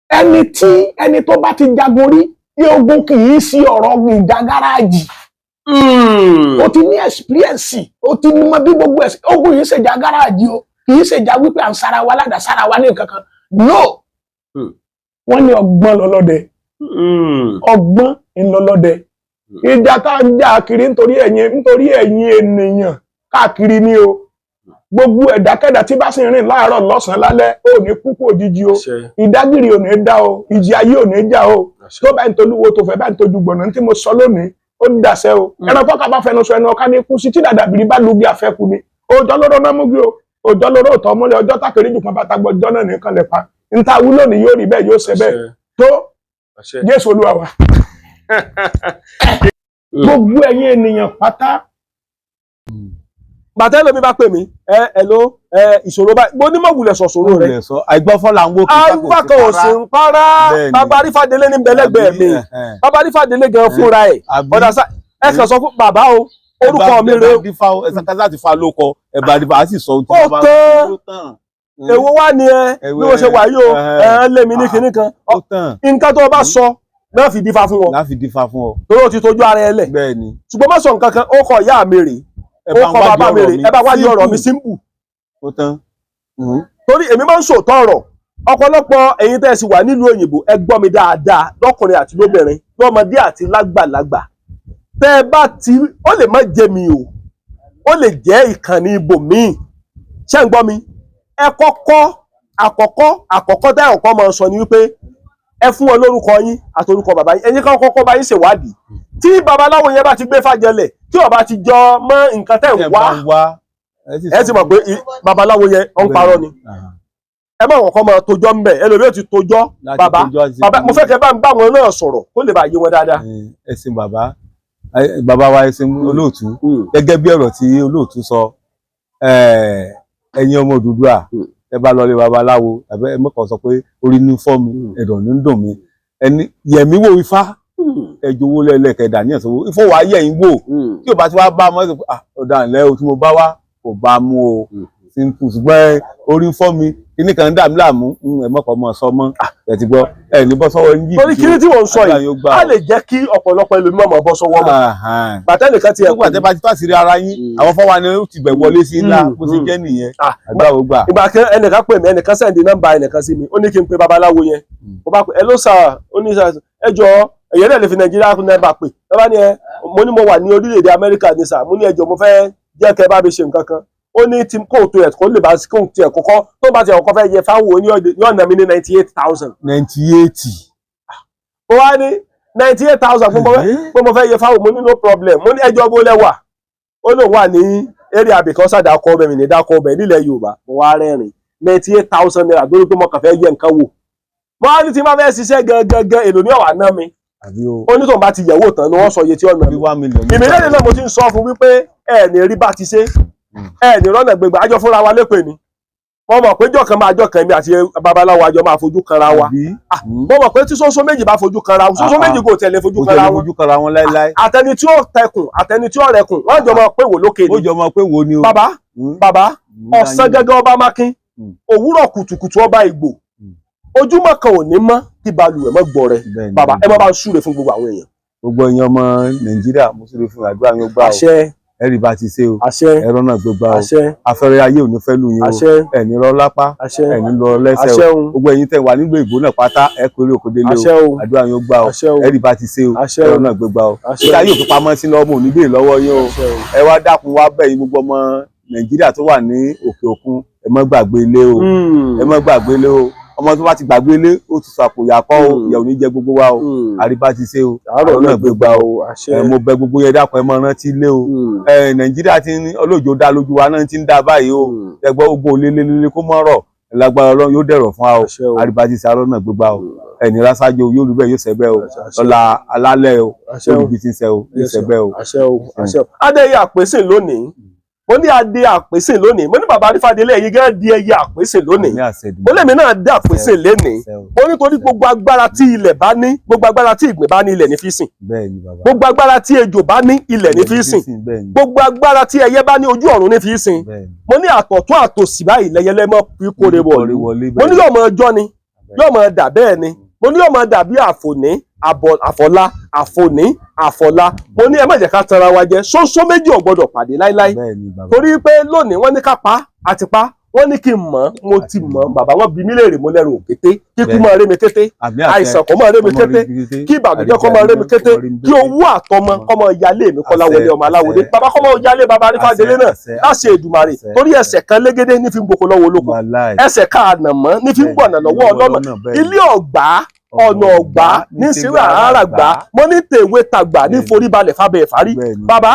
Ẹni tí ẹni tó bá ti jagun rí ní ogun kì í sí ọ̀rọ̀ ìjà gáràjì. O ti ní experience, o ti mọ bí gbogbo ẹ̀. Ogun yìí ṣèjà gáràjì o, kì í ṣèjà wípé à ń sara wa ládàá, sára wa ní nǹkan kan, no. Wọ́n ní ọgbọ́n lọ́lọ́dẹ, ọgbọ́n ńlọlọ́dẹ. Ìjà tá a ń jà kiri nítorí ẹ̀yin ènìyàn káàkiri ni o. Gbogbo ẹ̀dákẹ́dà tí bá sì rìn láàárọ̀, lọ́sàn-án, lálẹ́, ò ní kúkú òjijì o. Ìdágìrì ò ní dá o, ìjì ayé ò ní já o. Tó bá ń tolúwo tó fẹ́ bá ń tojú gbọ̀nà tí mo sọ lónìí, ó ń dàṣẹ o. Ẹran tọ́ka bá fẹnu sọ, ẹnu ọ̀ká ní kú sí. Tí dàdàbìrì bá lugi, àfẹ́kù ni. Òòjọ́ lóró náà mú bí o, òòjọ́ lóró òtọ́ mọ́lẹ̀, ọjọ́ tákèrè jù kan bàtà gbọ́jọ́ náà nìkan lè pa níta wí lónìí, yóò rí bẹ́ẹ̀, yóò ṣe bẹ́ẹ̀ tó. Jésù Olúwa wa. Gbogbo ẹ̀yin ènìyàn pátá. Bàtẹ́ lómi bá pè mí, ẹ ẹ ló ẹ ìṣòro báyìí, mo ní mọ̀ wulẹ̀ sọ̀sọ̀rọ̀ rẹ. Sọ àìgbọ́fọ́ là ń wó kí. Àìgbàkan ò sí ń para. Bàbá Arífàdélé ní bẹ̀lẹ́gbẹ̀ẹ́ mi, bàbá Arífàdélé gan fúnra ẹ̀. Ọ̀dà sá, ẹ kàn sọ fún bàbá o, orúkọ mi rè. Ẹ̀bà ẹ̀sán kásá ti fa lóko, ẹ̀bà àdìfà á sì sọ ohun tí Ó wọ́n bá tán. Èwo wá ni ẹ bí mo ṣe wà yìí o, ẹ ń lé mi ní kinní kan, nǹkan tó o bá sọ náà fi dífá fún wọn. Láfi dífá fún ọ. Torí o ti tójú ara ẹ lẹ̀. Bẹ́ẹ̀ni. Ṣùgbọ́n má sọ nǹkan kan, ó kọ ìyá mi rèé, ó kọ bàbá mi rèé, ẹ bá wádìí ọ̀rọ̀ mi, simple. Ó tán. Torí èmi máa ń sòótọ́ ọ̀rọ̀. Ọ̀pọ̀lọpọ̀ ẹ̀yin tẹ́ ẹ sì wà nílùú òyìnbó, ẹ gbọ́ mi dáadáa, lọ́kùnrin àti lóbìnrin, lọ́mọdé àti lágbàlagbà. Tẹ́ ẹ bá ti, ó lè má jẹ́ mi o, ó lè jẹ́ ìkànnì ibòmíì. Ṣé ń gbọ́ mi? Ẹ kọ́kọ́, àkọ́kọ́ àkọ́kọ́ tẹ́ ọ̀kọ́ máa sọ ni wípé ẹ fún wọn lórúkọ yín àti orúkọ bàbá yín. Ẹ̀yin kan kọ́kọ́ bá yín ṣèwádìí. Tí babaláwo yẹn bá ti gbé fàjẹlẹ̀, tí ó bá ti jọ mọ́ nǹkan tẹ́ ń Ẹ wá, bá ń wá, ẹ ti mọ̀ pé babaláwo yẹn ó ń parọ́ ni. Ẹ má kọ́kọ́ máa tojọ́ ńbẹ̀. Ẹlòmíì ò ti tojọ́. Láti Bàbá, tojọ́ àti bàbá, mo fẹ́ kẹ́ bá ń bá wọn náà sọ̀rọ̀ kó lè bá yé wọn dáadáa. Ẹ ṣeun bàbá. Bàbá wa, ẹ ṣeun olóòtú. Gẹ́gẹ́ bí ọ̀rọ̀ tí olóòtú sọ, ẹ̀yin ọmọ Odùduwà, ẹ bá lọ lé babaláwo tàbí ẹ mọ̀kàn sọ pé orí ní fọ́ mi, ẹ̀dọ̀ ní ń dùn mí, ẹni yẹ̀mí wò ifá, ẹ jowó lẹ́lẹ́kẹ̀dà ní ẹ̀sọ́ ifá wàá yẹ̀ yín wò. Tí ò bá ti wá bá mọ́, ẹ sọ pé, "Ah, ọ̀dà ńlẹ́ o, tí mo bá wá kò bá mú o." Simple. Ṣùgbọ́n orí ń fọ́ mi, kíní kan ń dà mí láàmú, ẹ mọ̀kàn mọ̀ sọ mọ́. Ẹ ti gbọ́, ẹ ní bọ́ sọ́wọ́ yín. Torí kíní tí mò ń sọ yìí á lè jẹ́ kí ọ̀pọ̀lọpọ̀ ẹlòmíràn máa bọ́ sọ́wọ́ mọ́ bàtà nìkan ti ẹ̀. Nígbà tẹ́ bá ti tó àṣírí ara yín, àwọn fọwọ́ ni ó ti bẹ̀ wọlé sí ńlá. Bó ṣe jẹ́ nìyẹn. Àdúrà ó gbà. Ìgbà kan, ẹnìkan pè mí, ẹnìkan send nọ́mbà ẹnìkan sí mi, ó ní kí n pe babaláwo yẹn. Mo bá pè, "Hello sir." Ó ní, "Sir, ẹ jọ." Ẹ̀yẹ́ náà lè fi Nàìjíríà nọ́mbà pè lọ́ba ní ẹ. Mo ní mo wà ní orílẹ̀-èdè Amẹ́ríkà ní sir. Mo ní ẹ jọ̀ọ́, mo fẹ́ jẹ́ kẹ́ bá mi ṣe nǹkan kan. Ó ní tí kò tó ẹ̀ kó lè bá kó tiẹ̀ kọ́kọ́ tó bá tiẹ̀ kọ́kọ́ fẹ́ yẹ fáwọn ní ọ̀nà mi ní 98,000. 98. Mo wá ní 98,000 fún pé mo fẹ́ yẹ fáwọn. Mo ní no problem. Mo ní ẹjọ́ bó lẹ́wà. Ó lóun wà ní area àbíkan sàdá kọ ọbẹ̀ mi ní dákọ ọbẹ̀ nílẹ̀ Yorùbá. Mo wá rẹ́rìn, ₦98,000 lórí pé mo kàn fẹ́ yẹ nǹkan wò. Mo wá ní tí n bá fẹ́ ṣiṣẹ́ gangan, èlò ní ọ̀wà ná mi? Àbí o. Ó ní tóun bá ti yẹ̀wò tán ni wọ́n sọ iye tí ọ̀nà bí mi. 1 million. Ìmìlẹ́lẹ̀ náà mo ti ń sọ fún wípé ẹ ní rí bá ti ṣe, ẹ ní rọ́nà gbégbá. Àjọ fúnra wa lépè ni. Mo mọ̀ pé jọ̀kan máa jọ̀kan, mi àti babaláwo àjọ máa fojú kanra wa. Àbí? Mo mọ̀ pé tí sọ́sọ́ méjì bá fojú kanra wọn, sọ́sọ́ Ah, ah. méjì kò tẹ̀lé fojú Kò kanra tẹ̀lé wọn. fojú kanra wọn láéláé. Àtẹni tí ó tẹkùn, àtẹni tí ó rẹkùn, wọ́n jọ máa pé wò lókè Ó ni. jọ mọ pé wo ni o. Bàbá, bàbá, ọ̀sán gẹ́gẹ́ ọba mákín, òwúrọ̀ kùtùkùtù ọba ìgbò, ojúmọ́ kan ò ní mọ́ kí balùwẹ̀ mọ́ gbọ́ rẹ. Bẹ́ẹ̀ni. Bàbá, ẹ má bá ń súre fún gbogbo àwọn èèyàn. Gbogbo ẹ̀yin ọmọ Nàìjíríà, mo súre fún, àdúrà yín ó gbà o. Àṣẹ. Ẹ rí bá ti ṣe o. Àṣẹ. Ẹ̀rọ náà gbégbá o. Àṣẹ. Afẹ́rẹ́ ayé ò ní fẹ́ lù yín o. Àṣẹ. Ẹ̀ ní rọ lápá. Àṣẹ. Ẹ̀ ní lọ lẹ́sẹ̀ Àṣẹ o. o. Gbogbo ẹ̀yin tẹ́ wà nílùú ìbò náà pátá, ẹ kórè òkò délé Àṣẹ o. o. Àdúrà yín ó gbà o. Àṣẹ o. Ẹ rí bá ti ṣe o. Àṣẹ o. Ẹ̀rọ náà gbégbá o. Àṣẹ o. Ìta yóò fi pamọ́ sí lọ́mọ òní bèèrè lọ́wọ́ yín o. Àṣẹ o. Ẹ wá dákun wá bẹ̀ yín, gbogbo ọmọ Nàìjíríà tó wà ní òkè òkun, ẹ má gbàgbé ilé o. Ẹ má gbàgbé ilé o. Ọmọ tó bá ti gbàgbé ilé, ó ti sọ àpò ìyàkọ́ o. Ìyà ò ní jẹ gbogbo wa o. Àríbá ti ṣe o. Àárọ̀ Àárọ̀ náà náà gbégbá o. Àṣẹ. Ẹ mo bẹ̀ gbogbo yẹn, dákun, ẹ má rántí ilé o. Ẹ Nàìjíríà ti ń olóòjó dá lójú wa náà ti ń dá báyìí o. Ẹgbẹ́ ogun olélelele kó mọ́ rọ̀ lágbára Ọlọ́run, yóò dẹ̀rọ̀ fún wa o. Àṣẹ o. Àríbá ti ṣe, àárọ̀ náà gbégbá o. Ẹni rásájò yóò rí bẹ́ẹ̀, yóò ṣẹ bẹ́ẹ̀ o. Lọ́la alálẹ̀ o. Àṣẹ o. Yóò rí bí ti ń ṣe o, yóò ṣẹ bẹ́ẹ̀ o. Àṣẹ o, àṣẹ o. Adéyẹ àpèsè lónìí, mo ní adé àpèsè lónìí. Mo ní bàbá arífàdélé, ẹ̀yin gẹ́gẹ́ di ẹyẹ àpèsè lónìí. Ní àṣẹ Mo lèmi náà dé àpèsè lénìí. Àṣẹ o. Mo nítorí gbogbo agbára tí ilẹ̀ bá ní, gbogbo agbára tí ìgbín bá ní, ilẹ̀ ní fi sìn. Bẹ́ẹ̀ ni bàbá. Gbogbo agbára tí ejò bá ní, ilẹ̀ ní fi sìn. Bẹ́ẹ̀ ni. Gbogbo agbára tí ẹyẹ bá ní, ojú ọ̀run ní fi sìn. Bẹ́ẹ̀ ni. Mo ní àtọ̀tún àtòsì báyìí lẹyẹlẹ mọ́ fi kóre Kóre wọ̀lú. wọlé. Mo ní yóò mọ ọjọ́ ni, yóò mọ dà bẹ́ẹ̀ ni. Mo ní yóò mọ dàbí àfòní àfọlá, àfòní àfọlá. Mo ní ẹ má jẹ́ ká tanra wa jẹ, ṣóńṣó méjì ò gbọdọ̀ pàdé láíláí. Bẹ́ẹ̀ ni bàbá. Torí pé lónìí wọ́n ní ká pa àti pa, wọ́n ní kí n mọ̀, mo ti mọ̀. Bàbá, wọn bí mí léèrè, mo lẹ́rù òkété kíkú Bẹ́ẹ̀. mọ́ rémi kété, Àmì àṣẹ. àìsàn kò mọ́ rémi Kó mọ́ kété, rémi kété. kí ìbànújẹ́ kó mọ́ rémi kété, Kó mọ́ rémi kí kété. owó àtọmọ kó mọ́ yálé mi Kọ́lá Àṣẹ, wọlé ọmọ aláwọdé. àṣẹ. Bàbá, kó mọ́ yálé bàbá arífàdélé náà Àṣẹ, láṣẹ Èdùmàrè. àṣẹ. Torí ẹsẹ̀ kan légédé ní fi ń gboko lọ́wọ́ olóko, Wàláì. ẹsẹ̀ kan ànàmọ́ ní fi ń gbọ̀nà lọ́wọ́ ọlọ́nà, ilé ọ̀gbá, ọ̀nà ọ̀gbá ní sírà àràgbá. Mo ní tèwé tàgbà ní foríbalẹ̀ fábẹ́ ẹ̀fárí. Bẹ́ẹ̀ni. Bàbá,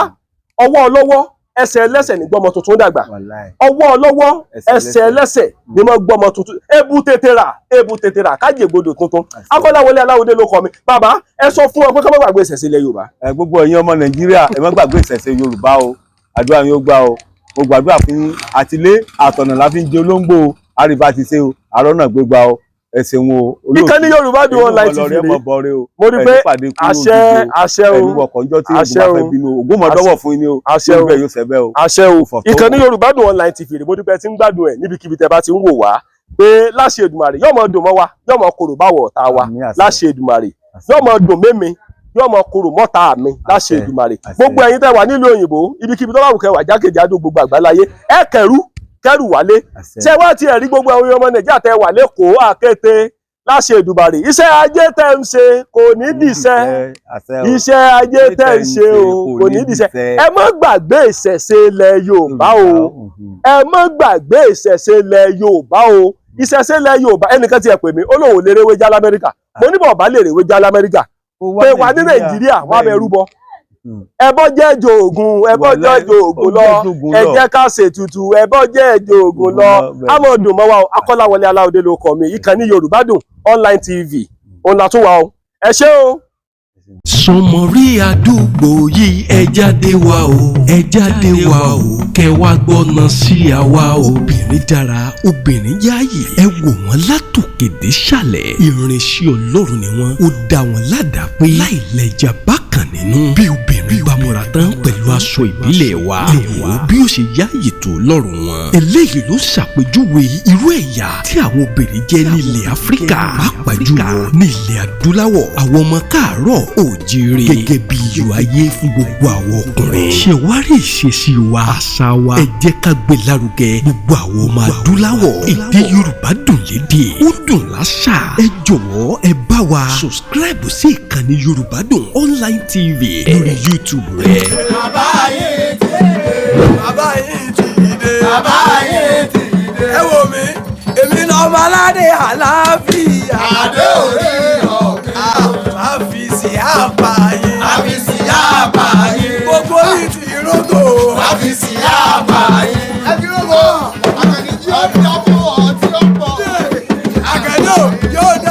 ọwọ́ ọlọ́wọ́, ẹsẹ̀ ẹlẹ́sẹ̀ ní gbọ́mọ tuntun dàgbà. Wàláì. Ọwọ́ ọlọ́wọ́, Ẹsẹ̀ ẹsẹ̀ ẹlẹ́sẹ̀ ní mọ́ gbọ́mọ tuntun. Ebu tètè rà, ebu tètè rà kájègbodò tuntun. Akọ́láwọlé Aláwọdé ló kọ mi. Bàbá, ẹ sọ fún ọ pé ká má gbàgbé ìṣẹ̀ṣe ilẹ̀ Yorùbá. Ẹ gbogbo ẹ̀yin ọmọ Nàìjíríà, ẹ má gbàgbé ìṣẹ̀ṣe Yorùbá o. Àdúrà yín ó gbà o. Mo gbàdúrà fún yín. Àtìlé àtọ̀nà la fi ń jẹ olóńgbò o. Àríbá ti ṣe o, àárọ̀ náà gbégbá o. Ẹ ṣeun o. Ìkànnì Yorùbá Dùn Online TV rè rèé. mo Mo rí pé àṣẹ, àṣẹ o. Ẹni wọkọ̀ ọjọ́ tí Àṣẹ ogun bá o. fẹ́ bínú o, ògùn mọ̀ dọ́wọ̀ fún yín ni o. Àṣẹ o. Yóò bẹ́ẹ̀, yóò ṣẹ bẹ́ẹ̀ o. Àṣẹ o. Fọ̀tọ̀. Ìkànnì Yorùbá Dùn Online TV rèé. Mo dúpẹ́ tí ń gbádùn ẹ̀ níbikíbi tẹ́ bá ti ń wò wá, pé láṣẹ Èdùmàrè, yóò mọ dùn mọ́ wa, yóò mọ korò báwọ̀ ọ̀tá wa. Àmín, àṣẹ. Láṣẹ Èdùmàrè, yóò mọ dùn mémi, yóò mọ korò mọ́ta mi láṣẹ Àṣẹ. Èdùmàrè. Àṣẹ. Gbogbo ẹ̀yin tẹ́ wà nílùú òyìnbó, ibikíbi tó bá wù kẹ́ wà jákèjádò gbogbo àgbáláyé, ẹ kẹrù kẹrù wálé. Àṣẹ. Ṣé wá tiẹ̀ rí gbogbo àwọn ọmọ Nàìjíríà tẹ́ wà lẹ́kọ̀ọ́, àkété, Láṣẹ Èdùmàrè, iṣẹ́ ajé tẹ́ ń ṣe kò ní dìṣẹ́. Iṣẹ́ ajé tẹ́ ń ṣe o kò ní dìṣẹ́. Ẹ má gbàgbé ìṣẹ̀ṣe ilẹ̀ Yorùbá o. Ẹ má gbàgbé ìṣẹ̀ṣe ilẹ̀ Yorùbá o. Ìṣẹ̀ṣe ilẹ̀ Yorùbá. Ẹnìkan ti ẹ̀ pè mí, ó lóun ò lè rewé já l'Amẹ́ríkà. Mo ní bọ̀ bá lè rewé já l'Amẹ́ríkà, pé wà ní Nàìjíríà wà bẹ rúbọ. Ẹbọ jẹ́ jòògùn, ẹbọ jẹ́ jòògùn lọ. Ẹ jẹ́ ká ṣètùtù, ẹbọ jẹ́ jòògùn lọ. Àmọ́ dùn mọ́ wa o. Akọ́láwọlé Aláòdé ló kọ mi. Ìkànnì Yorùbá Dùn Online TV òun la tún wà o. Ẹ ṣé o. Sọmọrí àdúgbò yìí, ẹ jáde wá o, ẹ jáde wá o, kẹ wá gbọ́nà sí àwa. Obìnrin dára, obìnrin yáàyè, ẹ wò wọ́n látòkè dé sàlẹ̀. Irinṣẹ́ Ọlọ́run ni wọ́n, ó dá wọn ládàá pé láì lẹ́jà bákan nínú. Bí obìnrin bá múra tán pẹ̀lú aṣọ ìbílẹ̀ wa, ẹ wò ó bí ó ṣe yáàyè tó lọ́rùn wọn. Eléyìí ló ṣàpèjúwe irú ẹ̀yà tí àwọn obìnrin jẹ́ nílẹ̀ Áfíríkà, pàápàá jùlọ ní ilẹ̀ adúláwọ̀. Àwọn ọmọ káàárọ̀ oòjíire gẹ́gẹ́ bí iyọ̀ ayé fún gbogbo àwọn ọkùnrin. Ṣe wá rí ìṣesí wa, àṣà wa, ẹ jẹ́ ká gbé lárugẹ. Gbogbo àwọn ọmọ adúláwọ̀, èdè Yorùbá dùn lédè, ó dùn láṣà. Ẹ jọ̀wọ́, ẹ bá wa subscribe sí ìkànnì Yorùbá Dùn Online TV lórí YouTube rẹ. Bàbá yìí ti dé. Bàbá yìí ti dé. Bàbá yìí ti dé. Ẹ wò mí, èmi lọ́mọ aládé àlàáfíà. Adé orí ọ̀kẹ́. Àfìsí àpààyè. Àfìsí àpààyè. Gbogbo yìí ti rógò. Àfìsí àpààyè. Ẹ ti rògbò àkànní yóò dá fún ọ tí ó pọ̀. Àkànní ò yóò.